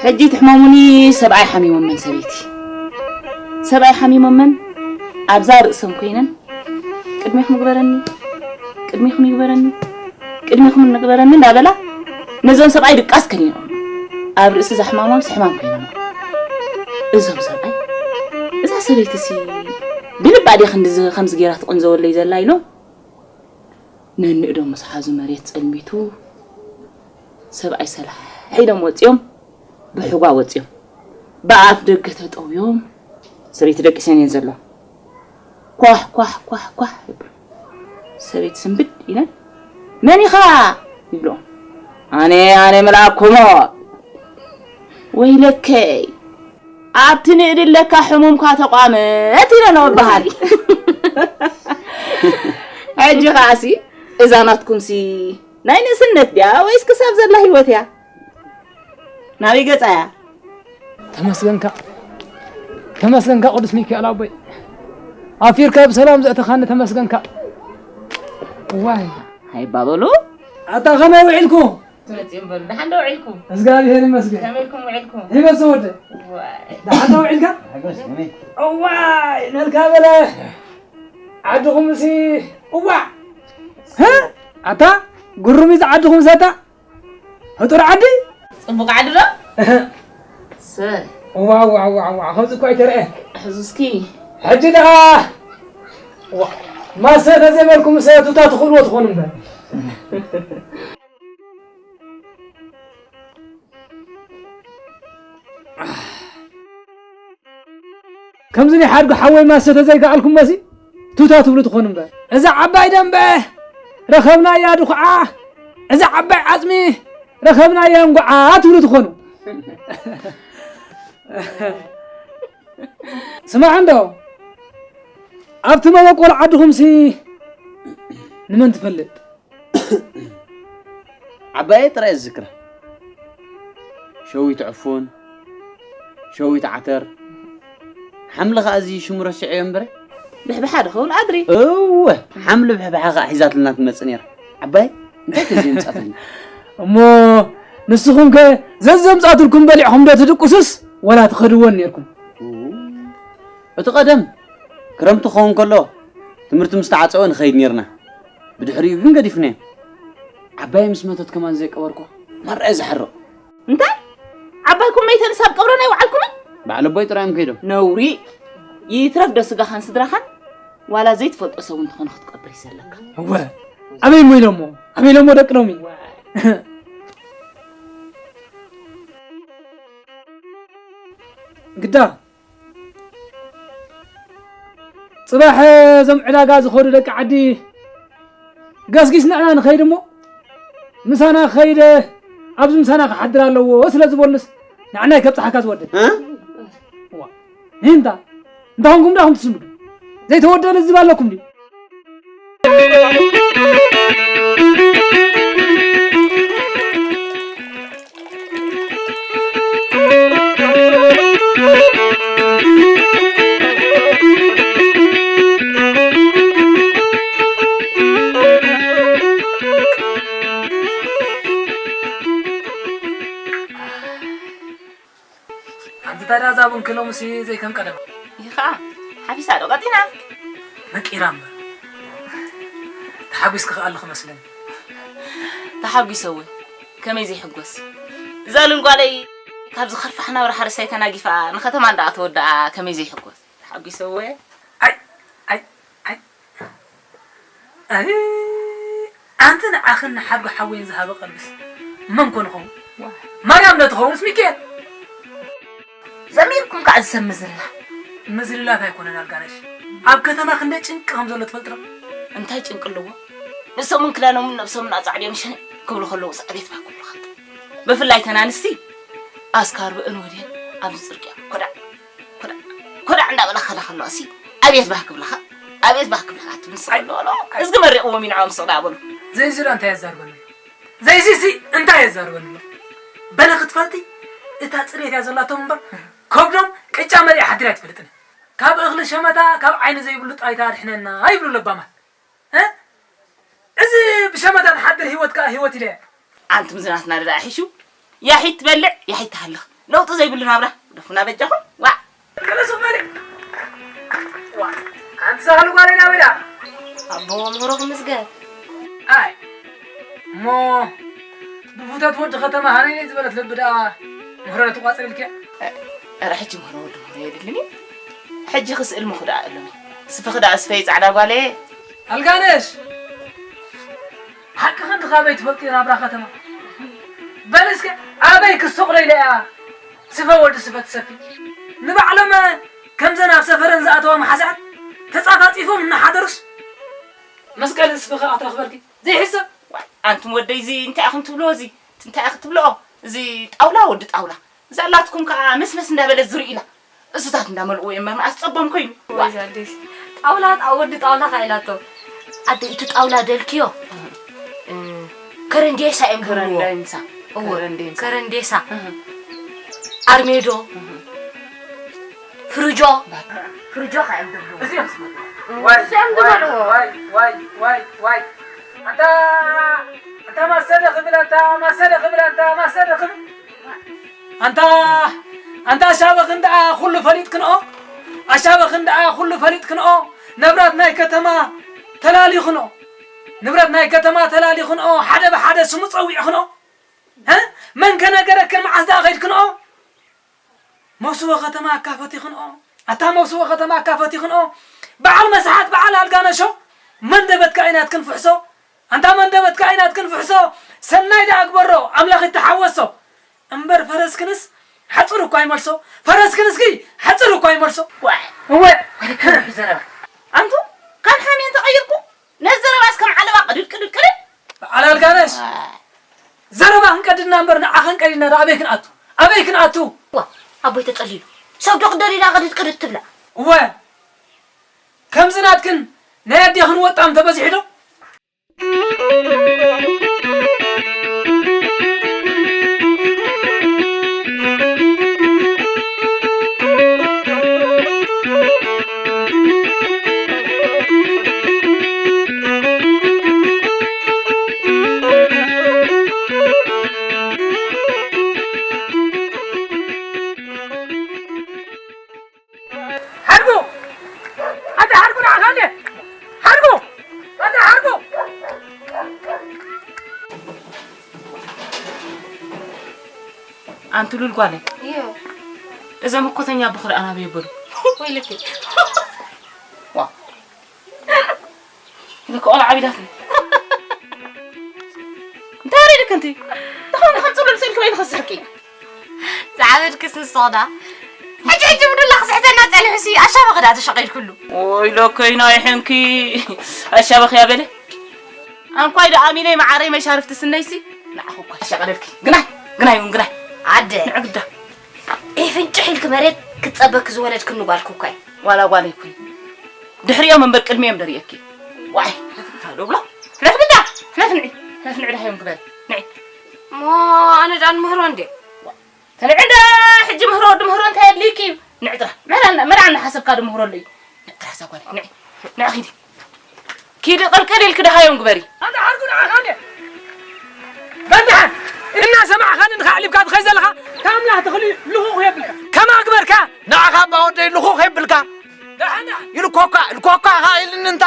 ሕጂ ትሕመሙኒ፣ ሰብኣይ ሓሚሞመን ሰበይቲ። ሰብኣይ ሓሚሞመን ኣብዛ ርእሰን ኮይነን ቅድሜኹም ግበረኒ፣ ቅድሜኹም ይግበረኒ፣ ቅድሜኹም ንግበረኒ እንዳበላ ነዞም ሰብኣይ ድቃስ ከኒኖም። ኣብ ርእሲ ዛሕማሞም ስሕማም ኮይኖም። እዞም ሰብኣይ፣ እዛ ሰበይትሲ ብልባ ድያ ክንድዚ ከምዚ ገይራ ትቕንዘወለይ ዘላ ኢሎም ነንእዶም ምስ ሓዙ መሬት ጸልሚቱ ሰብኣይ ሰላሕ ኢሎም ወጺኦም፣ ብሕጓ ወጺኦም። ብኣፍ ደገ ተጠውዮም፣ ሰበይቲ ደቂሰን እየን ዘሎ። ኳሕ፣ ኳሕ፣ ኳሕ፣ ኳሕ ይብሉ። ሰበይቲ ስንብድ ኢለን፣ "መን ኢኻ?" ይብልኦም። "ኣነ፣ ኣነ መልኣክ ኮሞ." "ወይለከይ፣ ኣብቲ ንእዲ ኣለካ ሕሙምካ ተቋመት" ኢለን በሃሊ። ሕጂ ኸኣሲ፣ እዛ ናትኩምሲ ናይ ንእስነት ድያ ወይስ ክሳብ ዘላ ህይወት እያ? ናበይ ገጻ እያ? ተመስገንካ፣ ተመስገንካ ቅዱስ ሚካኤል ኣቦይ። ኣፊርካ ብሰላም ዘእተኻኒ ተመስገንካ። ዋይ። ሃይ ባበሉ። ኣታ ከመይ ውዒልኩ? ትመጽኡ እምበር፣ ደሓን ዶ ውዒልኩም? እግዚኣብሔር ይመስገን። ከመይ ኢልኩም ውዒልኩም? ይበስ ወደ። ዋይ። ደሓን ዶ ውዒልካ? ሓጎስ፣ ከመይ? እዋይ፣ ነልካ በለ። ዓድኹም እሲ፣ እዋ። ሀ? ኣታ ጉሩም እዩ ዓድኹም ዘታ። ህጡር ዓዲ? ጽቡቕ ዓዲ ዶ? እህ። ሰ። እዋ፣ እዋ፣ እዋ፣ እዋ፣ ከምዚ እኮ ኣይተረኤ። ሕዙ እስኪ። ሕጂ ደኣ፣ እዋ፣ ማሰ ተዘይበልኩም ሰ ቱታ ትኽእልዎ ትኾኑ እምበር። ከምዚ ናይ ሓድጉ ሓወይ ማሰ ተዘይከኣልኩሞሲ፣ ቱታ ትብሉ ትኾኑ እምበር። እዛ ዓባይ ደንበ ረኸብናያ ድኹዓ፣ እዛ ዓባይ ዓጽሚ ረኸብናያ እንጉዓ ትብሉ ትኾኑ። ስማዕ እንዶ፣ ኣብቲ መበቆል ዓድኹምሲ ንመን ትፈልጥ? ዓባየይ ጥራይ ዝዝክራ። ሸዊት ዕፉን፣ ሸዊት ዓተር፣ ሓምሊ ኸኣ እዚ ሽሙ ረሲዐዮ እምበረ። ብሕብሓ ዶ ኸውን ኣድሪ? እወ፣ ሓምሊ ብሕብሓ ኸኣ ሒዛትልና ትመጽእ ነይራ። ዓባየይ፣ እንታይ ተዘየምጻትልና? እሞ ንስኹም ከ ዘዘምጻትልኩም በሊዕኹም ዶ ትድቅሱስ ወላ ትኸድዎን ነይርኩም? እው፣ እቲ ቀደም ክረምቲ ክኸውን ከሎ ትምህርቲ ምስ ተዓጸወ ንኸይድ ነይርና። ብድሕሪኡ ግን ገዲፍናዮ። ዓባየይ ምስ መተት ከማን ዘይቀበርኩዋ ማራ እየ ዝሓርቕ። እንታይ? ዓባይኩም መይተንስ ኣብ ቀብረን ኣይወዓልኩምን? በዓል ኣቦይ ጥራይ እዮም ከይዶም። ነውሪ። ይትረፍ ዶ ስጋኻን ስድራኻን? ዋላ ዘይትፈልጦ ሰብ እንተኾነ ክትቀብር እዩ ዘለካ። እወ። ኣበይ እሞ ኢሎሞ? ኣበይ ኢሎሞ ደቂ ሎሚ? ግዳ ጽባሕ እዞም ዕዳጋ ዝኸዱ ደቂ ዓዲ ገስጊስ ንዕና ንኸይድ እሞ ምሳና ክኸይድ ኣብዚ ምሳና ክሓድር ኣለዎ ስለ ዝበሉስ ንዓና ከብጽሓካ ዝወደድ። እ? ዋ። እንታ እንታይ ኾንኩም ዳኹም ትስምዱ? ዘይተወደደ ዝብ ኣለኩም ድዩ? ሓንቲ ታዲያ እዛ ቡን ክሎምሲ ዘይከም ቀደማ። ይኻ ሓፊሳ ዶ ቀጢና? መቂራ እምበር። ተሓጒስኪ ከኣ ኣለኺ መስለኒ። ተሓጒሰ እውን ከመይ ዘይሕጎስ? እዛ ልንጓለይ ካብዚ ከርፋሕ ናብራ ሓረስታይ ተናጊፋ ንኸተማ እንዳኣተወ ደኣ ከመይ ዘይሕጎስ? ተሓጒሰ እወ። ኣይ፣ ኣይ፣ ኣይ፣ ኣይ፣ ኣንቲ ንዓኽን ንሓድጎ ሓወይን ዝሃበ ቀልብስ መን ኮን ይኸውን? ማርያም ዶ ትኸውንስ ሚካኤል? ዘሚርኩም ከዓ ዝሰብ ምዝላፍ። ምዝልላፍ ኣይኮነን ኣልጋነሽ። ኣብ ከተማ ክንደይ ጭንቂ ከም ዘሎ ትፈልጢ ዶ? እንታይ ጭንቂ ኣለዎ? ንሶምን ክዳኖምን ነብሶምን ኣጻዕድዮም ሸነ ክብሉ ከለዉ ሳዕቤት ባኩሉኻ። ብፍላይ ተን ኣንስቲ ኣስካርብእን ወድየን ኣብዚ ጽርግያ ኮዳዕ ኮዳዕ ኮዳዕ እንዳበላ ክኸዳ ከለዋ ሲ ኣቤት ባህ ክብልኻ፣ ኣቤት ባህ ክብልኻ፣ ኣቲ ምስ ጸሎሎ፣ እዝጊ መሪቕዎም እዩ ንዕኦም ስቕ ደኣ በሉ። ዘይዚ ደኣ እንታይ የዛርበኒ ኣሎ? ዘይዚሲ እንታይ የዛርበኒ ኣሎ? በለ ክትፈልጢ፣ እታ ጽሬት እያ ዘላቶም እምበር፣ ከብዶም ቅጫ መሊኣ ሓዲራ ኣይትፈልጥን። ካብ እኽሊ ሸመታ፣ ካብ ዓይኒ ዘይብሉ ጥራይ ተኣድሕነና ይብሉ ለባማት። እ? እዚ ብሸመታ ንሓድር ህይወት ከኣ ህይወት ኢለ። ኣንቱም ዝናትና ደኣ ሒሹ፣ ያሒት ትበልዕ፣ ያሒት ትሃልኽ። ለውጢ ዘይብሉ ናብራ፣ ግደፉና በጃኹም። ዋዕ! ቅለሱ በሊ። ዋዕ! ኣንቲ ሳህሉ ጓለይ ናበይ ደኣ? ኣቦ ምህሮ ክምስገን። ኣይ፣ እሞ ብፉተት ወዲ ከተማ ሃነይ ዝበለት ልቢ ደኣ ምህሮ ትቋጽር ኢልኪ? እ፣ ኧረ ሕጂ ምህሮ ወዲ ምህሮ የድልን እዩ። ሕጂ ክስእል ምኹ ደኣ እሎሚ። ስፍኺ ደኣ ስፈይ ጻዕዳ ጓለየ። ኣልጋነሽ! ሓቅኺ እንዲ ካበይ ትፈልጢ ናብራ ከተማ? በሊ እስከ ኣበይ ክስቕ ኢለ እያ ስፈ ወዲ ስፈ ትሰፊ? ንባዕሎም ከምዘን ኣብ ሰፈረን ዝኣተዋ መሓዛት ተጻፋጺፎም እናሓደሩስ መስቀል ስፈኺ ኣትረኽበልኪ ዘይሕሰብ። ዋይ፣ ኣንቱም ወደይ እዚ እንታይ ኢኹም ትብልዎ እዚ? እንታይ ኢኹም ትብልኦ? እዚ ጣውላ ወዲ ጣውላ። እዛ ኣላትኩም ከኣ መስመስ እንዳበለት ዝርእላ። እሱታት እንዳመልእዎ እዮም መርማዓስ ጸቦም ኮይኑ። ወይ ዛዴስ። ጣውላ፣ ጣ-፣ ወዲ ጣውላ ከኣ ኢላቶ። ኣደ፣ እቲ ጣውላ ደልክዮ? እ፣ ከረንዴሳ እዮም ዝብልዎ። ከረንዴሳ። እዎ፣ ከረንዴሳ። ከረንዴሳ። እህ። ኣርሜዶ። እህ። ፍርጆ። ፍርጆ ከኣ እዮም ዝብልዎ። እዚ እዮም ዝብልዎ። ዋይ፣ እዚኦም ዋይ፣ ዝበልዎ። ዋይ፣ ዋይ፣ ዋይ፣ ዋይ። ኣንታ፣ ኣንታ ማሰለ ክብል፣ ኣንታ ማሰለ ክብል፣ ኣንታ ማሰለ ክብል። ኣንታ፣ ኣንታ ኣሻበኽን ደኣ ኩሉ ፈሊጥክንኦ፣ ኣሻበኽን ደኣ ኩሉ ፈሊጥክንኦ፣ ንብረት ናይ ከተማ ተላሊኽንኦ፣ ንብረት ናይ ከተማ ተላሊኽንኦ፣ ሓደ ብሓደ ስሙ ጸዊዕኽንኦ፣ እ? መን ከነገረክን መዓስ ደኣ ኸይድክንኦ? መውስቦ ከተማ ኣካፈቲኽንኦ፣ ኣታ መውስቦ ከተማ ኣካፈቲኽንኦ፣ በዓል መስሓት፣ በዓል ኣልጋነሾ፣ መንደበትካ ኣይናትክን ፍሕሶ፣ ኣንታ መንደበትካ ኣይናትክን ፍሕሶ፣ ሰናይ ደኣ ግበሮ፣ ኣምላኽ ይተሓወሶ። እምበር ፈረስክንስ ሓጹር እኳ ይመልሶ፣ ፈረስክንስኪ ሓጹር እኳ ይመልሶ። ዋይ። እወ። ወደ ከርሒ ዘረባ። ኣንቱ፣ ካብ ሓሜን ተቐይርኩ፣ ነዚ ዘረባስ ከም ዓለባ ቅድድ ቅድድ ቅድድ። በዓል ኣልጋነሽ፣ ዋይ። ዘረባ ክንቀድድና እምበር ንዓኸን ቀዲድና ዶ ኣበይ ክንኣቱ? ኣበይ ክንኣቱ? ዋ፣ ኣቦይ ተጸሊሉ። ሰብ ዶ ክደሊና ቅድድ ቅድድ ትብላ? እወ። ከምዚ ናትክን ናይ ኣዴኽን ወጣም ተበዚሑ ዶ? ሓድጉ! ኣታ ሓድጉ ንዓኻ እንዴ? ሓድጉ! ኣታ ሓድጉ! ኣንቲ ሉል ጓለይ፣ እዮ። እዛ መኮተኛ ኣቦኺ ደኣ ናበይ ኣበሉ? ወይለኪ። ዋ። ኢለ ቆልዓ ዓቢዳትኒ። እንታይ ወሪድኪ ኣንቲ? ተኾን ከም ጽሉል ስኢልኪ በይንኺ ስሕቂ። ዝዓበድክስ ንስኺ ደኣ። ሕጂ ሕጂ ብዱላ ክስሕተና ጸኒሑሲ ኣሻበኺ ደኣ ተሸቒልክሉ። ኦይ ሎከይ ናይ ሕንኪ ኣሻበኺ ኣበለ። ኣንኳይ ደኣ ሚለይ መዓረይ መሻርፍቲ ስነይሲ ንዓኹ እኳ ተሸቐለልኪ። ግናይ፣ ግናይ እውን ግናይ። ኣደ። ንዕግዳ። ኢፍንጭሕ ኢልኪ መሬት ክትጸበኪ ዝወለድክኒ ጓልኪ እኳ እዩ። ዋላ ጓል ኣይኮን። ድሕሪኦም እምበር ቅድሚኦም ደርእየኪ። ዋይ፣ ሕለፍ ግዳ ዶ ብሎ? ሕለፍ ግዳ፣ ሕለፍ ንዒ፣ ሕለፍ ንዒ ደሃዮም ግበሪ። ንዒ። እሞ ኣነ ደኣ ንምህሮ እንዴ? ተንዒ እንዳ ሕጂ ምህሮ፣ ወዲ ምህሮ እንታይ ኣድልይኪ እዩ? ንዒ ጥራ። መርዓና፣ መርዓና ሓሰብካ ዶ ምህሮ ኣሎ እዩ? ንዒ ጥራ እዛ ጓል፣ ንዒ። ንዒ ኪዲ። ኪዲ ቅልቅል ኢልኪ ደሃዮም ግበሪ። ኣንታ ሓርጉ ንዓኻ እንዴ? በል ደሓን፣ እናሰማዕኻኒ ንኻዕሊብካ ትኸይድ ዘለኻ፣ ካብ ኣምላኽ ትኽሊ ልኹኽ የብልካ። ከማ ግበርካ፣ ንዓኻ እባ ወደይ ልኹኽ የብልካ። ደሓን፣ ደሓን። ኢልኮካ፣ ኢልኮካ ኢኻ ኢልኒ እንታ።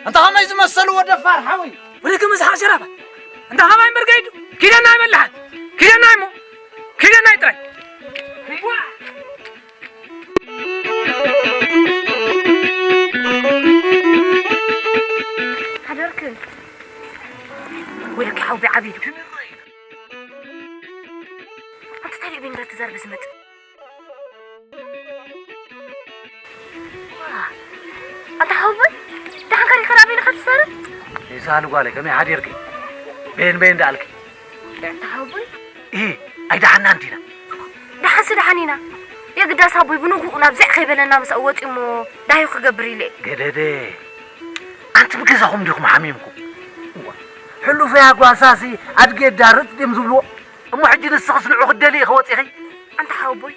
እንታ ከመይ ዝመሰልዎ ደፋር ሓወይ። ወደ ክምዝሓ ሸራፋ። እንታ ከማይ እምበር ከይዱ። ኪደና ይበልሓን። ኪደና ይሞ። ኪደና ይጥራይ። ዋ! ሓደርክ። ወይለኪ ሓው ብዓቢዱ። ኣንቲ ታዲኡ ቤንግረ ትዛርብ ዝመጽእ? ኣታ ሓወቦይ፣ ደሓን ከሪኻ ራቢና ካብ ትዛረብ? ይሳሉ ጓለይ፣ ከመይ ሓዲርኪ? ቤን ቤን እንዳልኪ። ኣታ ሓወቦይ። ኢ፣ ኣይደሓና እንዲና። ደሓንሲ ደሓን ኢና። የግዳስ ኣቦይ ብንግኡ ናብ ዘዕ ከይበለና ምስኣ ወጺኡ እሞ ዳህዩ ክገብር ኢለ እየ። ገደደ፣ ኣንቲ ብገዛኹም ዲኹም ሓሚምኩም? እዋ፣ ሕሉፈያ ጓሳሲ ኣድጌ ዳርጥ ድዮም ዝብልዎ? እሞ ሕጂ ንስኽስ ንዑ ክትደልዪ ኢኺ ወጺኺ? ኣንታ ሓወቦይ፣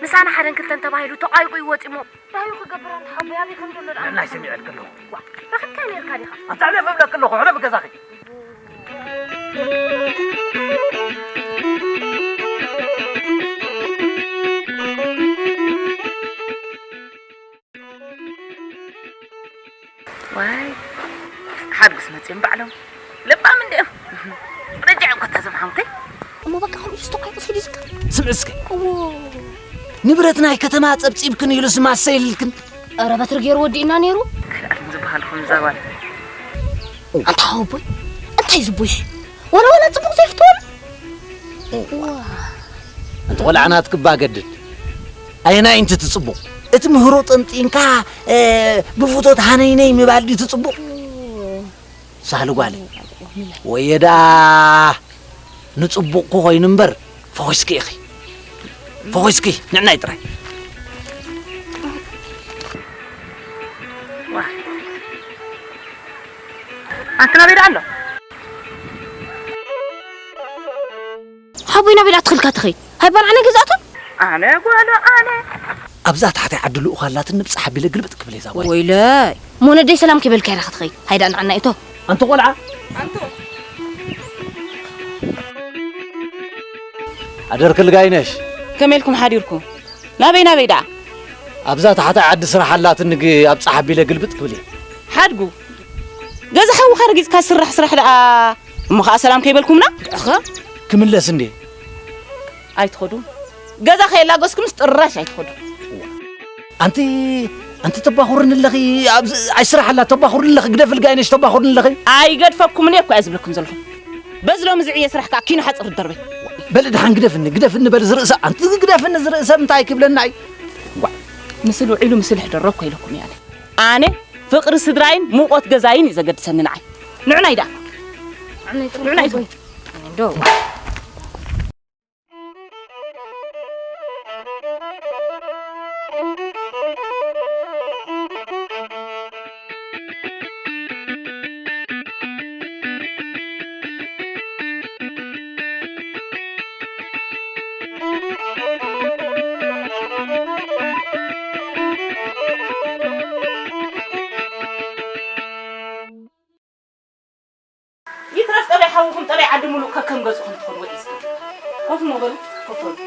ምሳና ሓደን ክልተን ተባሂሉ ተቋይቁ ይወጺ እሞ ዳህዩ ክገብር ኣንታ ሓወቦይ ኣበይ ከም ዘሎ ደኣ ናይ ሰሚዐልኪ ኣለኹ። ዋ፣ ረኺብካዮ ነይርካ ዲኻ? ኣንታ ሕለፍ እብለኪ ኣለኹ፣ ሕለፍ ገዛኺ። ዋይ፣ ሓድግስ መጺኦም ባዕሎም። ለባም እንዲኦም። ረጃዕ እኮ እታ ዘምሓምከይ። እሞ በቃ ከምኡ ይስቶ ካይ ወሰድ ይዝከር። ስምዒ እስከ። እዎ። ንብረት ናይ ከተማ ጸብጺብክን ኢሉ ስማ ሰይልክን። ኧረ በትሪ ገይሩ ወዲእና ነይሩ። ኣይልኣልን ዝበሃል ኹም እዛ ጓል። ኣንታ ሓወቦይ፣ እንታይ ዝቦይሽ? ወላ ወላ ጽቡቕ ዘይፍትወሉ። ዋ። ኣንቲ ቆልዓ ናትክባ ገድድ። ኣየናይ እንቲ ትጽቡቕ? እቲ ምህሮ ጠንጢንካ፣ እ፣ ብፍቶት ሃነይነይ ምባል ድዩ ትጽቡቕ? ሳህሊ ጓለይ። ወየ ደኣ ንጽቡቕ ክኾይኑ እምበር፣ ፈኺስኪ ኢኺ። ፈኺስኪ፣ ንዕናይ ጥራይ። ዋ። ኣንቲ ናበይ ደኣ ኣሎ? ሓቦይ ናበይ ደኣ ትኽልካ ትኸይድ? ሃይ ባል ዓነ ገዛእቶ? ኣነ ጓሉ ኣነ። ኣብዛ ታሕታይ ዓዲ ልኡኽ ኣላትኒ ብጻሕ ኣቢለ ግልብጥ ክብል እየ እዛ ጓል። ወይለይ፣ እሞ ነደይ ሰላም ከይበልካ ኢኻ ክትኸይድ? ሃይ ደኣ ንዓና እቶ። ኣንቲ ቆልዓ። ኣንቱ። ኣደርክል ጋይነሽ። ከመይ ኢልኩም ሓዲርኩም? ናበይ ናበይ ደኣ? ኣብዛ ታሕታይ ዓዲ ስራሕ ኣላትኒ ግ-፣ ኣብ ጻሕ ኣቢለ ግልብጥ ክብል እየ። ሓድጉ። ገዛ ሓውኻ ረጊጽካ ዝስራሕ ስራሕ ደኣ እሞ ኸኣ ሰላም ከይበልኩምና? እኸ? ክምለስ እንዴ? ኣይትኸዱን። ገዛ ከየላገስኩምስ ጥራሽ ኣይትኸዱን። ኣንቲ፣ ኣንቲ ተባኹርኒ ኣለኺ፣ ኣብዚ ኣይስራሕ ኣላ፣ ተባኹርኒ ኣለኺ፣ ግደፍል ጋይነሽ ተባኹርኒ ኣለኺ። ኣይገድፈኩምን እየ እኮ እየ ዝብለኩም ዘለኹ። በዚ ሎሚ ዝዕየ ስራሕ ከኣ ኪኖ ሓጽር ደርበይ። በሊ ደሓን ግደፍኒ፣ ግደፍኒ በሊ ዝርእሰ፣ ኣንቲ ግደፍኒ ዝርእሰ እንታይ ክብለና እዩ? ጓዕ፣ ምስል ውዒሉ ምስል ሕደሮ እኮ ኢለኩም እየ ኣነ። ኣነ ፍቕሪ ስድራይን ሙቖት ገዛይን እዩ ዘገድሰኒ ንዓይ። ንዑናይ ደኣ። ንዑናይ ንዑናይ ደኣ። ዶ። ይትረፍ ጠባይ ሓውኹም፣ ጠባይ ዓዲ ሙሉእ ከከም ገዝኹም ትኾኑ ወይ እስኪ። ኮፍ እሞ በሉ፣ ኮፍ በሉ።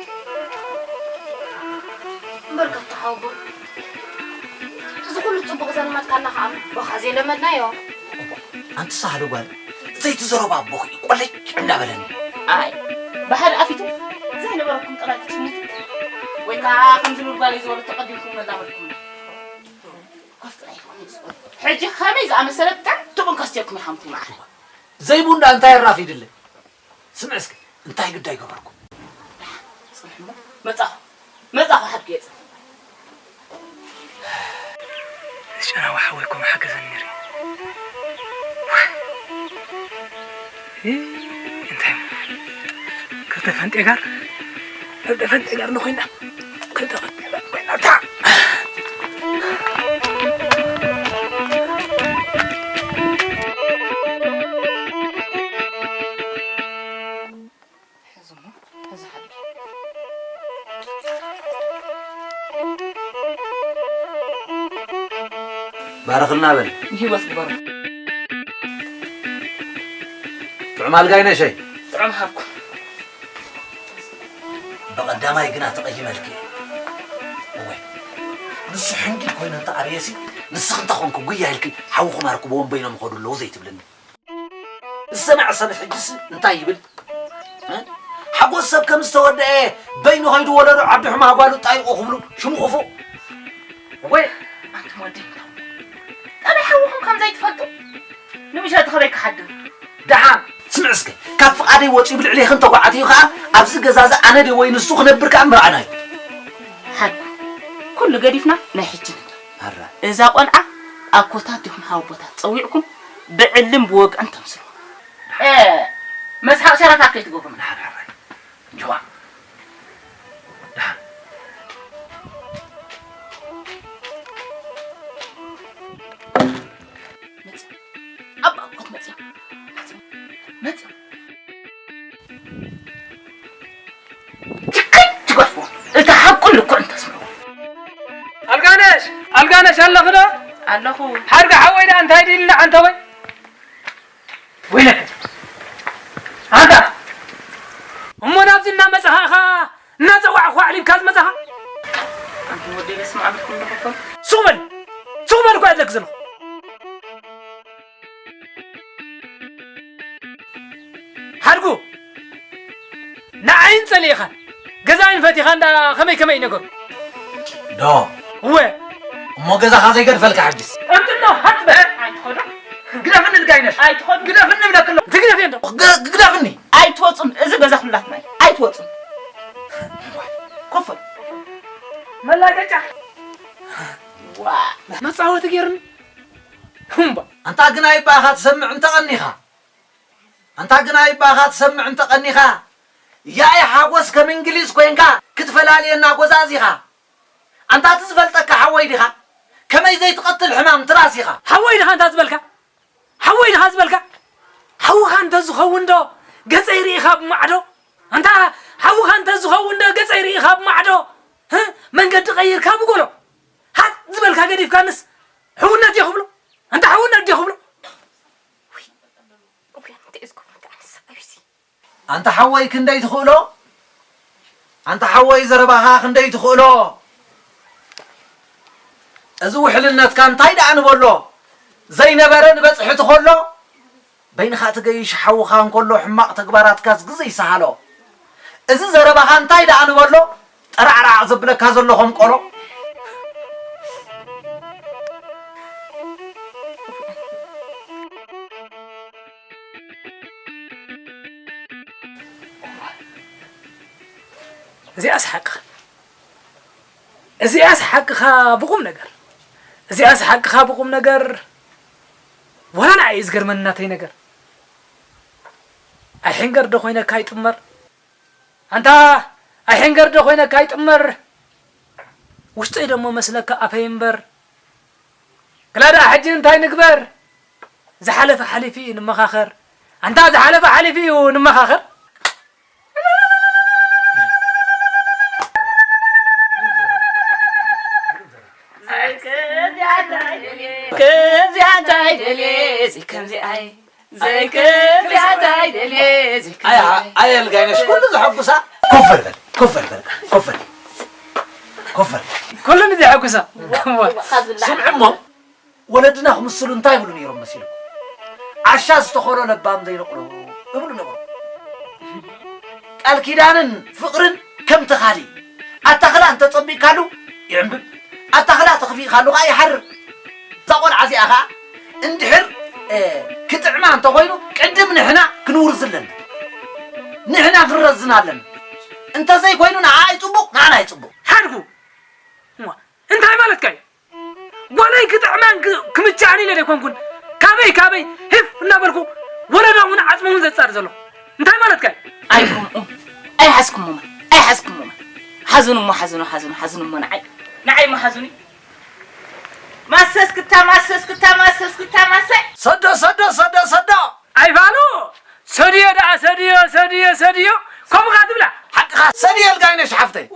እምበር ከቶ ሓውቦ፣ እዚ ኩሉ ጽቡቕ ዘልመድካና ኸኣ በኻ ዘይለመድናዮ። ኣንቲ ሳህለ ጓል፣ ዘይትዘረባ ኣቦኺ ቆለጭ እንዳበለኒ። ኣይ፣ ብሓደ ኣፊቱ ዘይነበረኩም ጠባይ ክትሽምቱ፣ ወይ ከኣ ከምዚ ጓለይ ዝበሉ ተቐዲምኩም መላመድኩም። ኮፍ ጥራይ ኢልኩም ንስኡ። ሕጂ ከመይ ዝኣመሰለ ብጣዕሚ ጥዑም ከስትየኩም ኢኹም ትማዓረ። ዘይቡን ደኣ እንታይ ኣራፊድለይ? ስምዒ እስከ፣ እንታይ ግዳይ ገበርኩ? ጽንሕ እሞ፣ መጻኹ፣ መጻኹ ሓድገ የጽንሕ። ጨናዊ ሓወይ እኮ ምሓገዘኒ ነይሩ። እ፣ እንታይ እሞ፣ ክልተ ፈንጤ ጋር፣ ክልተ ፈንጤ ጋር ንኾይና፣ ክልተ ፈንጤ ጋር ኮይና፣ እታ። ሕዚ እሞ፣ ሕዚ ሓቂ። ባርኽልና በል። ህይወት ግበሩ። ጥዑም ኣልጋ ይነሸይ። ጥዑም ሃብኩ። ብቐዳማይ ግና ተቐይመልኪ። እወ። ንሱ ሕንጊል ኮይኑ እንተ ኣብየሲ፣ ንስኺ እንተ ኾንኩ ጉያ ኢልኪ፣ ሓውኹም ኣርክብዎም በይኖም ይኸዱ ኣለዉ ዘይትብልኒ። ዝሰምዐ ሰብ ሕጅስ እንታይ ይብል? እ? ሓጎስ ሰብ ከም ዝተወደአ በይኑ ኸይዱ ወለዶ ዓዲ ሕማ ጓሉ ጣይቑ ክብሉ ሽሙ ክፉእ። ወይ ኣንቱም ወደይ፣ ጠባይ ሓውኹም ከም ዘይትፈልጡ ንምሸት ኸበይ ክሓድም? ደሓን ስምዕ እስከ፣ ካብ ፍቓደይ ወፂኡ ብልዕሌኽን ተጓዓትዩ ኸዓ ኣብዚ ገዛ እዚ ኣነ ድየ ወይ ንሱ ክነብር ከኣ ምርኣና እዩ። ሓድ ኩሉ ገዲፍና ናይ ሕጂ ንግበር። ኣራ። እዛ ቆልዓ ኣኮታት ዲኹም ሓወቦታት ጸዊዕኩም ብዕልም ብወግዕን ተምስሉ። እ፣ መስሓቕ ሸረፋት ከይትገብሩ። ናብራራይ። እንጆዋ። ደሓን። መጽ ትክት ትገፍዎ። እታ ሓቁ ልክዕ እንተስምዑ። ኣልጋነሽ፣ ኣልጋነሽ ኣለኺ ዶ? ኣለኹ። ሓርጋ ሓወይ ደኣ እንታይ ድልና ኣንተ ወይ? ወይለከ። ኣንታ። እሞ ናብዚ እናመጻኻ ኢኻ እናጸዋዕኹ ኣዕሊልካ ዝመጻኻ? ኣንታ ወደይ በስመ ኣብ ኢልኩም ዶ ክኾን? ሱቕ በል! ሱቕ በል እኮ እየ ዝብለኪ ዘለኹ። ሓድጉ፣ ንዓይን ጸሊእኻን፣ ገዛይን ፈቲኻ እንዳ ከመይ ከመይ ነገሩ? ዶ። እወ። እሞ ገዛኻ ዘይገድፈልካ ሕጅስ? ቀንጥሎ፣ ሃት በል። ኣይትኸዱ። ግደፍኒ ልጋይነሽ። ኣይትኸዱ። ግደፍኒ እብለኪ ኣለኹ። ትግደፍ እየ እንዶ። ግ-፣ ግደፍኒ። ኣይትወጹን። እዚ ገዛ ኩላትና እዩ። ኣይትወጹን። ኮፍ በል። መላገጫ። ዋ። መጻወቲ ገይርኒ። እምባ። ኣንታ ግናይ ባኻ ትሰምዕ እንተቐኒኻ። ኣንታ ግናይ ባኻ ትሰምዕ እንተቐኒኻ። ያኢ ሓጎስ ከም እንግሊዝ ኮይንካ ክትፈላልየና ጎዛዚኻ። ኣንታ እቲ ዝፈልጠካ ሓወይ ዲኻ? ከመይ ዘይትቐትል ሕማም ትራስ ኢኻ። ሓወይ ዲኻ ኣንታ ዝበልካ? ሓወይ ዲኻ ዝበልካ? ሓውኻ እንተ ዝኸውን ዶ ገጸይ ርኢኻ ብማዕዶ? ኣንታ ሓውኻ እንተ ዝኸውን ዶ ገጸይ ርኢኻ ብማዕዶ? ህ? መንገዲ ቀይርካ ብጎሎ። ሃት ዝበልካ ገዲፍካንስ ሕውነት እየ ክብሎ? ኣንታ ሕውነት ድየ ክብሎ? ውይ፣ እንታይ እዩ ዝገብሮ? እንታይ ዓይነት ሰብኣይ እዩ እዚ? ኣንታ ሓወይ ክንደይ ትኽእሎ? ኣንታ ሓወይ ዘረባኻ ክንደይ ትኽእሎ? እዚ ውሕልነትካ እንታይ ደኣ ንበሎ? ዘይነበረ ንበጽሒ ትኸሎ? በይንኻ ትገይሽ ሓውኻ እንከሎ ሕማቕ ተግባራትካስ ግዜ ይሰሃሎ። እዚ ዘረባኻ እንታይ ደኣ ንበሎ? ጠራዕራዕ ዘብለካ ዘሎ ከም ቆሎ። እዚኣስ ሓቅኻ፣ እዚኣስ ሓቅኻ ብቑም ነገር፣ እዚኣስ ሓቅኻ ብቑም ነገር። ዋላ ንዓይ እዩ ዝገርመኒ ናተይ ነገር። ኣይሕንገር ዶ ኮይነካ ይጥመር? ኣንታ ኣይሕንገር ዶ ኮይነካ ይጥመር? ውሽጠይ ደሞ መስለካ ኣፈይ እምበር። ግላ ደኣ ሕጂ እንታይ ንግበር? ዝሓለፈ ሓሊፉ እዩ ንመኻኸር። ኣንታ ዝሓለፈ ሓሊፉ እዩ ንመኻኸር። ከምዚኣ እንታይ ደልየ፣ እዚ ከምዚኣ እየ። ዘይክፍያት ኣይደልየ፣ ኣያ፣ ዘይክፍያት ኣያ ልጋይነሽ፣ ኩሉ ዘሐጉሳ። ኮፍ በል፣ በል፣ ኮፍ በል፣ በል፣ ኮፍ በል፣ ኮፍ በል። ኩሉ ንዘሐጉሳ። ስምዒ እሞ፣ ወለድና ክምስሉ እንታይ ይብሉ ነይሮም መሲልኩም? ዓሻ ዝተኸሎ ለባም ዘይነቕሎ እብሉ ነበሩ። ቃል ኪዳንን ፍቕርን ከም ተኻሊ፣ ኣታኽላ እንተጸቢቕካሉ ይዕምብብ፣ ኣታኽላ ተኽፊእካሉ ኸኣ ይሓርር። እዛ ቖልዓ እዚኣ ኸኣ እንድሕር፣ እ፣ ክጥዕማ እንተኾይኑ፣ ቅድም ንሕና ክንውርዝ ኣለና። ንሕና ክንረዝን ኣለና። እንተዘይኮይኑ ንዓኣ ይጽቡቕ፣ ንዓና ይጽቡቕ። ሓድጉ፣ እሞ፣ እንታይ ማለትካ እዩ? ጓለይ ክጥዕማን ክ-፣ ክምችኣን ኢለ ዘይኮንኩን፣ ካበይ ካበይ ሂፍ እናበልኩ ወለዶምን ዓጽሞምን ዘጻሪ ዘለኹ። እንታይ ማለትካ እዩ? ኣይኮምኡ፣ ኣይሓዝኩሞማ፣ ኣይሓዝኩሞማ። ሓዝኑ እሞ ሓዝኑ፣ ሓዝኑ፣ ሓዝኑ እሞ ንዓይ፣ ንዓይ እሞ ሓዝኑ። ማሰስ ክታ፣ ማሰስ ክታ፣ ማሰስ ክታ፣ ማሰ። ሰዶ፣ ሰዶ፣ ሰዶ፣ ሰዶ። ኣይፋሉ፣ ሰድዮ ደኣ፣ ሰድዮ፣ ሰድዮ፣ ሰድዮ። ከምኡ ኸዓ ትብላ። ሓቅኻ፣ ሰድዮ ኣልጋይነሽ ሓፍተይ።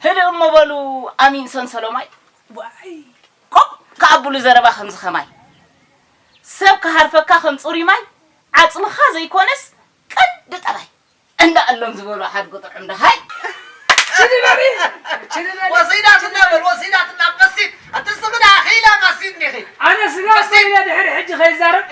ህድእ እሞ በሉ ኣሚን ሰንሰሎማይ። ዋይ። ኮፍ ከኣብሉ ዘረባ ከምዚ ኸማይ። ሰብ ክሃርፈካ ከም ጽሩይ ማይ፣ ዓጽምኻ ዘይኮነስ ቀንዲ ጠባይ። እንዳ ኣሎም ዝበሉ ሓድጎ ጥዑም ደሃይ። ችሊ በሊ፣ ችሊ በሊ። ወሲዳትና በል፣ ወሲዳትና መሲድ። ኣቲ ስኽዳ ኺላ መሲድ ኒኺ። ኣነ ስጋ መሲድ። ኮይነ ድሕሪ ሕጂ ከይዛረብ።